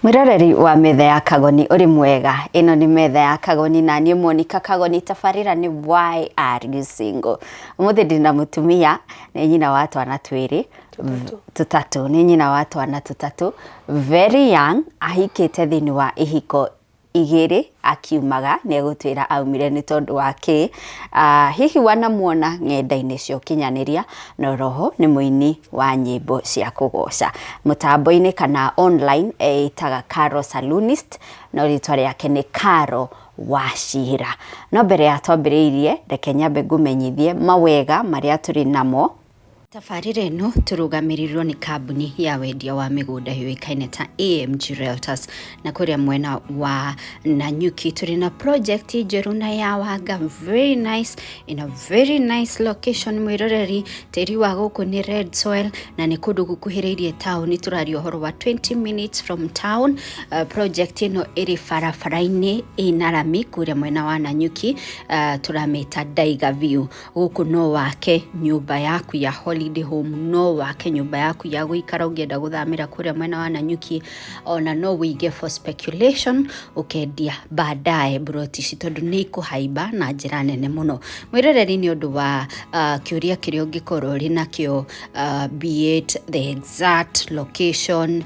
Mwĩroreri wa metha ya Kagoni, ũrĩ mwega? Ĩno nĩ metha ya Kagoni na niĩ Monica Kagoni. Tabarĩra nĩ Why Are You Single? Ũmũthĩ ndĩna mũtumia, nĩ nyina wa twana twĩrĩ, tũtatũ, nĩ nyina wa twana tũtatũ, very young, ahikĩte thĩinĩ wa ihiko igĩrĩ akiumaga, nĩ egũtwĩra aumire nĩ tondũ wa kĩ. Hihi wanamuona ng'enda-inĩ cia ũkinyanĩria, na oroho nĩ mũini wa nyĩmbo cia kũgoca. Mũtambo-inĩ kana online eĩtaga Carol Salonist, no rĩtwa rĩake nĩ Carol Wachira. No mbere ya twambĩrĩirie, reke nyambe ngũmenyithie mawega marĩa tũrĩ namo. Tabarĩra ĩno tũrũgamĩrĩirwo nĩ kambuni ya wendia wa mĩgũnda yũĩkaine ta AMG Realtors, na kũrĩa mwena wa Nanyuki tũrĩ na project njerũ na ya wanga, very nice, in a very nice location. Mwĩroreri, tĩri wa gũkũ nĩ red soil na nĩ kũndũ gũkuhĩrĩirie taũni, tũraria ũhoro wa 20 minutes from town. Project ĩno ĩrĩ barabara-inĩ ĩna rami kũrĩa mwena wa Nanyuki, tũramĩta Daiga View. Gũkũ no wake nyũmba yaku ya holiday home, no wake nyũmba yaku ya gũikara ũngĩenda gũthamĩra kũrĩa mwena wa Nanyuki, ona no wĩige for speculation, ũkendia baadaye mburoti ici tondũ nĩ ikũhaimba na njĩra nene mũno. Mwĩroreri, nĩ ũndũ wa kĩũria kĩrĩa ũngĩkorwo ũrĩ nakĩo, be it the exact location,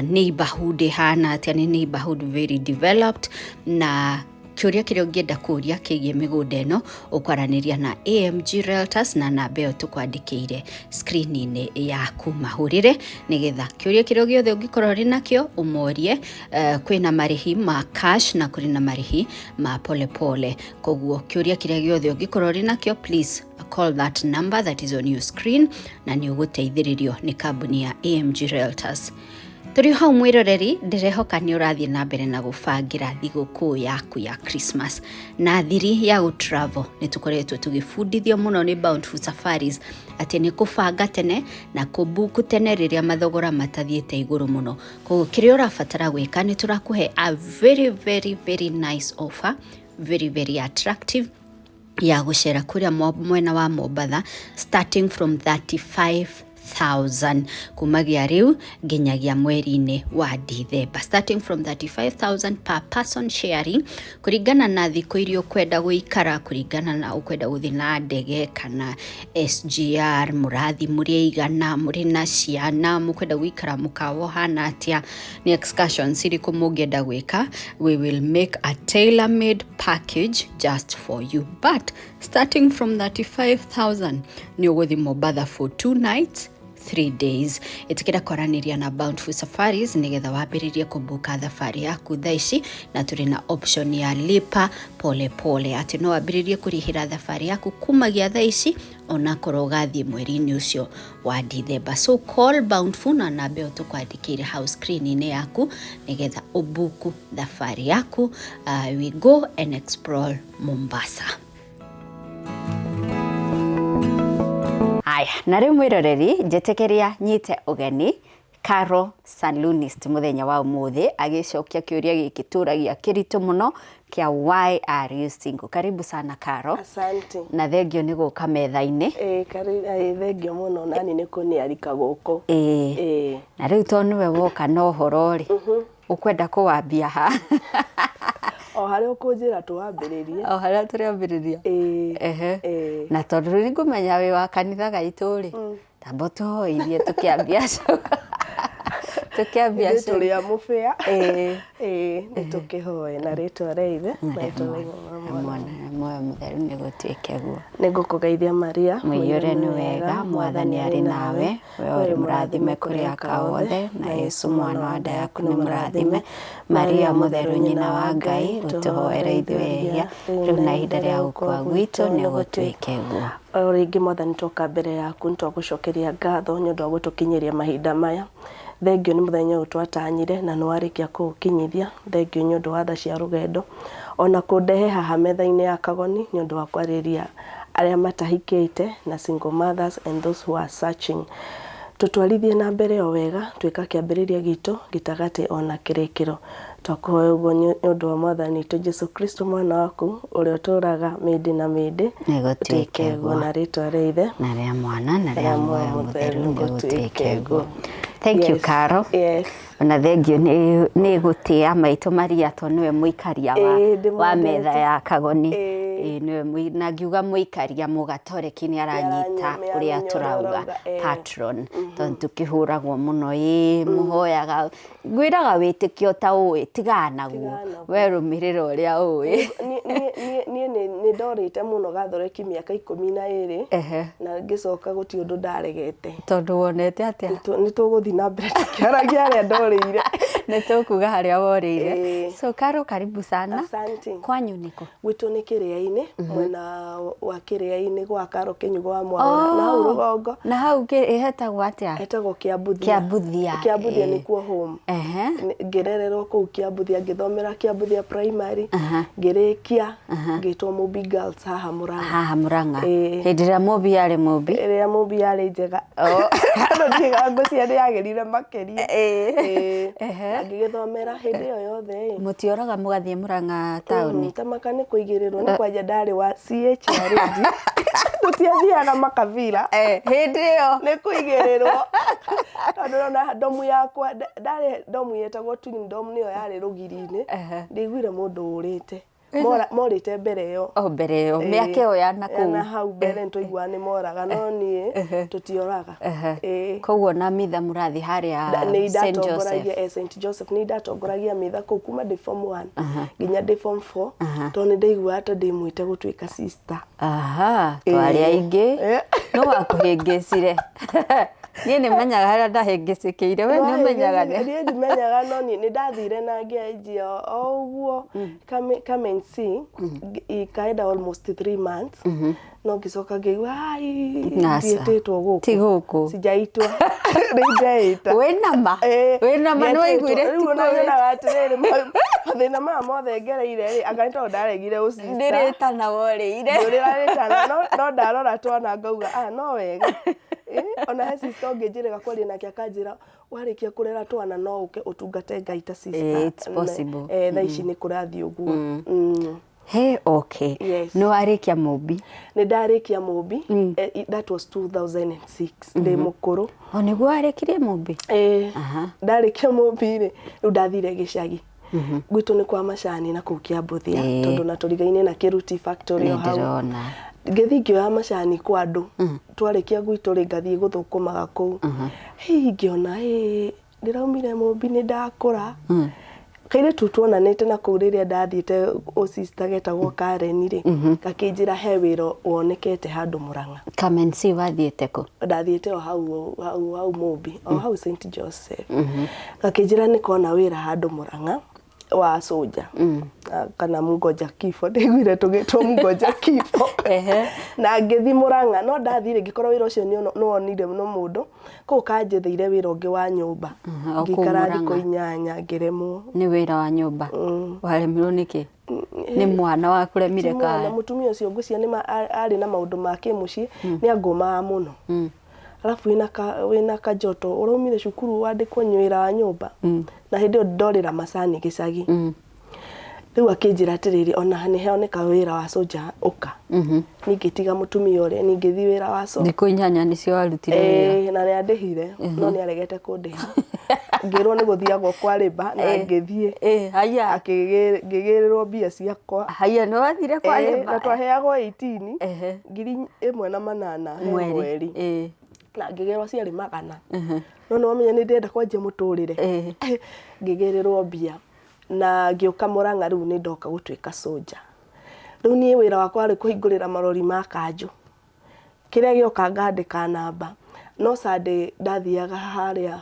neighborhood ĩhana atĩa, nĩ neighborhood very developed, na kĩũria kĩrĩa ũngĩenda kũria kĩgiĩ mĩgũnda ĩno, ũkwaranĩria na AMG Realtors na namba ĩyo tũkwandĩkĩire screen-inĩ yaku. Mahũrĩre nĩgetha kĩũria kĩrĩa gĩothe ũngĩkorwo ũrĩ nakĩo ũmorie. Kwĩna marĩhi ma cash na kũrĩ na marĩhi ma pole pole, koguo kĩũria kĩrĩa gĩothe ũngĩkorwo ũrĩ nakĩo, please call that number that is on your screen na nĩ ũgũteithĩrĩrio nĩ kambuni ya AMG Realtors. Tũrĩ hau mwĩroreri, ndĩrehoka nĩ ũrathiĩ na mbere na gũbangĩra thigũkũ yaku ya Christmas na thiri ya gũ travel. Nĩ tũkoretwo tũgĩbundithio mũno nĩ Bountiful Safaris atĩ nĩ kũbanga tene na kũbuku tene rĩrĩa mathogora matathiĩte igũrũ mũno. Koguo kĩrĩa ũrabatara gwĩka, nĩ tũrakũhe a very very very nice offer, very very attractive, ya gũcera kũrĩa mwena wa Mombatha starting from 35,000, kumagia rĩu nginyagia mweri-inĩ wa Dithemba, starting from 35,000 per person sharing, kũringana na thikũ iria ũkwenda gũikara, kũringana na ũkwenda gũthiĩ na ndege kana SGR, mũrathi mũrĩ aigana, mũrĩ na ciana, mũkwenda gũikara mũkawa ũhana atĩa, nĩ excursions irĩkũ mũngĩenda gwĩka. We will make a tailor made package just for you, but starting from 35,000 nĩ ũgũthiĩ Mombatha for 2 nights 3 days. Ĩtĩkĩra kwaranĩria na Bountiful Safaris nĩgetha wambĩrĩrie kũbuka thabarĩ yaku thaa ici, na tũrĩ na option ya lipa pole pole, atĩ no wambĩrĩrie kũrĩhĩra thabarĩ yaku kumagia thaa ici onakorwo ũgathiĩ mweri-inĩ ũcio wa Dithemba. So call Bountiful na namba ĩyo tũkwandĩkĩire hau screen-inĩ yaku nĩgetha ũbuku thabarĩ yaku. We go and explore Mombasa. Aya, na rĩu mwĩroreri, njĩtĩkĩria nyite ũgeni Carol Salonist mũthenya wa ũmũthĩ agĩcokia kĩũria gĩkĩ tũragia kĩritũ mũno kĩa "Why are you single?" Karibu sana, Carol. Asante. Na thengio nĩ gũka metha-inĩ. Ĩĩ, thengio mũno nani nĩ kũnĩarika gũkũ. Ĩĩ. Na rĩu tondũ nĩwe woka na ũhoro rĩ, ũkwenda kũwambia ha? O harĩa ũkũnjĩra tũwambĩrĩrie. O harĩa tũrĩambĩrĩria. Ĩĩ. Ehe. Ĩĩ. Na tondũ rĩu nĩngũmenya wĩ wa kanitha gaitũ rĩ, tamba ũtũhoirie tũkĩambia show. Tũkĩambia Ithuĩ show. tũrĩ a mũbĩa. Ĩĩ. Ĩĩ, nĩ tũkĩhoe na rĩtwa rĩa Ithe na rĩtwa rĩa Mwana. Mwana na Muoyo Mũtheru, nĩ gũtuĩke guo. Nĩ ngũkũgeithia Maria. Mũiyũre nĩ wega, Mwathani arĩ nawe, we ũrĩ mũrathime kũrĩ aka othe, na Yesu mwana wa nda yaku nĩ mũrathime. Maria Mũtheru, nyina wa Ngai, ũtũhoere ithuĩ ehia, rĩu na ihinda rĩa gũkua gwitũ, nĩ gũtuĩke guo. O rĩngĩ Mwathani, twoka mbere yaku, nĩ twagũcokeria ngatho nĩ ũndũ wa gũtũkinyĩria mahinda maya. Thengio nĩ mũthenya ũyũ twatanyire na nĩ warĩkia kũũkinyithia. Thengio nĩ ũndũ wa tha cia rũgendo ona kũndehe haha metha-inĩ ya Kagoni nĩ ũndũ wa kwarĩria arĩa matahikĩte na single mothers and those who are searching. Tũtwarithie na mbere o wega, tuĩka kĩambĩrĩria gitũ, gĩtagatĩ ona kĩrĩkĩro. Twakũhoya ũguo nĩ ũndũ wa Mwathani witũ Jesu Kristo, mwana waku, ũrĩa ũtũũraga mĩndĩ na mĩndĩ. Nĩ gũtuĩke guo. Guo. Na rĩtwa rĩa Ithe na rĩa Mwana na rĩa Muoyo Mũtheru, nĩ gũtuĩke guo. Thank you, Yes. Caro. Yes. Ona thengio nĩ gũtĩa maitũ Maria tondũ nĩwe mũikaria wa, Ĩĩ, ndĩmwendete. wa metha ya Kagoni. Ĩĩ. Ĩĩ, nĩwe na ngiuga mũikaria mũgatoreki nĩ aranyita Nĩ aramenya ũrĩa ũrĩa tũrauga ũrauga, ĩĩ. patron tondũ tũkĩhũragwo mũno ĩĩ mũhoyaga ngwĩraga wĩtĩkio ta ũĩ tigana naguo Tigana naguo. we rũmĩrĩra ũrĩa ũĩ. Niĩ nĩ ndorĩte mũno gathoreki mĩaka 12 na ngĩcoka gũtirĩ ũndũ ndaregete. Tondũ wonete atĩa? Nĩ tũgũthiĩ na mbere tũkĩaragia harĩa ndorĩire. Nĩ tũkuga harĩa worĩire. Ĩĩ. So Caro, karibu sana. Asante. Kwanyu nĩkũ? Gwitũ nĩ Kĩrĩa-inĩ, mwena wa Kĩrĩa-inĩ gwa Karo Kĩnyugo wa Mwaũra, na hau rũgongo. Na hau ĩhetagwo atĩa? Hetagwo Kĩambuthia. Kĩambuthia. Kĩambuthia nĩkuo home. Ngĩrererwo kũu Kĩambuthia, ngĩthomera Kĩambuthia primary, ngĩrĩkia ngĩtwo Mũmbi Girls haha Mũrang'a. Haha Mũrang'a. Ĩĩ. Hĩndĩ ĩrĩa Mũmbi yarĩ Mũmbi. Ĩrĩa Mũmbi yarĩ njega. Andũ ndiga ngwĩciria nĩ yagĩrire makĩria. Ĩĩ. Na ngĩgĩthomera hĩndĩ ĩyo yothe ĩ. Mũtioraga mũgathiĩ Mũrang'a taũni? Tamaka nĩ kũigĩrĩrwo nĩ kwanja ndarĩ wa CHRD. Tũtiathiaga makabira. Hĩndĩ ĩyo. Nĩ kũigĩrĩrwo. Tondũ ona ndomu yakwa ndarĩ ndomu yetagwo twin dom nĩyo yarĩ rũgiri-inĩ. Ndĩiguire mũndũ ũrĩte. Morĩte mbere ĩyo. O mbere ĩyo, mĩaka ĩyo ya na kũu. Na hau mbere nĩtwaiguaga nĩ moraga no niĩ tũtioraga. Ĩĩ. Koguo na mitha mũrathiĩ harĩa Nĩ St Joseph. ndatongoragia St Joseph, nĩ ndatongoragia mitha kũu kuma ndĩ form 1 nginya ndĩ form 4 tondũ nĩ ndaiguaga ta ndĩ mwĩte gũtuĩka sister. Aha, twarĩ aingĩ. Nũ wakũhĩngĩcire? Niĩ nĩ menyaga harĩa ndahĩngĩcĩkĩire, we nĩ ũmenyaga nĩ? Niĩ ndimenyaga no niĩ nĩ ndathire na ngĩanjia o ũguo come and see, ikaenda almost 3 months no ngĩcoka ngĩigua ai ndiĩtĩtwo gũkũ. Ti gũkũ. Sijaitwa. Rĩu ndeĩta. Wĩna ma? Wĩna ma nĩ waiguire ti kũu? Rĩu nyonaga atĩrĩrĩ, mathĩna maya mothe ngereire rĩ, anga nĩ tondũ ndaregire ũcista. Ndĩrĩtana worĩire. Ndĩrĩtana no ndarora twana ngauga ah no wega. Ona he sister ũngĩ njĩrĩga kwaria nake akanjĩra warĩkia kũrera twana no ũke ũtungate Ngai ta sister. It's possible. Thaa ici nĩ kũrathiĩ ũguo. Hey, okay. Yes. Nĩ warĩkia Mũmbi? Nĩ ndarĩkia Mũmbi. That was 2006. Ndĩ mũkũrũ. O nĩguo warĩkirie Mũmbi? Ndarĩkia Mũmbi rĩ, rĩu ndathire gĩcagi. Gwitũ nĩ kwa macani na kũu Kĩambuthia, tondũ na tũrigaine na Kĩruti factory o hau. Nĩndĩrona. Ngĩthiĩ ngĩoya macani kwa andũ. Twarĩkia gwitũ rĩ, ngathiĩ gũthũkũmaga kũu. Hihi ngĩona ndĩraumire Mũmbi nĩ ndakũra. Kairĩtu tuonanĩte na kũu rĩrĩa ndathiĩte ũcista getagwo Karen rĩ, gakĩnjĩra he wĩra wonekete handũ Mũrang'a. Come and see wathiĩte kũ? Ndathiĩte o hau hau hau Mũmbi, o hau St Joseph. Gakĩnjĩra nĩ kona wĩra handũ Mũrang'a wa soja kana mngoja kifo, ndĩiguire tũgĩtwo mngoja kifo. Na ngĩthiĩ Mũrang'a, no ndathire ngĩkora wĩra ũcio nĩ wonire no mũndũ, kũu kanjetheire wĩra ũngĩ wa nyũmba. O kũu Ngĩikara Mũrang'a. thikũ 8 ngĩremwo. Nĩ wĩra wa nyũmba? Waremirwo nĩkĩ? Nĩ mwana wakũremire Ti mwana, kana? Mũtumia ũcio ngwĩciria nĩ arĩ na maũndũ ma kĩmũciĩ, nĩ angũmaga mũno. Alafu wĩna kajoto, ũraumire cukuru wandĩkwo wĩra wa nyũmba. Na hĩndĩ ĩyo ndorĩra macani gĩcagi. Rĩu akĩnjĩra atĩrĩrĩ, ona nĩ honeka wĩra wa soja ũka. Niĩ ngĩtiga mũtumia ũrĩa, niĩ ngĩthiĩ wĩra wa soja. Thikũ 8 nĩcio warutire wĩra. Na nĩ andĩhire, no nĩ aregete kũndĩha. Ngĩrwo nĩ gũthiagwo kwa rĩba na ngĩthiĩ. Haya. Ngĩgĩrĩrwo mbia ciakwa. Haya, nĩ wathire kwa rĩba? Na twaheagwo 18, 1800 he mweri. Na ngĩgĩrwo ciarĩ 100. No nĩ wamenya nĩ ndĩrenda kwanjia mũtũrĩre. Ngĩgĩrĩrwo mbia. Na ngĩũka Mũrang'a rĩu nĩ ndoka gũtuĩka soja. Rĩu niĩ wĩra wakwa warĩ kũhingũrĩra marori ma kanjũ. Kĩrĩa gĩoka ngandĩka namba. No Sunday ndathiaga harĩa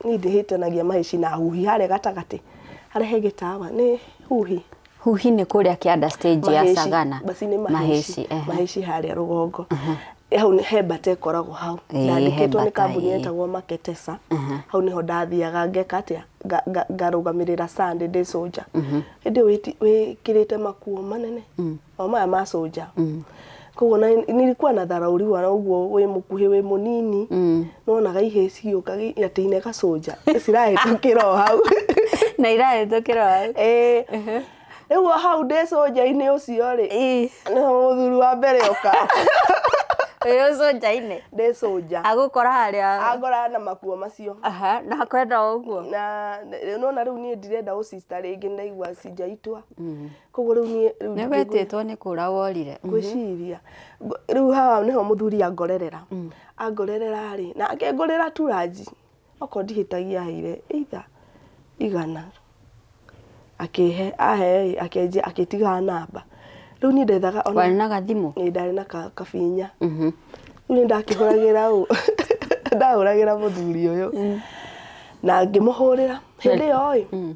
niĩ ndĩhĩtanagia mahĩci na huhi harĩa gatagatĩ. Harĩa he gĩtawa nĩ huhi. Huhi nĩ kũrĩa kĩanda stage ya Sagana. Basi nĩ mahĩci. Mahĩci harĩa rũgongo. Hau he mbata ĩkoragwo hau. Ndandĩkĩtwo nĩ kambuni yetagwo Maketesa. Hau nĩho ndathiaga ngeka atĩa? Ngarũgamĩrĩra Sunday ndĩ soja. Hĩndĩ ĩyo wĩkĩrĩte makuo manene. O maya ma soja. Koguo na nilikuwa na dharauriwa na ũguo wĩ mũkuhĩ wĩ mũnini. Nonaga ihĩĩ cigĩũka atĩ ine gacoja. Cirahĩtũkĩra o hau. Na irahĩtũkĩra o hau. Rĩu o hau ndĩ soja-inĩ ũcio rĩ, nĩho mũthuri wa mbere oka. Wĩ ũcũnja-inĩ. Ndĩ cũnja. Agũkora harĩa. Angora na makuo macio. Aha, na akwenda o ũguo. Na nona rĩu niĩ ndirenda ũcista rĩngĩ ndaigua cinjaitwa. Koguo rĩu niĩ rĩu Nĩ wetĩtwo nĩ kũra worire. Ngwĩciria rĩu haha nĩho mũthuri angorerera. Angorerera rĩ, na akĩngũrĩra turanji. Okorwo ndihĩtagia aheire either 100 akĩhe, ahe ĩ akĩanjia akĩtiga namba. Rĩu niĩ ndethaga ona. Warĩ na gathimũ? Ĩĩ ndarĩ na kabinya. Rĩu nĩ ndakĩhũragĩra ũ ndahũragĩra mũthuri ũyũ na ngĩmũhũrĩra. Hĩndĩ ĩyo ĩ,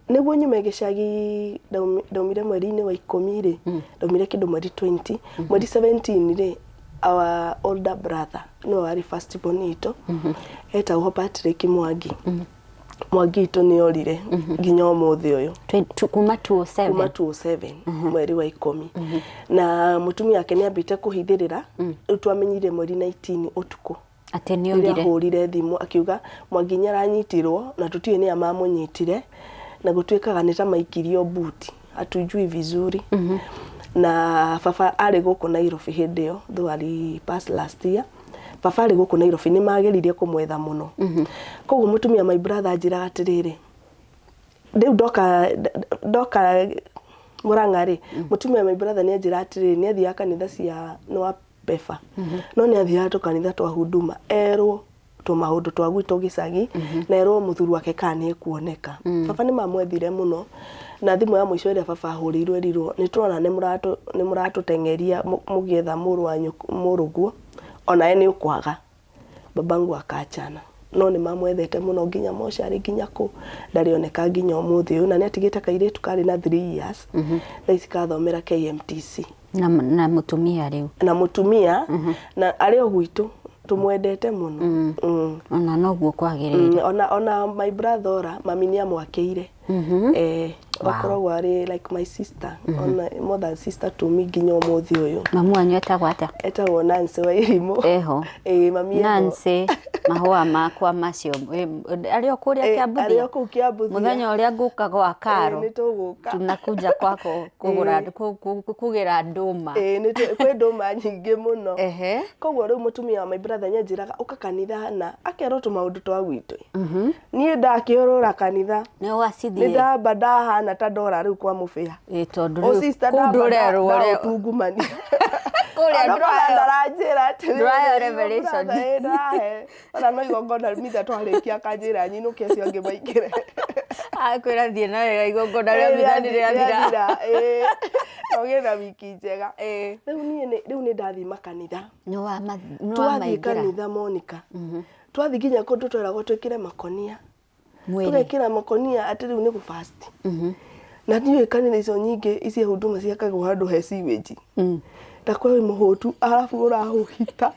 nĩguo nyume gĩcagi ndaumire mweri-inĩ wa 10 rĩ, ndaumire kĩndũ mweri 20, mweri 17 rĩ, our older brother nĩwe warĩ first born itũ, etagwo Patrick Mwangi. Mwangi witũ nĩ orire nginya ũmũthĩ ũyũ. Kuma 207? Kuma 207 mweri wa 10. Na mũtumia wake nĩ ambĩte kũhithĩrĩra, rĩu twamenyire mweri 19 ũtukũ. Atĩ nĩ orire? Rĩrĩa ahũrire thimũ akiuga Mwangi nĩ aranyitirwo na tũtiũĩ nĩa mamũnyitire na gũtuĩkaga nĩ ta maikirio mbuti hatujui vizuri. Na baba arĩ gũkũ Nairobi hĩndĩ ĩyo though ali pass last year. Baba arĩ gũkũ Nairobi nĩ mageririe kũmwetha mũno. Koguo mũtumia my brother anjĩraga atĩrĩrĩ, rĩu ndoka ndoka Mũrang'a rĩ, mũtumia my brother nĩ anjĩra atĩrĩrĩ, nĩ athiaga kanitha cia nĩ wa PEFA. No nĩ athiaga tũkanitha twa huduma erwo tũmaũndũ twa gwitũ gĩcagi na erwo mũthuri wake kana nĩ ekuoneka. Baba nĩ mamwethire mũno na thimũ ya mũico ĩrĩa baba ahũrĩirwo erirwo nĩ tũrona nĩ mũratũteng'eria mũgĩetha mũrũ wa mũrũguo onawe nĩ ũkwaga. Babangu akachana. No nĩ mamwethete mũno nginya mocarĩ nginya kũ ndarĩ oneka nginya ũmũthĩ ũyũ na nĩ atigĩte kairĩtu karĩ na 3 years thaa ici kathomera KMTC. Na mũtumia rĩu? Na mũtumia na arĩ o gwitũ tũmwendete mũno. Ona noguo kwagĩrĩire. Ona my brother ora mami nĩ amwakĩire. Akoragwo arĩ like my sister, ona more than sister to me nginya ũmũthĩ ũyũ. Mamu wanyu etagwo atĩa? Etagwo Nancy Wairimu. Eho. Ĩĩ mami eho. Nancy, mahũa makwa macio arĩ o kũrĩa Kĩambuthia? Arĩ o kũu Kĩambuthia. Mũthenya ũrĩa ngũka gwa Karo. Nĩ tũgũka. Tunakuja kwako kũgũra kũgĩra ndũma. Ĩĩ kwĩ ndũma nyingĩ mũno. Koguo rĩu mũtumia wa my brother nĩ anjĩraga ũka kanitha na akerwo tũmaũndũ twa gwitũ. Niĩ ndakĩũrũra kanitha. Nĩ wacithiĩ. Nĩ ndamba ndahana ta ndora rĩu kwa mũbĩa. Ĩĩ tondũ rĩu kũu ndũrerwo ũrĩa. Ndaũtungumania. Kũrĩa ndũrahe. Ndaranjĩra atĩrĩrĩ. Ndũrahe revelation. Ndũrahe. Ona no igongona mitha twarĩkia akanjĩra nyinũke acio angĩ maingĩre. Akwĩra thiĩ na wega igongona rĩa mitha nĩ rĩathira. Ĩĩ. Na ũgĩe na wiki njega. Rĩu niĩ rĩu nĩ ndathiĩ makanitha. Nĩ wamaingĩra. Twathiĩ kanitha Monica. Twathiĩ nginya kũndũ tweragwo twĩkĩre makonia. Tũgekĩra makonia atĩ rĩu nĩ gũ fast. Na ndiũĩ kanitha icio nyingĩ icia huduma ciakagwo handũ he sewage. Ta kwĩ mũhũtu arabu ũrahũhita.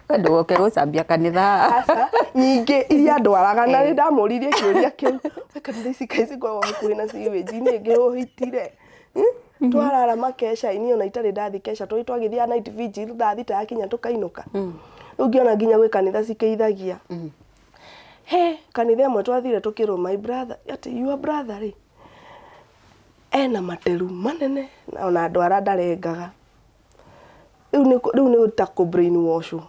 We ndũgoke gũcambia kanitha. Aca, nyingĩ iria ndwaraga na nĩ ndamũririe kĩũria kĩu. We kanitha ici kaĩ cikoragwo hakuhĩ na sewage niĩ ngĩhũhitire. Twarara makesha-inĩ ona itarĩ ndathiĩ kesha tũrĩ twagĩthiaga night vigil thaa thita yakinya tũkainũka. Rĩu ngĩona nginya gwĩ kanitha cikĩithagia. He kanitha ĩmwe twathire tũkĩrwo my brother atĩ your brother rĩ ena materu manene ona ndwara ndarengaga. Rĩu nĩ ta kũ brain wash wo.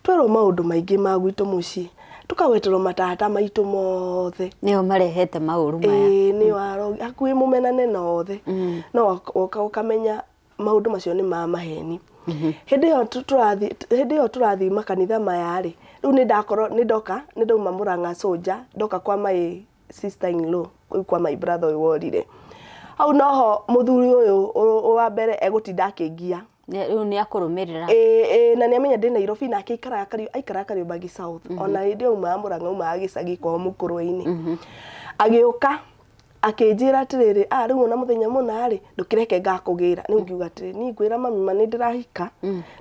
Twerwo maũndũ maingĩ ma gwitũ mũciĩ, tũkagweterwo matata maitũ mothe. Nĩo marehete maũru maya. Ĩĩ nĩo arogi, hakuhĩ mũmenane na othe. No woka ũkamenya maũndũ macio nĩ ma maheni. Hĩndĩ ĩyo tũrathiĩ, hĩndĩ ĩyo tũrathiĩ makanitha maya rĩ, rĩu nĩ ndakorwo nĩ ndoka, nĩ ndauma Mũrang'a Soldier, ndoka kwa my sister in law, kũu kwa my brother ũyũ worire. Hau noho mũthuri ũyũ wa mbere egũtinda akĩngia. Rĩu nĩ akũrũmĩrĩra. Ĩĩ na nĩ amenya ndĩ Nairobi nake aikaraga Kariobangi South. Ona hĩndĩ ĩyo aumaga Mũrang'a aumaga gĩcagi kwao Mũkũrwe-inĩ. Agĩũka akĩnjĩra atĩrĩrĩ, ah rĩu ona mũthenya mũna rĩ, ndũkĩreke ngakũgĩra. Rĩu ngiuga atĩrĩrĩ, niĩ ngwĩra mami ma nĩ ndĩrahika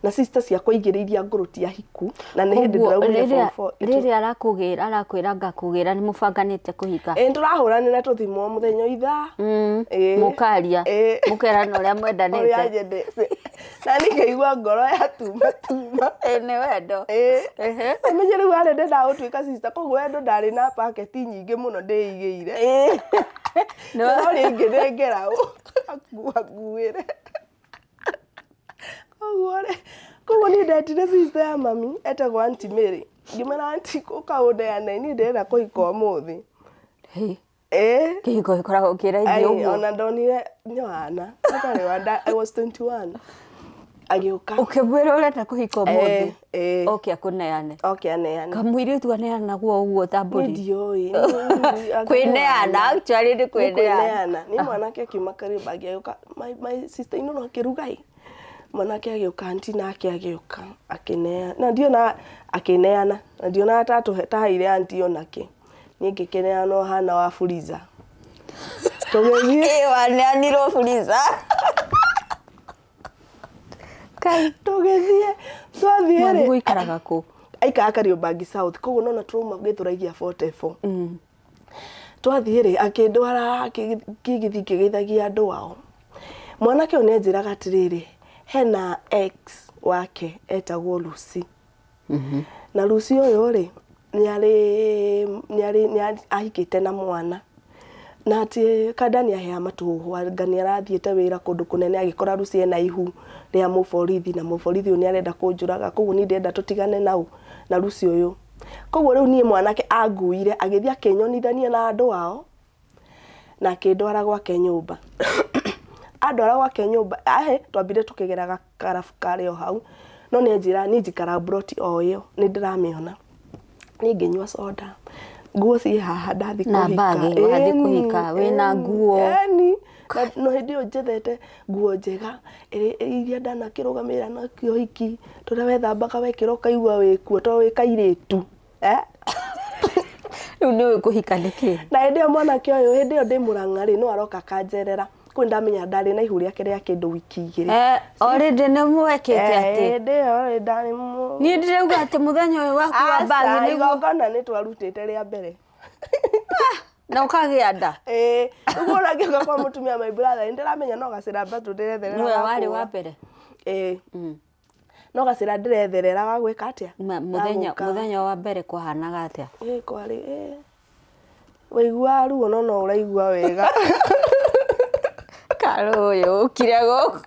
na sister ciakwa igĩrĩ iria ngũrũ ti ahiku na nĩ hĩndĩ ndĩraumire form four. Rĩrĩa arakũgĩra arakwĩra ngakũgĩra nĩ mũbanganĩte kũhika? Ĩĩ nĩtũrahũranĩra tũthimũ o mũthenya o ithaa. Mũkaria, mũkerana ũrĩa mwendanĩte. Ũrĩa nyendete. Na niĩ ngaigua ngoro yatuma tuma. Ĩĩ nĩ wendo. Ĩĩ. Ũmenye rĩu harĩa ndendaga gũtuĩka sister koguo wendo ndarĩ na packet nyingĩ mũno ndĩigĩire. No rĩngĩ nengera ũ anguĩre. Ũguo rĩ, koguo niĩ ndetire sister ya mami etagwo Aunty Mary, ngĩmwĩra aunty ũka ũneane niĩ ndĩrenda kũhika ũmũthĩ. Hĩ, Ĩĩ. Kĩhiko gĩkoragwo kĩ raithi Ai, ũguo? ona ndonire nĩ wana atarĩ wa I was 21 agĩũka. Ũkĩmwĩra ũrenda kũhika ũmũthĩ? Ĩĩ, ĩĩ. Oke akũneane? Oke aneane. Kamũirĩtu aneanagwo ũguo ta Niĩ mbũri? ndiũĩ. Kwĩneana, actually nĩ Nĩ kwĩneana. kwĩneana. Nĩ mwanake akiuma Kariobangi agĩũka, my sister in law akĩruga ĩ. Mwanake agĩũka, aunty nake agĩũka akĩneana. Na ndiona akĩneana, na ndionaga ta atũhe ta aheire aunty onakĩ. Niĩ ngĩkĩneana ũhana wa fuliza. Tũgĩthiĩ. Ĩ waneanirwo fuliza? Kai. Tũgĩthiĩ, twathiĩ Mwathiĩ rĩ. gũikaraga kũ? Aikaraga Kariobangi South, koguo nona tũrauma Gĩthũrai 44. Twathiĩ rĩ, akĩndwara ngĩgĩthiĩ ngĩgeithagia andũ ao. Mwanake ũyũ nĩ anjĩraga atĩrĩrĩ, hena ex wake etagwo Lucy. Na Lucy ũyũ rĩ, nĩ arĩ nĩ arĩ nĩ ahikĩte na mwana. Na atĩ kanda nĩ aheaga matũhũhũ anga nĩ arathiĩte wĩra kũndũ kũnene agĩkora Lucy ena ihu rĩa mũborithi na mũborithi ũyũ nĩ arenda kũnjũraga koguo niĩ ndĩrenda tũtigane na ũ na Lucy ũyũ. Koguo rĩu niĩ mwanake anguire agĩthiĩ akĩnyonithania na andũ ao na akĩndwara gwake nyũmba. Andwara gwake nyũmba, ahĩ twambire tũkĩgera gakarabu karĩ o hau, no nĩ anjĩraga niĩ njikaraga mburoti o ĩyo nĩ ndĩramĩona. Niĩ ngĩnyua soda, nguo ciĩ haha ndathiĩ Na kũhika. bag, wathiĩ Ĩni, kũhika wĩna ĩni, nguo. Ĩni, na hĩndĩ ĩyo njethete nguo njega iria ndanakĩrũgamĩrĩra nakĩo ũhiki, tũrĩa wethambaga wekĩra ũkaigua wĩkuo tondũ wĩ kairĩtu. Eh? Rĩu nĩ ũĩ kũhika nĩkĩ? Na hĩndĩ ĩyo mwanake ũyũ, hĩndĩ ĩyo ndĩ Mũrang'a rĩ, no aroka akanjerera. Kũu nĩndamenya ndarĩ na ihu rĩake rĩa kĩndũ wiki igĩrĩ. Eh, already nĩ mwekĩte atĩ? Hĩndĩ ĩyo rĩ, ndarĩ mũ... Niĩ ndĩrauga atĩ mũthenya ũyũ waku wa Aca, mbagi nĩguo igongona nĩ twarutĩte rĩa mbere. Na ũkagĩa nda? Ĩĩ, ũguo ona ngĩũka kwa mũtumia my brother, nĩ ndĩramenya no gacĩra bado ndĩretherera Nĩwe ga warĩ kũũra. wa mbere? Ĩĩ. No gacĩra ndĩretherera ga gwĩka atĩa? Mũthenya Ga gũka. Mũthenya wa mbere kwahanaga atĩa? Ĩĩ kwarĩ ĩĩ waiguaga ruo no no ũraigua wega. Karũ ũyũ ũkire gũkũ.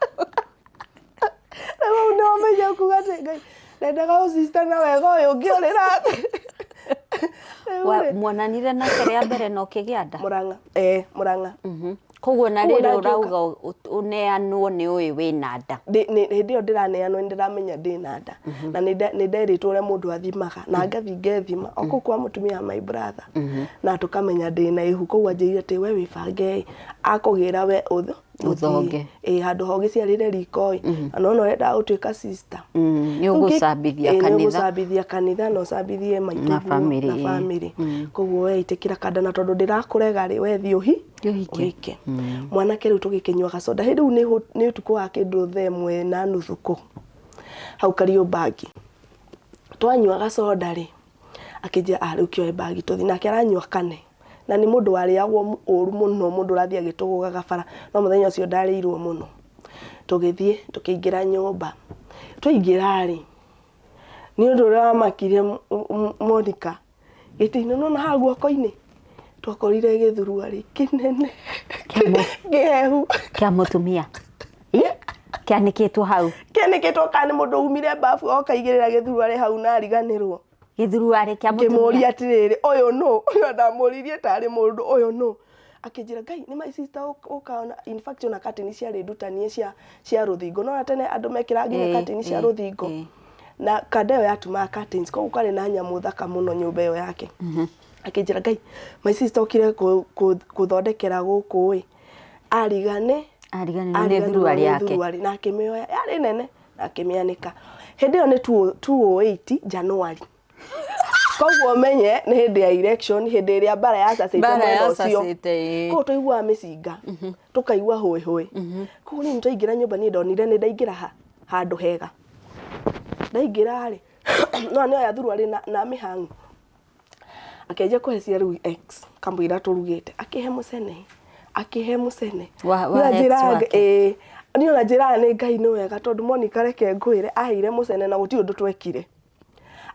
Rĩu hau nĩho ũmenye kuga atĩ Ngai ndendaga ũ sister na wega ũyũ ũngĩorĩra. Rĩu rĩ, Muonanire nake rĩa mbere na ũkĩgĩa nda? Mũrang'a, ĩĩ Mũrang'a. Koguo na Koguo rĩrĩ ndangĩũka. ũrauga ũneanwo nĩ ũĩ wĩna nda. Hĩndĩ ĩyo ndĩraneanwo nĩ ndĩramenya ndĩna nda na nĩ nderĩtwo ũrĩa mũndũ athimaga na ngathiĩ ngethima o kũu kwa mũtumia wa my brother na tũkamenya ndĩna ihu, koguo anjĩrire atĩ we wĩbange ĩ akũgĩra we ũthiĩ. Ũthonge. Ĩ handũ ha ũgĩciarĩre riko ĩ na nona ũrenda gũtuĩka sister. Nĩ ũgũcambithia Ĩ, nĩ kanitha. ũgũcambithia kanitha na ũcambithie maitũ Na guo, family, na ĩ. family. Koguo we ĩtĩkĩra kanda na tondũ ndĩrakũrega rĩ, we thiĩ ũhi Ũhike. ũhike. Mwanake rĩu tũgĩkĩnyua gacoda, hĩndĩ rĩu nĩ ũtukũ wa kĩndũ thaa ĩmwe na nuthu kũ hau Kariobangi. Twanyua gacoda rĩ, akĩnjĩra ah rĩu kĩoe bagi tũthiĩ, nake aranyua kane na nĩ mũndũ warĩagwo ũru mũno, mũndũ ũrathiĩ agĩtũgũgaga bara, no mũthenya ũcio ndarĩirwo mũno. Tũgĩthiĩ tũkĩingĩra nyũmba, twaingĩra rĩ, nĩ ũndũ ũrĩa wamakirie Monica, gĩtĩ-inĩ nĩwona haha guoko-inĩ, twakorire gĩthuruarĩ kĩnene kĩhehu. Kĩa mũtumia. Kĩanĩkĩtwo hau. Kĩanĩkĩtwo kana nĩ mũndũ umire bafu oka aigĩrĩra gĩthuruarĩ hau na ariganĩrwo. Gĩthuruarĩ kĩa mũtumia. Ngĩmũria atĩrĩrĩ, ũyũ nũ? Ũyũ ndamũririe tarĩ mũndũ, ũyũ nũ? Akĩnjĩra Ngai nĩ my sister ũkaona. In fact ona curtain ciarĩ ndutanie cia rũthingo. Nĩwona tene andũ mekĩraga nginya curtain cia rũthingo. Na kanda ĩyo yatumaga curtains, koguo kwarĩ na nyamũ thaka mũno nyũmba ĩyo yake. Akĩnjĩra Ngai my sister okire gũthondekera gũkũ ĩ, arigane Ariganĩrwo nĩ thuruarĩ yake. Thuruarĩ na akĩmĩoya yarĩ nene na akĩmĩanĩka. Hĩndĩ ĩyo nĩ 2008 January. Koguo ũmenye nĩ hĩndĩ ya election, hĩndĩ ĩrĩa mbara yacacĩte Mbara mwena ũcio. yacacĩte, ĩĩ. Koguo twaiguaga mĩcinga, tũkaigua hũĩ hũĩ. Koguo niĩ twaingĩra nyũmba niĩ ndonire nĩ ndaingĩra ha handũ hega. Ndaingĩra rĩ, no nĩoya thuruarĩ na mĩhang'o. Akĩanjia kũhe cia rĩu ex kamũira tũrugĩte, akĩhe mũcene, akĩhe mũcene. Wa Niĩ ex anjĩraga wake? ĩĩ, niĩ ona njĩraga nĩ Ngai nĩ wega tondũ Monica reke ngwĩre aheire mũcene na gũtirĩ ũndũ twekire.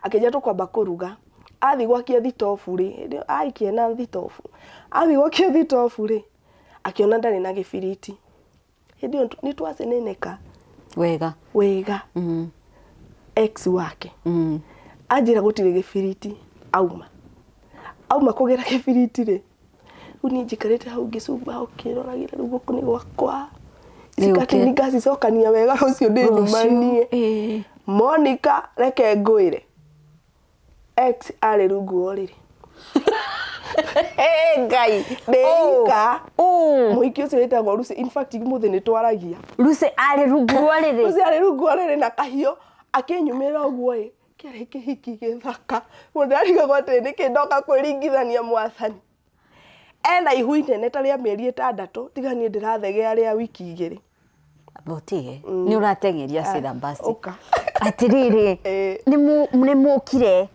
Akĩnjĩra tũkwamba kũruga. Athiĩ gwakia thitobu rĩ, hĩndĩ ĩyo aikia na thitobu. Athiĩ gwakia thitobu rĩ, akĩona ndarĩ na gĩbiriti. Hĩndĩ ĩyo nĩ twaceneneka. Wega. Wega. Ex wake anjĩra gũtirĩ gĩbiriti, auma auma kũgĩra gĩbiriti rĩ, rĩu niĩ njikarĩte hau ngĩcumba ũkĩroragĩra, rĩu gũkũ nĩ gwakwa. Nĩ ũke. Cikatini ngacicokania wega rũciũ ndĩnyumanie. Ĩĩ. Monica, reke ngwĩre, ex arĩ rungu wa ũrĩrĩ. Ngai. Ndĩika. Ũ. Mũhiki ũcio wĩtagwo Lucy, in fact mũthĩ nĩ twaragia. Lucy arĩ rungu rwa ũrĩrĩ. Lucy arĩ rungu wa ũrĩrĩ na kahiũ akĩnyumĩra ũguo ĩ, kĩarĩ kĩhiki gĩthaka. Mũndũ ndarigagwo atĩrĩ, nĩkĩ ndoka kwĩringithania mwathani. Ena ihu inene ta rĩa mĩeri 6, tiga niĩ ndĩrathegea rĩa wiki 2. Mũtige. Nĩ ũrateng'eria syllabus. Ũka. Atĩrĩrĩ, Ĩĩ. nĩ mũkire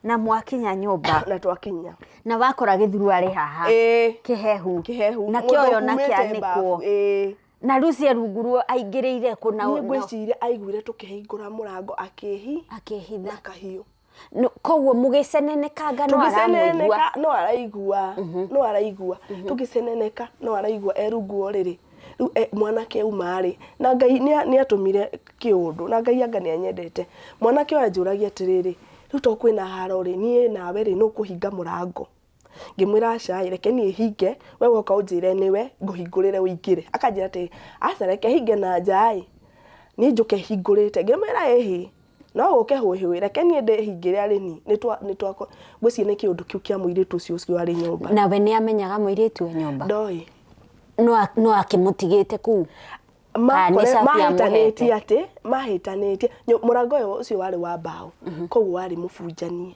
na mwakinya nyũmba. Na twakinya. Na wakora gĩthuru arĩ haha. Ĩĩ. Kĩhehu. Kĩhehu. Na Mũndũ kĩoyo na umĩte kĩanĩkwo. bafu, ĩĩ. Na Lucy rungu rwa aingĩrĩire kũ na Niĩ ngwĩciria aiguire tũkĩhingũra mũrango akĩhi akĩhitha. Na kahiũ. Koguo mũgĩcenenekanga no aramũigua. Tũgĩceneneka no araigua, no araigua. Tũgĩceneneka no araigua e rungu wa ũrĩrĩ. Rĩu mwanake auma rĩ, na Ngai nĩ atũmire kĩũndũ, na Ngai anga nĩ anyendete. Mwanake ũyũ anjũragia atĩrĩrĩ, rĩu to kwĩna haro rĩ, niĩ nawe rĩ, nũ ũkũhinga mũrango? Ngĩmwĩra aca ĩ, reke niĩ hinge, we woka ũnjĩre nĩwe, ngũhingũrĩre ũingĩre. Akanjĩra atĩrĩ, aca reke hinge na nja ĩ, niĩ njũke hingũrĩte. Ngĩmwĩra ĩhĩ, no gũke hũihũi, reke niĩ ndĩhingĩre arĩ niĩ. Nĩ ngwĩciria nĩ kĩũndũ kĩu kĩa mũirĩtu ũcio ũcio arĩ nyũmba. Nawe nĩ amenyaga mũirĩtu e nyũmba? Ndoĩ. No akĩmũtigĩte kũu? Kana nĩ cabi Mahĩtanĩtie amũhete? Atĩ mahĩtanĩtie mũrango ũyũ ũcio warĩ wa mbaũ, koguo warĩ mũbunjanie.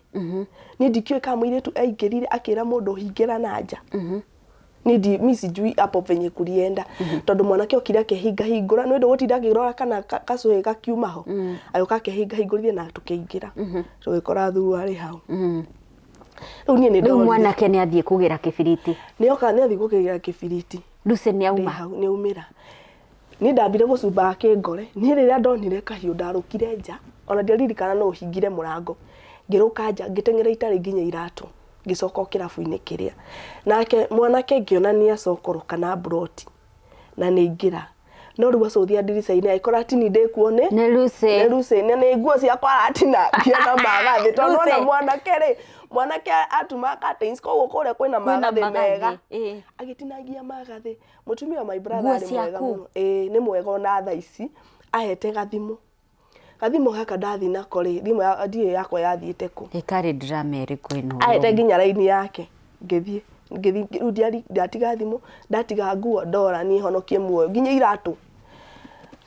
Niĩ ndikĩũĩ kana mũirĩtu aingĩrire akĩra mũndũ hingĩra na nja. Niĩ ndi mi sijui hapo venye kulienda, tondũ mwanake okire akĩhinga hingũra nĩ ũndũ gũtinda akĩrora kana gacũhĩ gakiuma ho, agĩũka akĩhinga hingũrithia na tũkĩingĩra, tũgĩkora thuru arĩ hau. Rĩu niĩ nĩ Rĩu ndorire. Mwanake nĩ athiĩ kũgĩra kĩbiriti. Nĩoka nĩ athiĩ kũgĩra kĩbiriti. Lucy nĩ Ndĩ auma. hau nĩ aumĩra. Niĩ ndambire gũcumba akĩngore. Niĩ rĩrĩa ndonire kahiũ ndarũkire nja, ona ndiaririkana no ũhingire mũrango. Ngĩrũka nja, ngĩteng'era itarĩ nginya iratũ, ngĩcoka o kĩrabu-inĩ kĩrĩa. Nake mwanake ngĩona nĩ acokoroka na mburoti na nĩ aingĩra. No rĩu acũthia ndirica-inĩ agĩkora tini ndĩkuo nĩ Nĩ Lucy. Nĩ Lucy, na nĩ nguo ciakwa aratinangia na magathĩ. Tondũ Lucy. ona mwanake rĩ, mwanake atuma curtains, koguo kũrĩa kwĩna Kwĩna magathĩ magathĩ, mega. Ĩĩ. Agĩtinangia magathĩ. Mũtumia wa my brother Nguo arĩ mwega ciaku? mũno. Ĩĩ, nĩ mwega ona thaa ici. Ahete gathimũ. Gathimũ gaka ndathiĩ nako rĩ, thimũ ndiũĩ yakwa yathiĩte kũ. Ĩkarĩ drama ĩrĩkũ ĩno? Ahete nginya raini yake. Ngĩthiĩ, ngĩthiĩ, rĩu ndatiga thimũ, ndatiga nguo, ndora niĩ honokie muoyo, nginya iratũ.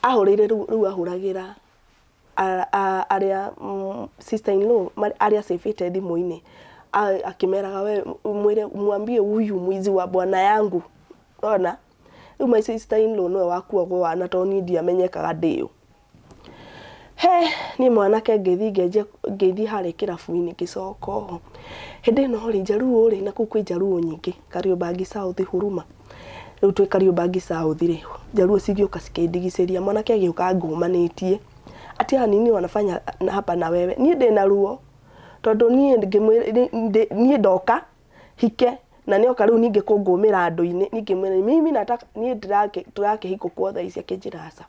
Ahũrĩire rĩu, rĩu ahũragĩra arĩa sister in law arĩa acĩbĩte thimũ-inĩ, akĩmeraga we mwĩre mwambie huyu mwizi wa bwana yangu. Ona rĩu my sister in law nĩwe wakuagwo wana tondũ niĩ ndiamenyekaga ndĩũ. He niĩ mwanake ngĩthiĩ ngĩanjia ngĩthiĩ harĩa kĩrabu-inĩ, ngĩcoka oho. Hĩndĩ ĩno rĩ, njaruo rĩ, na kũu kwĩ njaruo nyingĩ, Kariobangi South, Huruma. Rĩu twĩ Kariobangi South rĩ, njaruo cigĩũka cikĩndigicĩria, mwanake agĩũka angũmanĩtie atĩ hawa nini wanafanya hapa na wewe. Niĩ ndĩna ruo tondũ niĩ niĩ ndoka hike na nĩoka rĩu ningĩ kũngũmĩra andũ-inĩ. Niĩ ngĩmwĩra mimi nataka niĩ ndĩrakĩhingũkwo thaa ici. Akĩnjĩra aca,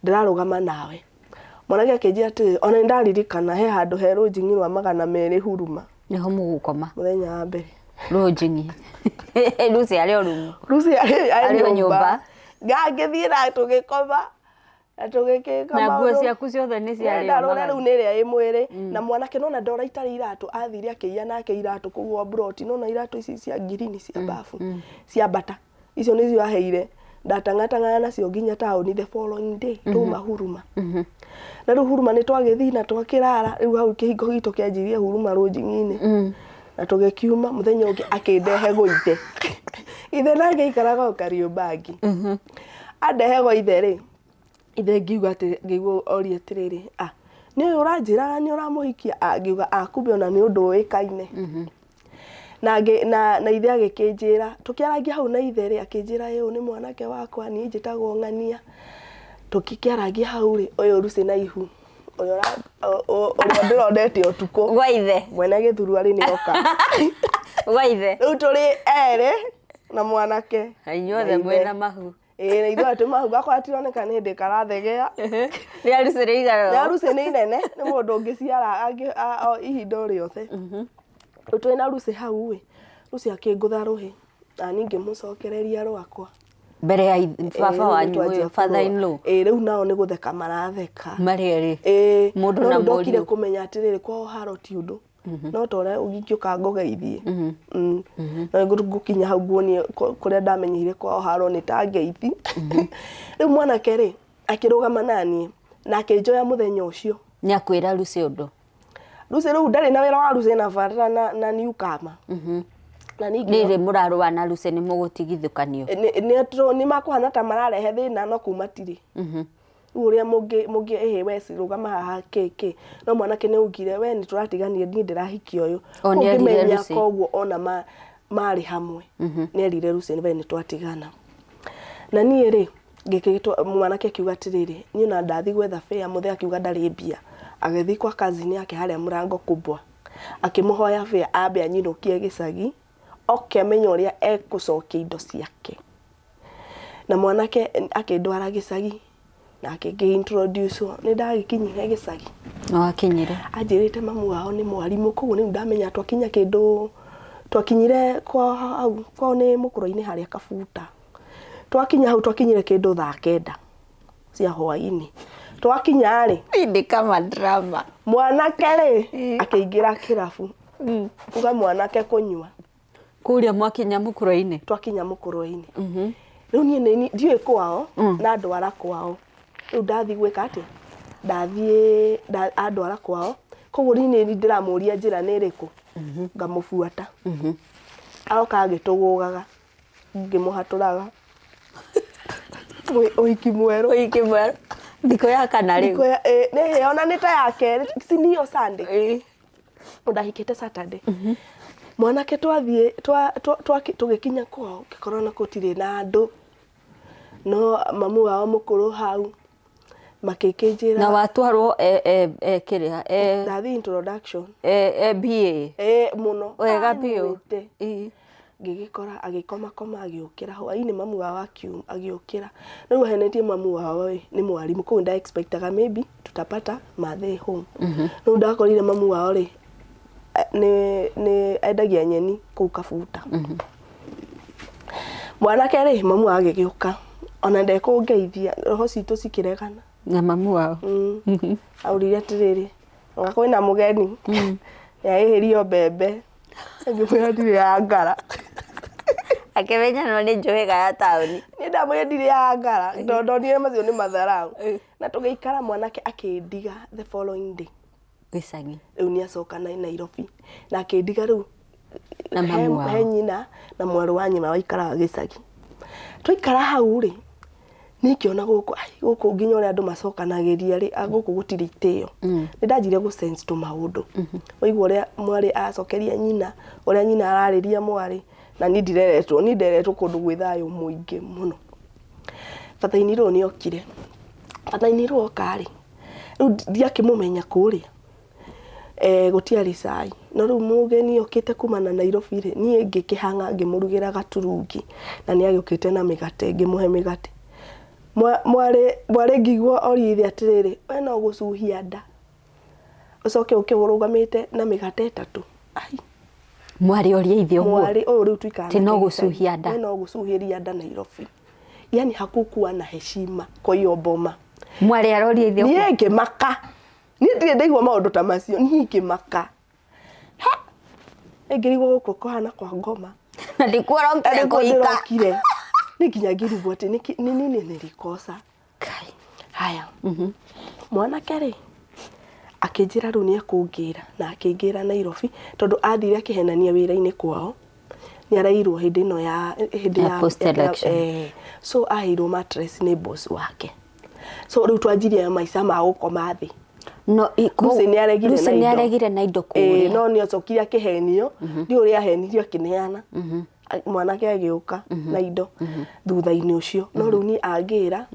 ndĩrarũgama nawe. Mwanake akĩnjĩra atĩrĩ, ona nĩ ndaririkana he handũ he rũnjing'i rwa 200 Huruma. Nĩho mũgũkoma? Mũthenya wa mbere. Rũnjing'i. Lucy arĩ o rumu? Lucy arĩ Arĩ o nyũmba. Nyũmba. Ngĩthiĩ na tũgĩkoma na tũgĩkĩka Na nguo maũndũ. ciaku ciothe nĩ ciarĩ o Ndarora magathĩ. rĩu nĩ ĩrĩa ĩ mwĩrĩ na mwanake nona ndora itarĩ iratũ, athire akĩiya nake iratũ kũu o mburoti, nona iratũ ici cia ngirini cia babu cia bata icio nĩcio aheire, ndatang'atang'ana nacio nginya taũni the following day tuma Huruma. Na rĩu Huruma nĩ twagĩthiĩ na twakĩrara, rĩu hau kĩhingo gitũ kĩanjirie Huruma rũnjing'i-inĩ na tũgĩkiuma. Mũthenya ũngĩ akĩndehe gwa ithe, ithe nake aikaraga o Kariobangi. Andehe gwa ithe rĩ, ithe ngiuga atĩ ngĩigua oria atĩrĩrĩ, ah, nĩ ũyũ ũranjĩraga nĩ ũramũhikia? Ah, ngiuga ah, kumbe ona nĩ ũndũ ũĩkaine. Na ithe agĩkĩnjĩra, tũkĩarangia hau na ithe rĩ, akĩnjĩra ũyũ nĩ mwanake wakwa, niĩ njĩtagwo ng'ania. Tũkĩkĩarangia hau rĩ, ũyũ Lucy na ihu ũrĩa ũrĩa ndĩronete ũtukũ Gwa ithe. Mwene gĩthuru arĩ nĩoka. Gwa ithe. Rĩu tũrĩ erĩ na mwanake Na inyuothe na ithe. Mwĩna mahu. Ĩĩ na ithuĩ tuma hau gakwa gatironeka nĩ hĩndĩ karathegea. Rĩa Lucy rĩigana Rĩa Lucy nĩ inene nĩ mũndũ ũngĩciara ihinda o rĩothe. Rĩu twĩna Lucy hau ĩ, Lucy akĩngũtha rũhĩ na niĩ ngĩmũcokereria rwakwa. Mbere ya baba wanyu ũyũ, father in law. Ĩĩ rĩu nao nĩ gũtheka maratheka. Marĩ erĩ. Ĩĩ Mũndũ no na rĩu ndokire mũriũ. kũmenya atĩrĩrĩ kwao haro ti ũndũ. No ta ũrĩa ingĩũka ngũgeithie. No ngũkinya hau nguonie kũrĩa ndamenyeire kwao haro nĩ ta ngeithi. Rĩu mwanake rĩ, akĩrũgama naniĩ na akĩnjoya mũthenya ũcio. Nĩ akwĩra Lucy ũndũ? Lucy rĩu ndarĩ na wĩra wa Lucy na bata na newcomer. Na ningĩ Rĩrĩ mũrarũa na Lucy nĩ mũgũtigithũkanio? Nĩ makũhana ta mararehe thĩna no kũu matirĩ. Rĩu ũrĩa mũngĩ ĩhĩ we rũgama haha kĩ kĩ. No mwanake nĩ augire we nĩ tũratiganire niĩ ndĩrahikia ũyũ. O nĩ erire Ũngĩmenya Lucy? koguo ona marĩ hamwe. Nĩ erire Lucy we nĩ twatigana. Na niĩ rĩ, mwanake akiuga atĩrĩrĩ, niĩ ona ndathiĩ gwetha fare mũthee akiuga ndarĩ mbia. Agĩthiĩ kwa cousin yake harĩa mũrango kubwa. Akĩmũhoya fare ambe anyinũkie gĩcagi, oke amenye ũrĩa egũcokia indo ciake. Na mwanake akĩndwara gĩcagi na akĩngĩ introduce wo. Nĩ ndagĩkinyire gĩcagi. Nĩ wakinyire? Anjĩrĩte mamu wao nĩ mwarimũ koguo rĩu ndamenya twakinya kĩndũ, twakinyire kwao hau, kwao nĩ mũkũrwe-inĩ harĩa Kabuta. Twakinya hau twakinyire kĩndũ thaa kenda cia hwainĩ. Twakinya rĩ, Hii ni kama drama. Mwanake rĩ, akĩingĩra kĩrabu. Uga mwanake kũnyua. Kũrĩa mwakinya mũkũrwe-inĩ? Twakinya mũkũrwe-inĩ. Rĩu niĩ nĩ ndiũĩ kwao, na ndwara kwao. Rĩu ndathiĩ gwĩka atĩa? Ndathiĩ andwara kwao. Koguo niĩ nĩ ndĩramũria njĩra nĩ ĩrĩkũ, ngamũbuata. Aroka agĩtũgũgaga, ngĩmũhatũraga. Ũhiki mwerũ. Ũhiki mwerũ. Thikũ ya kana rĩu? Thikũ ya, nĩ ona nĩ ta ya kerĩ, si ni hiyo Sunday. Ndahikĩte Saturday. Mwanake twathiĩ, tũgĩkinya kwao, ngĩkora ona gũtirĩ na andũ. No mamu wao mũkũrũ hau, makĩkĩnjĩra. Na watwarwo kĩrĩa, Ndathiĩ introduction. BA. Mũno. Wega biũ. Anyuĩte. Ngĩgĩkora agĩkomakoma agĩũkĩra hwainĩ mamu wao agĩũkĩra. Rĩu ahenetie mamu wao ĩ, nĩ mwarimũ koguo nda expectaga maybe tutapata mathe home. Rĩu ndakorire mamu wao rĩ, nĩ endagia nyeni kũu Kabuta. Mwanake rĩ, mamu wao agĩgĩũka ona ndekũngeithia, roho citũ cikĩregana. Na mamu wao? Aurire atĩrĩrĩ, anga kwĩna mũgeni, nĩahĩhĩrio mbembe. Ngĩmwĩra ndirĩ ya ngara. Akĩmenya no nĩ njũhĩga ya taũni. Niĩ ndamwĩra ndirĩ ya ngara, tondũ ndonire macio nĩ matharau. Na tũgĩikara mwanake akĩndiga the following day. Gĩcagi. Rĩu nĩ acoka na Nairobi. Na akĩndiga rĩu Na mamu wao. he nyina na mwarĩ wa nyina waikaraga gĩcagi. Twaikara hau rĩ, niĩ ngĩona gũkũ, ai, gũkũ nginya ũrĩa andũ macokanagĩria rĩ, gũkũ gũtirĩ itĩo. Nĩ ndanjire gũ sense tũmaũndũ. Waigua ũrĩa mwarĩ aracokeria nyina, ũrĩa nyina ararĩria mwarĩ, na niĩ ndireretwo, niĩ nderetwo kũndũ gwĩ thayũ mũingĩ mũno. Bathainĩ rĩu nĩ okire. Bathainĩ rĩu oka rĩ, rĩu ndiakĩmũmenya kũrĩa. Gũtiarĩ cai. No rĩu mũgeni okĩte kuma na Nairobi rĩ, niĩ ngĩkĩhang'a ngĩmũrugĩra gaturungi, na nĩ agĩũkĩte na mĩgate, ngĩmũhe mĩgate. Mwarĩ ngĩigua oria ithe atĩrĩrĩ, we no gũcuhia nda, ũcoke ũke ũrũgamĩte na mĩgate ĩtatũ. Ai. Mwarĩ oria ithe ũguo? Mwarĩ ũyũ rĩu tuikaraga Ti no nake gĩcagi. gũcuhia nda? We no gũcuhĩria nda Nairobi. Yani hakukuwa na heshima kwa hiyo boma. Mwarĩ aroria ithe ũguo? Niĩ ngĩmaka. Niĩ ndirĩ ndaigua maũndũ ta macio, niĩ ngĩmaka. Ha! Ngĩrigwo gũkũ kũhana kwa ngoma. Na ndikuo ũrokire Na nĩkuo kũhika. ndĩrokire. Niĩ nginya ngĩrigwo atĩ nĩ nini nilikosa. Kai. Haya. Mwanake rĩ, akĩnjĩra rĩu nĩ ekũngĩra, na akĩngĩra Nairobi, tondũ athire akĩhenania wĩra-inĩ kwao. Nĩ arairwo hĩndĩ ĩno ya, hĩndĩ Ya ya, post election. So aheirwo mattress nĩ boss wake. So rĩu twanjirie maica ma gũkoma thĩ. No, Lucy nĩ aregire Lucy na nĩ indo. aregire na indo kũrĩa. No nĩ acokire akĩhenio. Ndiũĩ ũrĩa ahenirio akĩneana. Mwanake agĩũka na indo thutha-inĩ ũcio. No rĩu niĩ angĩra,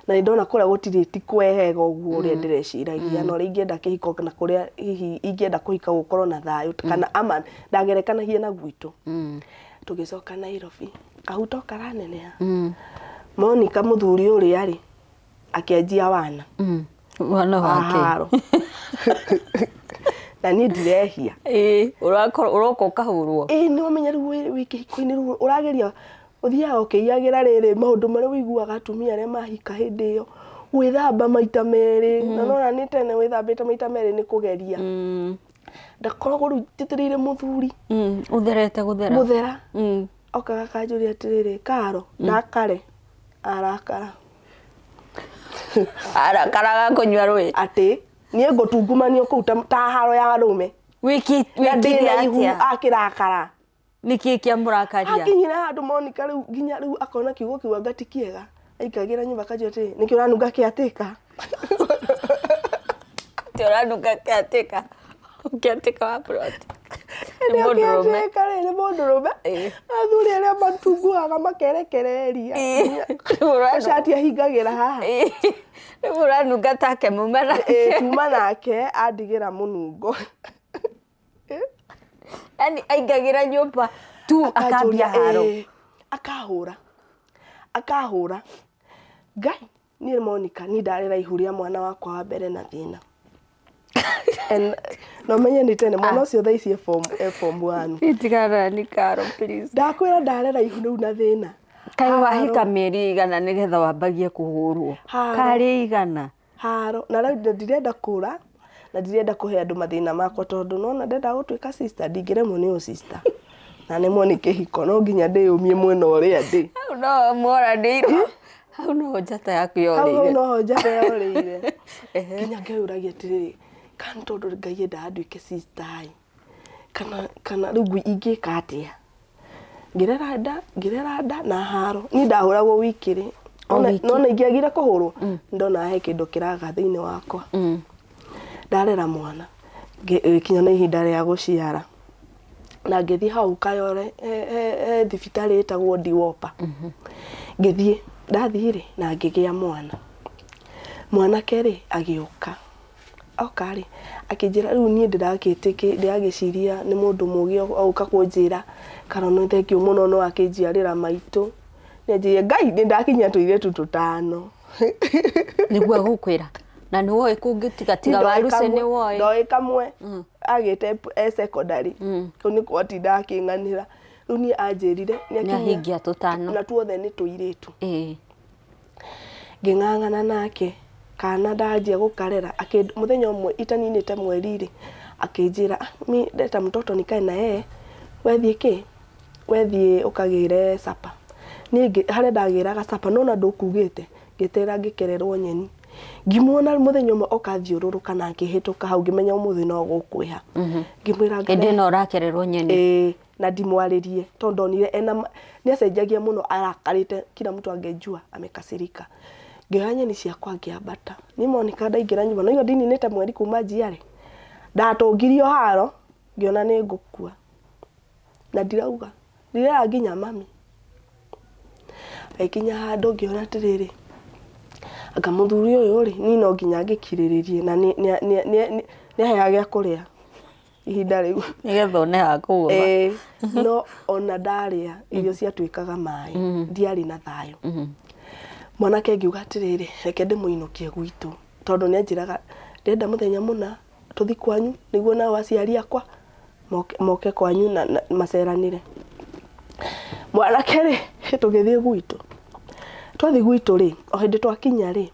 na nĩ ndona kũrĩa gũtirĩ ti kwehega ũguo ũrĩa ndĩreciragia, na ũrĩa ingĩenda kĩhiko na kũrĩa hihi ingĩenda kũhika gũkorwo na thayũ, kana ama ndagerekanagia na gwitũ. Tũgĩcoka Nairobi, kahuto karaneneha. Monica mũthuri ũrĩa rĩ akĩanjia wana. Mwana wake. Haro. Na niĩ ndirehia. Ĩĩ, ũroka ũkahũrwo. Ĩĩ nĩ ũmenya rĩu wĩ kĩhiko-inĩ rĩu ũrageria ũthiaga ũkĩiyagĩra rĩrĩ maũndũ marĩa ũiguaga atumia arĩa mahika hĩndĩ ĩyo gwĩthamba maita merĩ na nona nĩ tene wĩthambĩte maita merĩ nĩ kũgeria. Ndakoragwo rĩu njĩtĩrĩire mũthuri. Ũtherete gũthera. Gũthera. Okaga akanjũria atĩrĩrĩ, Karo, ndakare? Arakara. Arakaraga kũnyua rũĩ. Atĩ niĩ ngũtungumanio kũu ta haro ya arũme. Wĩkire Na ndĩna ihu atĩa? akĩrakara. Nĩkĩ kĩamũrakaria? Akinyire handũ Monica rĩu nginya rĩu akona kiugo kĩu anga ti kĩega. Aingagĩra nyũmba akanjĩra atĩrĩ, nĩkĩ ũranunga kĩatĩka? Atĩ ũranunga kĩatĩka. Kĩatĩka wa plot. Nĩ mũndũrũme. Kĩatĩka rĩ, nĩ mũndũrũme. Athuri arĩa matunguhaga makerekereria. Cati ahingagĩra haha. Rĩu ũranunga take muma nake. Tuma nake andigĩra mũnungo. Yaani aingagĩra nyũmba tu akambia haro. Akahũra. Akahũra. Ngai, niĩ Monica, niĩ ndarera ihu rĩa mwana wakwa wa mbere na thĩna. And no menye nĩ tene mwana ũcio thaa ici e form 1. Tigana ni Karo please. Ndakwĩra ndarera ihu rĩu na thĩna. Kaĩ wahika mĩeri igana nĩgetha wambagie kũhũrwo. Karĩ igana. Haro. Na rĩu ndirenda kũra na ndirenda kũhe andũ mathĩna makwa tondũ nona ndenda gũtuĩka sister ndingĩremwo nĩ ũ sister. Na nemwo nĩ kĩhiko no nginya ndĩyũmie mwena ũrĩa ndĩ. Hau no moranĩirwo. Hau no njata yaku yorĩire. Hau no njata yorĩire. Nginya ngeyũragia atĩrĩrĩ, kana tondũ Ngai endaga nduĩke sister ĩ, kana rĩu ingĩka atĩa? Ngĩrera nda na haro. Niĩ ndahũragwo wiki rĩ. Nona ingĩagire kũhũrwo, ndonaga he kĩndũ kĩraga thĩinĩ wakwa. Ndarera mwana, gĩkinya nĩ ihinda rĩa gũciara. Na ngĩthiĩ hau Kayore he thibitarĩ ĩtagwo Ndiwopa. Ngĩthiĩ, ndathiĩ rĩ, na ngĩgĩa mwana. Mwanake rĩ, agĩũka. Oka rĩ, akĩnjĩra rĩu niĩ ndĩragĩciria nĩ mũndũ mũgĩ oka kũnjĩra kana nĩ thengiũ mũno no akĩnjiarĩra maitũ. Nĩanjĩrire Ngai nĩ ndakinyia tũirĩtu tũtano. Nĩguo egũkwĩra. Na nĩ woĩ kũngĩtiga tiga waruce nĩ woĩ. Ndoĩ kamwe agĩte e secondary. Kau nĩko atindaga akĩng'anĩra. Rĩu niĩ anjĩrire nĩahingia tũtano. Na tuothe nĩ tũirĩtu. Ngĩng'ang'ana nake kana ndanjia gũkarera mũthenya ũmwe itaninĩte mweri rĩ akĩnjĩra mi leta mtoto nikae na yeye wethiĩ kĩ wethiĩ ũkagĩre supper. Niĩ harĩa ndagĩraga supper nona ndũkugĩte ngĩeterera ngĩkererwo nyeni. Ngĩmuona mũthenya ũmwe oka thiũrũrũka na akĩhĩtũka hau ngĩmenya ũmũthĩ no gũkwĩha. Ngĩmwĩra Hĩndĩ ĩno ũrakererwo nyeni. Ĩĩ, na ndimwarĩrie tondũ ndonire ena nĩacenjagia mũno arakarĩte kila mtu angejua amekasirika. Ngĩoya nyeni ciakwa ngĩambata. Niĩ Monica ndaingĩra nyũmba no ndininĩte mweri kuma njiare. Ndatũngirio haro ngĩona nĩ ngũkua. Na ndirauga ndirera nginya mami. Agĩkinya handũ ngĩona atĩrĩrĩ, anga mũthuri ũyũ rĩ, niĩ no nginya ngĩkirĩrĩrie na nĩaheaga gĩa kũrĩa ihinda rĩu. Nĩgetha one ha kũgũra. Ĩĩ, no ona ndarĩa irio ciatuĩkaga maĩ, ndiarĩ na thayũ. Mwanake ngiuga atĩrĩrĩ, reke ndĩmũinũkie gwitũ tondũ nĩanjĩraga ndĩrenda mũthenya mũna tũthiĩ kwanyu nĩguo nao aciari akwa moke kwanyu na maceranĩre. Mwanake rĩ, tũgĩthiĩ gwitũ. Twathiĩ gwitũ rĩ, o hĩndĩ twakinya rĩ,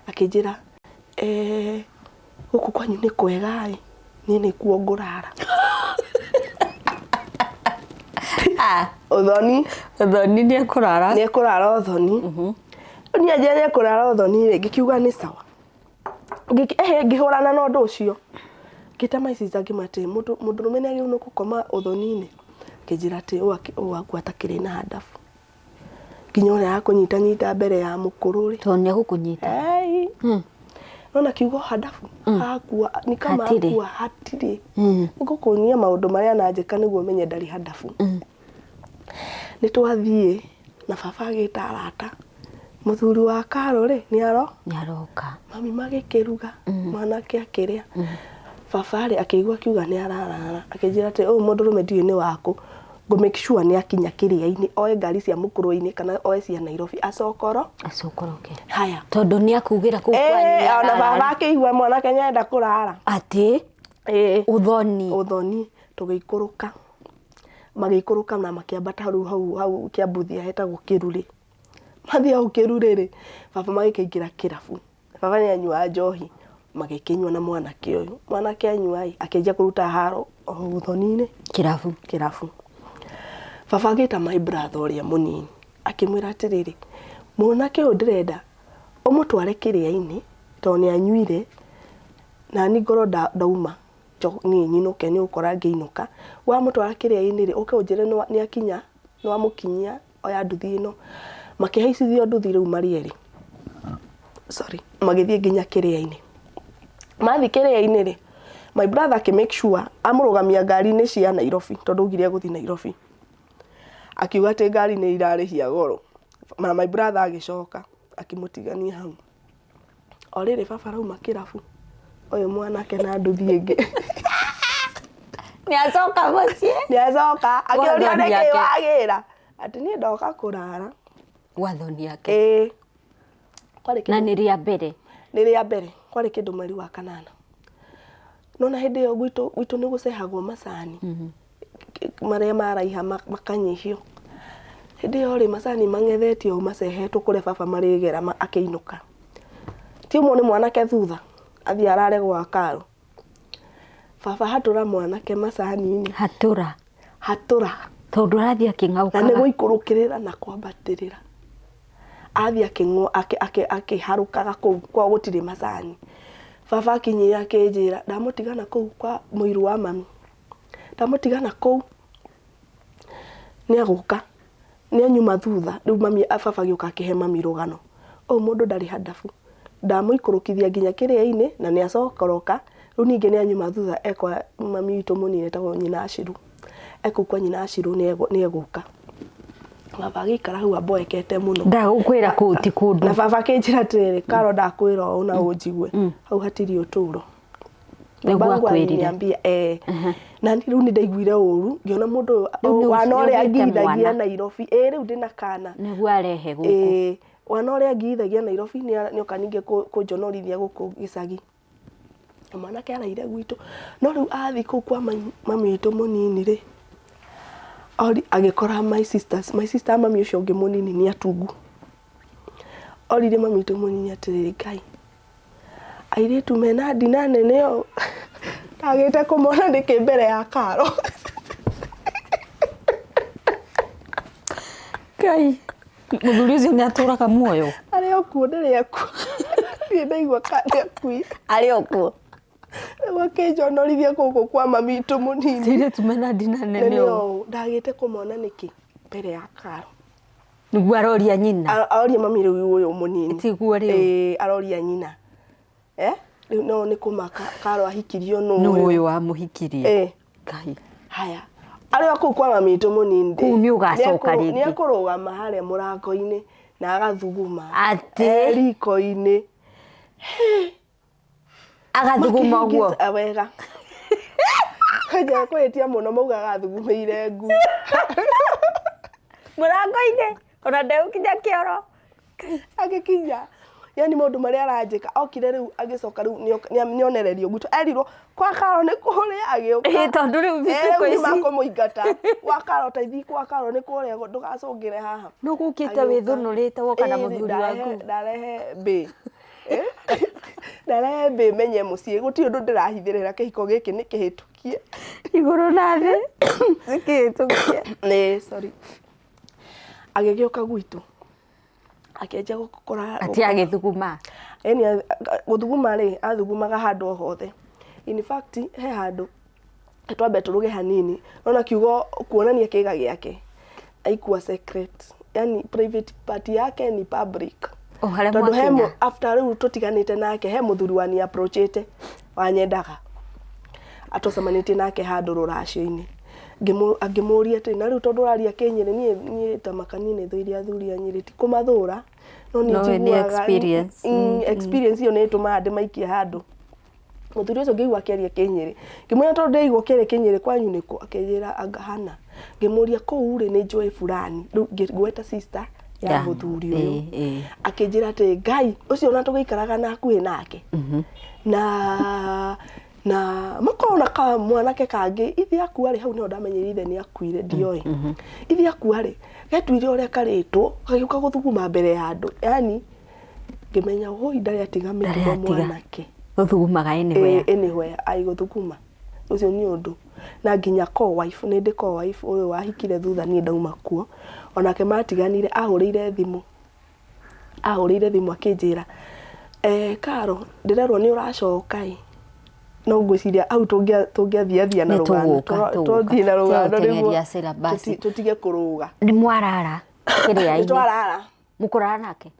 akĩnjĩra gũkũ kwanyu nĩ kwega ĩ, niĩ nĩkuo ngũrara. Ũthoni. Ũthoni nĩ ekũrara. Nĩ ekũrara ũthoni. Niĩ anjĩra nĩ ekũrara ũthoni rĩ, ngĩkiuga nĩ sawa. Ngĩhũrana na ũndũ ũcio. Ngĩta my sister ngĩmwĩra atĩ mũndũrũme nĩ agĩrĩirwo nĩ gũkoma ũthoni-inĩ. Akĩnjĩra atĩ ũũ akua atakĩrĩ na handabu. Nginya ũrĩa akũnyitanyita mbere ya mũkũrũ rĩ. Tondũ nĩ egũkũnyita. Nona kiugo handabu akua ni kama akua hatirĩ. Ngũkũnia maũndũ marĩa ananjĩka nĩguo menye ndarĩ handabu. Nĩ twathiĩ na baba agĩta arata. Mũthuri wa Karo rĩ nĩ aroka. Mami magĩkĩruga mwanake akĩrĩa. Baba rĩ akĩigua akiuga nĩ ararara akĩnjĩra atĩ ũyũ mũndũrũme ndiũĩ nĩ wakũ. Ngũ make sure nĩ akinya kĩrĩa-inĩ, oe ngari cia mũkũrwe-inĩ kana oe cia Nairobi acokoro. Acokoroke. Haya. Tondũ nĩ akugĩra kũu kwanyu nĩ Ona baba akĩigua mwanake nĩ arenda kũrara. Atĩ? Ĩĩ. Ũthoni. Ũthoni. Tũgĩikũrũka. Magĩikũrũka na makĩambata rĩu hau hau Kĩambuthia hetagwo Kĩrurĩ. Mathiĩ hau Kĩrurĩ rĩ, baba magĩkĩingĩra kĩrabu. Baba nĩ anyuaga njohi, magĩkĩnyua na mwanake ũyũ. Mwanake anyua ĩ, akĩanjia kũruta haro o ũthoni-inĩ. Kĩrabu. Kĩrabu. Baba agĩta my brother ũrĩa mũnini, akĩmwĩra atĩrĩrĩ, mwanake ũyũ ndĩrenda ũmũtware kĩrĩa-inĩ, tondũ nĩ anyuire, nani ngorwo ndauma niĩ nyinũke nĩ ũgũkora ngĩinũka. Wamũtwara kĩrĩa-inĩ rĩ, ũke ũnjĩre nĩ akinya, nĩ wamũkinyia. Oya nduthi ĩno. Makĩhaicithio nduthi rĩu marĩ erĩ. Sorry. Magĩthiĩ nginya kĩrĩa-inĩ. Mathiĩ kĩrĩa-inĩ rĩ, my brother akĩ make sure amũrũgamia ngari-inĩ cia Nairobi tondũ augire egũthiĩ Nairobi. Akiuga atĩ ngari nĩ irarĩhia goro. Na my brother agĩcoka akĩmũtigania hau. O rĩrĩ baba arauma kĩrabu, ũyũ mwanake na nduthi ĩngĩ. Nĩ acoka mũciĩ. Nĩ acoka, akĩũrio Gwa thoni nĩkĩ yake. wagĩra. Atĩ niĩ ndoka kũrara. Gwa thoni yake. Ĩĩ. Kwarĩ Na kĩndũ nĩ rĩa mbere. nĩ rĩa mbere, kwarĩ kĩndũ mweri wa kanana. Nona hĩndĩ ĩyo gwitũ gwitũ nĩ gũcehagwo macani. Marĩa maraiha makanyihio. Hĩndĩ ĩyo rĩ, macani mang'ethetio ũũ macehetwo kũrĩa baba marĩgera akĩinũka. Ti ũmwe nĩ mwanake thutha, athiĩ arare gwa Karo. Baba hatũra mwanake macani-inĩ. Hatũra. Hatũra. Tondũ arathiĩ Na nĩ akĩng'aũkaga. gũikũrũkĩrĩra na kwambatĩrĩra. Athiĩ akĩharũkaga kũu kwao gũtirĩ macani. Baba akinyire akĩnjĩra ndamũtiga na kũu kwa mũiru wa mami. Ndamũtiga na kũu nĩ egũka, nĩ anyuma thutha, rĩu mami baba agĩũka akĩhe mami rũgano, ũyũ mũndũ ndarĩ handabu, ndamũikũrũkithia nginya kĩrĩa-inĩ na nĩ acokoroka, rĩu ningĩ nĩ anyuma thutha e kwa mami witũ mũnini etagwo nyina Ashirũ, e kũu kwa nyina Ashirũ nĩ egũka. Baba agĩikara hau amboekete mũno. Ndagũkwĩra kũu ti kũndũ. Na baba akĩnjĩra atĩrĩrĩ, Karo ndakwĩra ũũ na ũnjigue, hau hatirĩ ũtũro. Nĩguo Babangu akwĩrire. aliniambia eh, na niĩ rĩu nĩ ndaiguire ũru ngĩona mũndũ Rĩu ũyũ nĩ wana ũrĩa ũgĩte ngithagia mwana. Nairobi ĩ rĩu ndĩna kana Nĩguo arehe gũkũ. ĩ wana ũrĩa ngithagia Nairobi nĩoka ningĩ kũnjonorithia gũkũ gĩcagi. Na mwanake araire gwitũ no rĩu athiĩ kũu kwa mami witũ mũnini rĩ, agĩkora my sisters, my sister mami ũcio ũngĩ mũnini nĩ atungu. Oririe mami witũ mũnini atĩrĩrĩ, Ngai Airĩtu mena ndina nene ũũ, ndagĩte kũmona nĩkĩ mbere ya karo. Ngai, mũthuri ũcio nĩ atũraga muoyo? Arĩ o kuo ndarĩ akua. Ndirĩ ndaigua kana nĩ akuire. Arĩ o kuo? Rĩu akĩnjonorithia gũkũ kwa mami witũ mũnini. Airĩtu mena ndina nene ũũ. Ndagĩte kũmona nĩkĩ mbere ya karo. Nĩguo aroria nyina. Aroria mami rĩu ũyũ mũnini. Tiguo rĩu. Ĩĩ aroria nyina. Eh? Rĩu no nĩ kũmaka Karo ahikirio nũ Nũ ũyũ wamũhikirie? Ĩĩ. Ngai. Haya. Arĩ o kũu kwa mami witũ mũnini. Kũu nĩ ũgacoka rĩngĩ. Nĩ ekũrũgama harĩa mũrango-inĩ na agathuguma. Atĩ? E riko-inĩ. Agathuguma ũguo. Makĩhĩngĩca wega. Kwenja kwĩtia mũno maugaga athugumĩire ngui. Mũrango-inĩ ona ndegũkinya kĩoro. Agĩkinya yani maũndũ marĩa aranjĩka okire rĩu agĩcoka rĩu nĩonererio gwitũ erirwo kwa Karo nĩ kũrĩa agĩũka. Ĩĩ tondũ rĩu Rĩu thikũ nĩ ici. makũmũingata gwa Karo ta ithiĩ kwa Karo nĩ kũrĩa ndũgacũngĩre haha. Nĩ ũgũkĩte wĩthũnũrĩte woka na mũthuri waku. Ndarehe mbĩ. Ndarehe mbĩ menye mũciĩ gũtirĩ ũndũ ndĩrahithĩrĩra kĩhiko gĩkĩ nĩ kĩhĩtũkie. Igũrũ na thĩ nĩ kĩhĩtũkie. Nĩ sorry. Agĩgĩũka gwitũ akĩanjia gũkora Atĩ agĩthuguma. Ĩni gũthuguma rĩ athugumaga handũ o hothe. In fact he handũ twambe tũrũge hanini nona kiugo kuonania kĩga gĩake haikuwa secret yani private part yake ni public. O harĩa Tondũ he mwakinya. after rĩu tũtiganĩte nake he mũthuri wani approachĩte wanyendaga atũcemanĩtie nake handũ rũracio-inĩ ngĩmũria atĩrĩ na rĩu tondũ ũraria kĩnyĩrĩ niĩ niĩ ta maka niĩ nĩ thũire athuri a Nyĩrĩ ti kũmathũra no nĩ No we nĩ njiguaga experience. Experience ĩyo nĩ ĩtũmaga ndĩmaikie handũ. Mũthuri ũcio ngĩigua akĩaria kĩnyĩrĩ ngĩmwĩra tondũ ndĩraigua ũkĩaria kĩnyĩrĩ kwanyu nĩkũ akĩnjĩra anga hana. Ngĩmũria kũu rĩ, nĩ njũĩ fulani. Rĩu ngĩgweta sister ya mũthuri ũyũ. Akĩnjĩra atĩ Ngai ũcio ona tũgĩikaraga na hakuhĩ nake na makorwo na ka mwanake kangĩ. Ithe akua rĩ, hau nĩho ndamenyire ithe nĩ akuire, ndioĩ ithe akua rĩ, getuire ũrĩa karĩtwo, gagĩũka gũthuguma mbere ya andũ, yani ngĩmenya hoi ndarĩ atiga mĩtugo. Ndarĩ atiga. Mwanake Gũthugumaga anywhere. Anywhere ai gũthuguma ũcio nĩ ũndũ na nginya co-wife, nĩ ndĩ co-wife ũyũ wahikire thutha niĩ ndauma kuo, onake matiganire ahũrĩire thimũ akĩnjĩra, "Karo, ndĩrerwo nĩ ũracoka ĩ." No ngwĩciria hau tũngĩathiathia na Nĩ rũgano. tũgũka, tũgũka. Tũthiĩ na rũgano nĩguo Tũgũteng'eria syllabus. Tũtige kũrũga. Nĩ mwarara Nĩ kĩrĩa-inĩ? Twarara. Mũkũrara nake?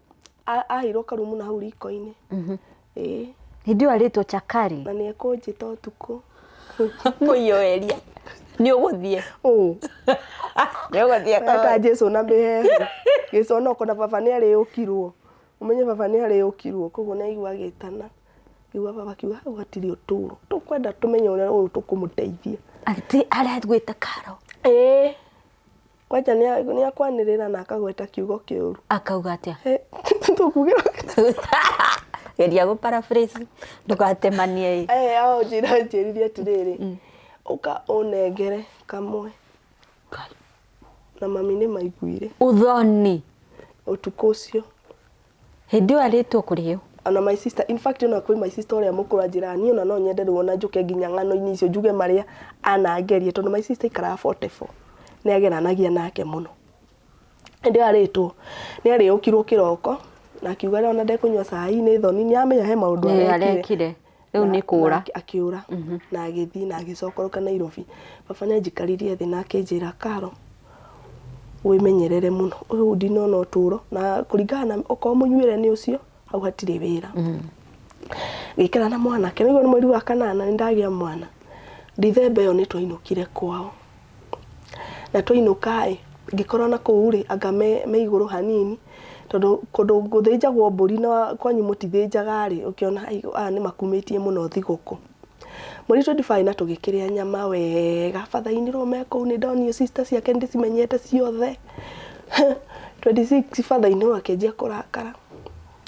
Aheirwo karumu na hau riko-inĩ, ĩĩ. Hĩndĩ ĩyo arĩtwo chakari. Na nĩ ekũnjĩta ũtukũ. Mũiyũeria nĩ ũgũthiĩ. Ũ. Nĩ ũgũthiĩ. Eta Jesu na mĩhehu gĩconoko na baba nĩ arĩũkirwo, ũmenye baba nĩ arĩũkirwo, koguo nĩ aigua agĩtana, igua baba akiuga hau hatirĩ ũtũro, tũkwenda tũmenye ũrĩa ũyũ tũkũmũteithia. Atĩ aragwĩta Karo? Ĩĩ, kwanja nĩ akwanĩrĩra na akagweta kiugo kĩũru. Akauga atĩa? Tũkugĩra. Geria gũ paraphrase, ndũgatemanie ĩ. Ao njĩra njĩrire atĩrĩrĩ, "Ũka ũnengere kamwe." Na mami nĩ maiguire. Ũthoni. Ũtukũ ũcio. Hĩndĩ ĩyo arĩtwo kũrĩo. Ona my sister, in fact, ona kwĩ my sister ũrĩa mũkũrũ anjĩraga niĩ ona no nyende rĩu ona njũke nginya ng'ano-inĩ icio njuge marĩa anangeria, tondũ my sister aikaraga 44, nĩ ageranagia nake mũno. Hĩndĩ ĩyo arĩtwo nĩ arĩũkirwo kĩroko na akiuga rĩu ona ndekũnyua cai nĩ thoni, nĩ amenya he maũndũ Nĩ arekire. Arekire rĩu nĩ kũra. Na akĩũra na agĩthiĩ na agĩcokoroka Nairobi. Baba nĩ anjikaririe thĩ na akĩnjĩra, "Karo, wĩmenyerere mũno, ũyũ ndinona ũtũro na kũringana na okorwo mũnyuĩre nĩ ũcio, hau hatirĩ wĩra." Ngĩikara na mwanake nĩguo nĩ mweri wa kanana nĩ ndagĩa mwana. Dithemba ĩyo nĩ twainũkire kwao, na twainũka ĩ, ngĩkorwo na kũu rĩ, anga me igũrũ hanini, tondũ kũndũ gũthĩnjagwo mbũri na kwanyu mũtithĩnjaga rĩ, ũkĩona ai, aya nĩ makumĩtie mũno thigũkũ mweri 25, na tũgĩkĩrĩa nyama wega. Father-in-law me kũu, nĩ ndonio sister ciake, nĩ ndĩcimenyete ciothe. 26 father-in-law akĩanjia kũrakara.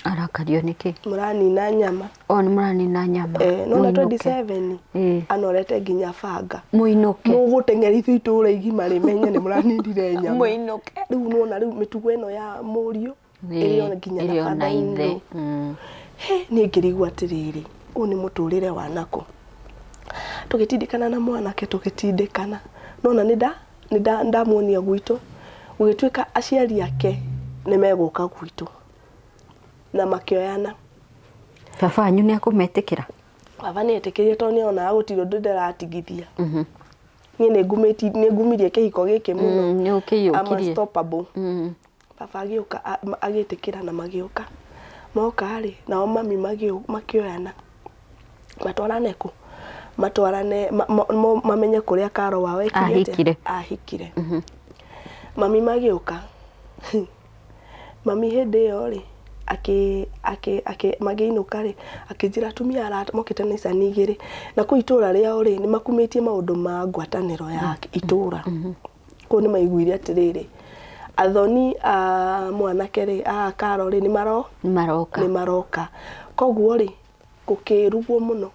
Arakario nĩkĩ? Mũranina nyama. O nĩ mũranina nyama. Nona Mũinũke. 27 anorete nginya banga. Mũinũke. Mũgũteng'erithio itũũra igima rĩmenye nĩ mũraninire nyama. Mũinũke. Rĩu nĩwona rĩu mĩtugo ĩno ya mũriũ ĩrĩ o nginya na Ĩrĩ ona ithe. father-in-law. He niĩ ngĩrigwo atĩrĩrĩ, ũyũ nĩ mũtũrĩre wa nakũ? Tũgĩtindĩkana na mwanake, tũgĩtindĩkana, nona nĩ nda nĩ nda ndamuonia gwitũ, gũgĩtuĩka aciari ake nĩ megũka gwitũ na makĩoyana. Baba wanyu nĩ akũmetĩkĩra? Baba nĩ etĩkĩrire, tondũ nĩ onaga gũtirĩ ũndũ ndĩratigithia. Niĩ nĩ ngumirie kĩhiko gĩkĩ mũno. Nĩ I'm ũkĩiyũkirie. unstoppable. Baba agĩũka, agĩtĩkĩra na magĩũka. Moka rĩ, nao mami makĩoyana matwarane kũ matwarane mamenye kũrĩa Karo wao ekire atĩa? Ahikire. Ahikire. Mami magĩũka, mami hĩndĩ ĩyo rĩ, akĩ akĩ akĩ magĩinũka rĩ, akĩnjĩra atumia arata mokĩte na icani igĩrĩ, na kũu itũra rĩao rĩ, nĩ makumĩtie maũndũ ma ngwatanĩro ya itũra. Kũu nĩ maiguire atĩrĩrĩ, athoni a mwanake rĩ, a Karo rĩ, nĩ maro Nĩ maroka. Nĩ maroka, koguo rĩ, gũkĩrugwo mũno,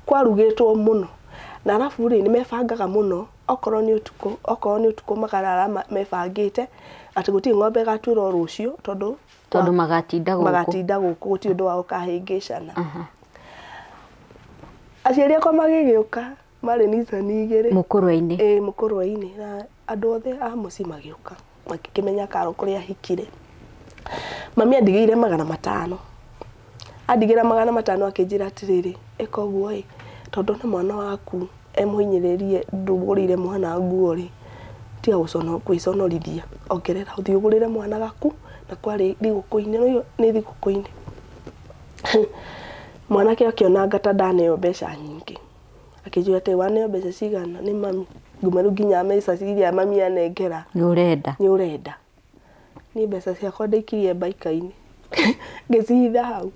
kwarugĩtwo mũno, na arabu rĩ, nĩ mebangaga mũno, okorwo nĩ ũtukũ makarara mebangĩte atĩ gũtirĩ ng'ombe ĩgatuĩrwo rũciũ, tondũ Tondũ magatinda gũkũ. Magatinda gũkũ, gũtirĩ ũndũ wa gũkahĩngĩcana. Aciari akwa magĩgĩũka marĩ nicani igĩrĩ. Mũkũrwe-inĩ. Ĩĩ, mũkũrwe-inĩ, na andũ othe a mũciĩ magĩũka, makĩmenya Karo kũrĩa ahikire. Mami andigĩire 500, andigĩra 500, akĩnjĩra atĩrĩrĩ, "Ĩka ũguo ĩ, tondũ na mwana waku emũhinyĩrĩrie, ndũgũrĩire mwana nguo rĩ, tiga gwĩconorithia, ongerera ũthiĩ ũgũrĩre mwana gaku." Na kwarĩ thigũkũ-inĩ, nĩ nĩ thigũkũ-inĩ. Mwanake akĩona ta ndaneo mbeca nyingĩ, akĩnjũria atĩ, "Waneo mbeca cigana nĩ mami?" Nguma rĩu nginya mbeca iria mami anengera. Nĩ ũrenda. Nĩ ũrenda. Niĩ mbeca ciakwa ndaikirie mbaika-inĩ, ngĩcihitha hau.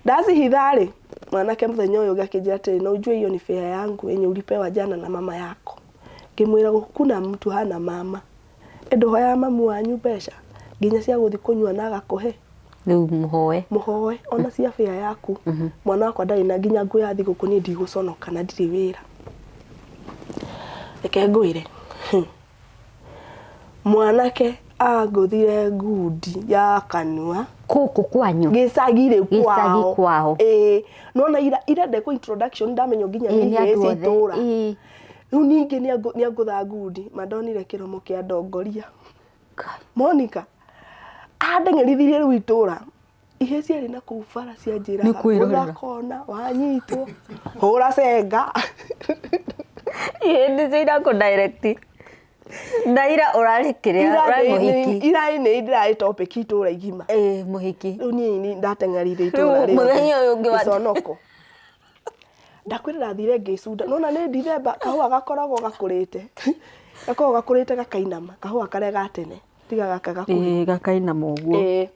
Ndacihitha rĩ, mwanake mũthenya ũyũ ũngĩ akĩnjĩra atĩrĩ, "Na ujue hiyo ni fare yangu yenye ulipewa jana na mama yako." Ngĩmwĩra kuna mtu hana mama. Ĩ ndũhoyaga mamu wanyu mbeca nginya cia gũthiĩ kũnyua na agakũhe? Rĩu mũhoe. Mũhoe ona cia bĩa yaku. Mwana wakwa ndarĩ na nginya nguo ya thigũkũ, niĩ ndigũconoka na ndirĩ wĩra. Reke ngwĩre, mwanake angũthire ngundi ya kanua. Kũkũ kwanyu? Gĩcagi rĩu. Gĩcagi kwao. Kwao. Ĩĩ, nona ira ira ndekwo introduction, ndamenywo nginya Ĩĩ, nĩ nĩ ihĩĩ andũ cia othe. itũra. Rĩu ningĩ nĩangũtha ngundi, ma ndonire kĩromo kĩa ndongoria. Ngai. Monica andeng'erithirie rĩu itũra, ihĩĩ ciarĩ na kũu bara cianjĩraga, Nĩ kwĩrorera. "Gũtha kona wanyitwo, hũra cenga." Ihĩĩ nĩcio irakũ direct na ira ũrarĩ kĩrĩa ũrarĩ mũhiki. Ira nĩ ndĩrarĩ topic itũra igima. Ĩĩ, mũhiki. Rĩu niĩ nĩ ndateng'erire Rĩu itũra rĩothe. Mũthenya ũyũ ũngĩ Gĩconoko ndakwĩra, ndathire ngĩcunda, nona nĩ Dithemba, kahũa gakoragwo gakũrĩte, gakoragwo gakũrĩte gakainama, kahũa karĩa ga tene, tiga gaka gakuhĩ. Ĩĩ, gakainama ũguo. Ĩĩ,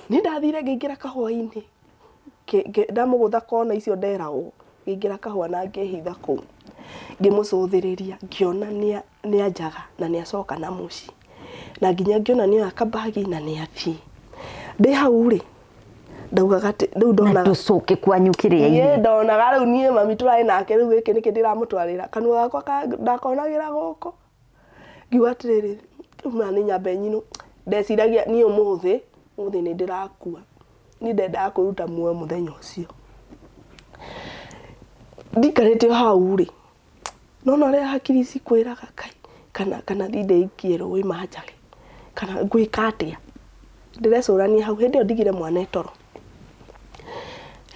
niĩ ndathire ngĩingĩra kahũa-inĩ, ndamũgũtha kona icio nderagwo, ngĩingĩra kahũa na ngĩhitha kũu, ngĩmũcũthĩrĩria, ngĩona nĩ anjaga na nĩ acoka na mũciĩ, na nginya ngĩona nĩoya kabagi na nĩ athiĩ. Ndĩ hau rĩ, ndaugaga atĩ rĩu Na ndonaga ndũcoke kwanyu niĩ kĩrĩa-inĩ. Ndonaga rĩu niĩ mami tũrarĩ nake, rĩu gĩkĩ nĩkĩ ndĩramũtwarĩra kanua gakwa ndakonagĩra gũkũ, ngiuga atĩrĩrĩ, rĩu ma nĩ nyambe nyinũ. Ndeciragia niĩ ũmũthĩ, ũmũthĩ nĩ ndĩrakua. Niĩ ndendaga kwĩruta muoyo mũthenya ũcio. Ndikarĩte o hau rĩ, nona ũrĩa hakiri cikwĩraga, kai kana thiĩ ndĩikie rũĩ manjage, kana ngwĩka atĩa? Ndĩrecũrania hau hĩndĩ ĩyo ndigire mwana e toro.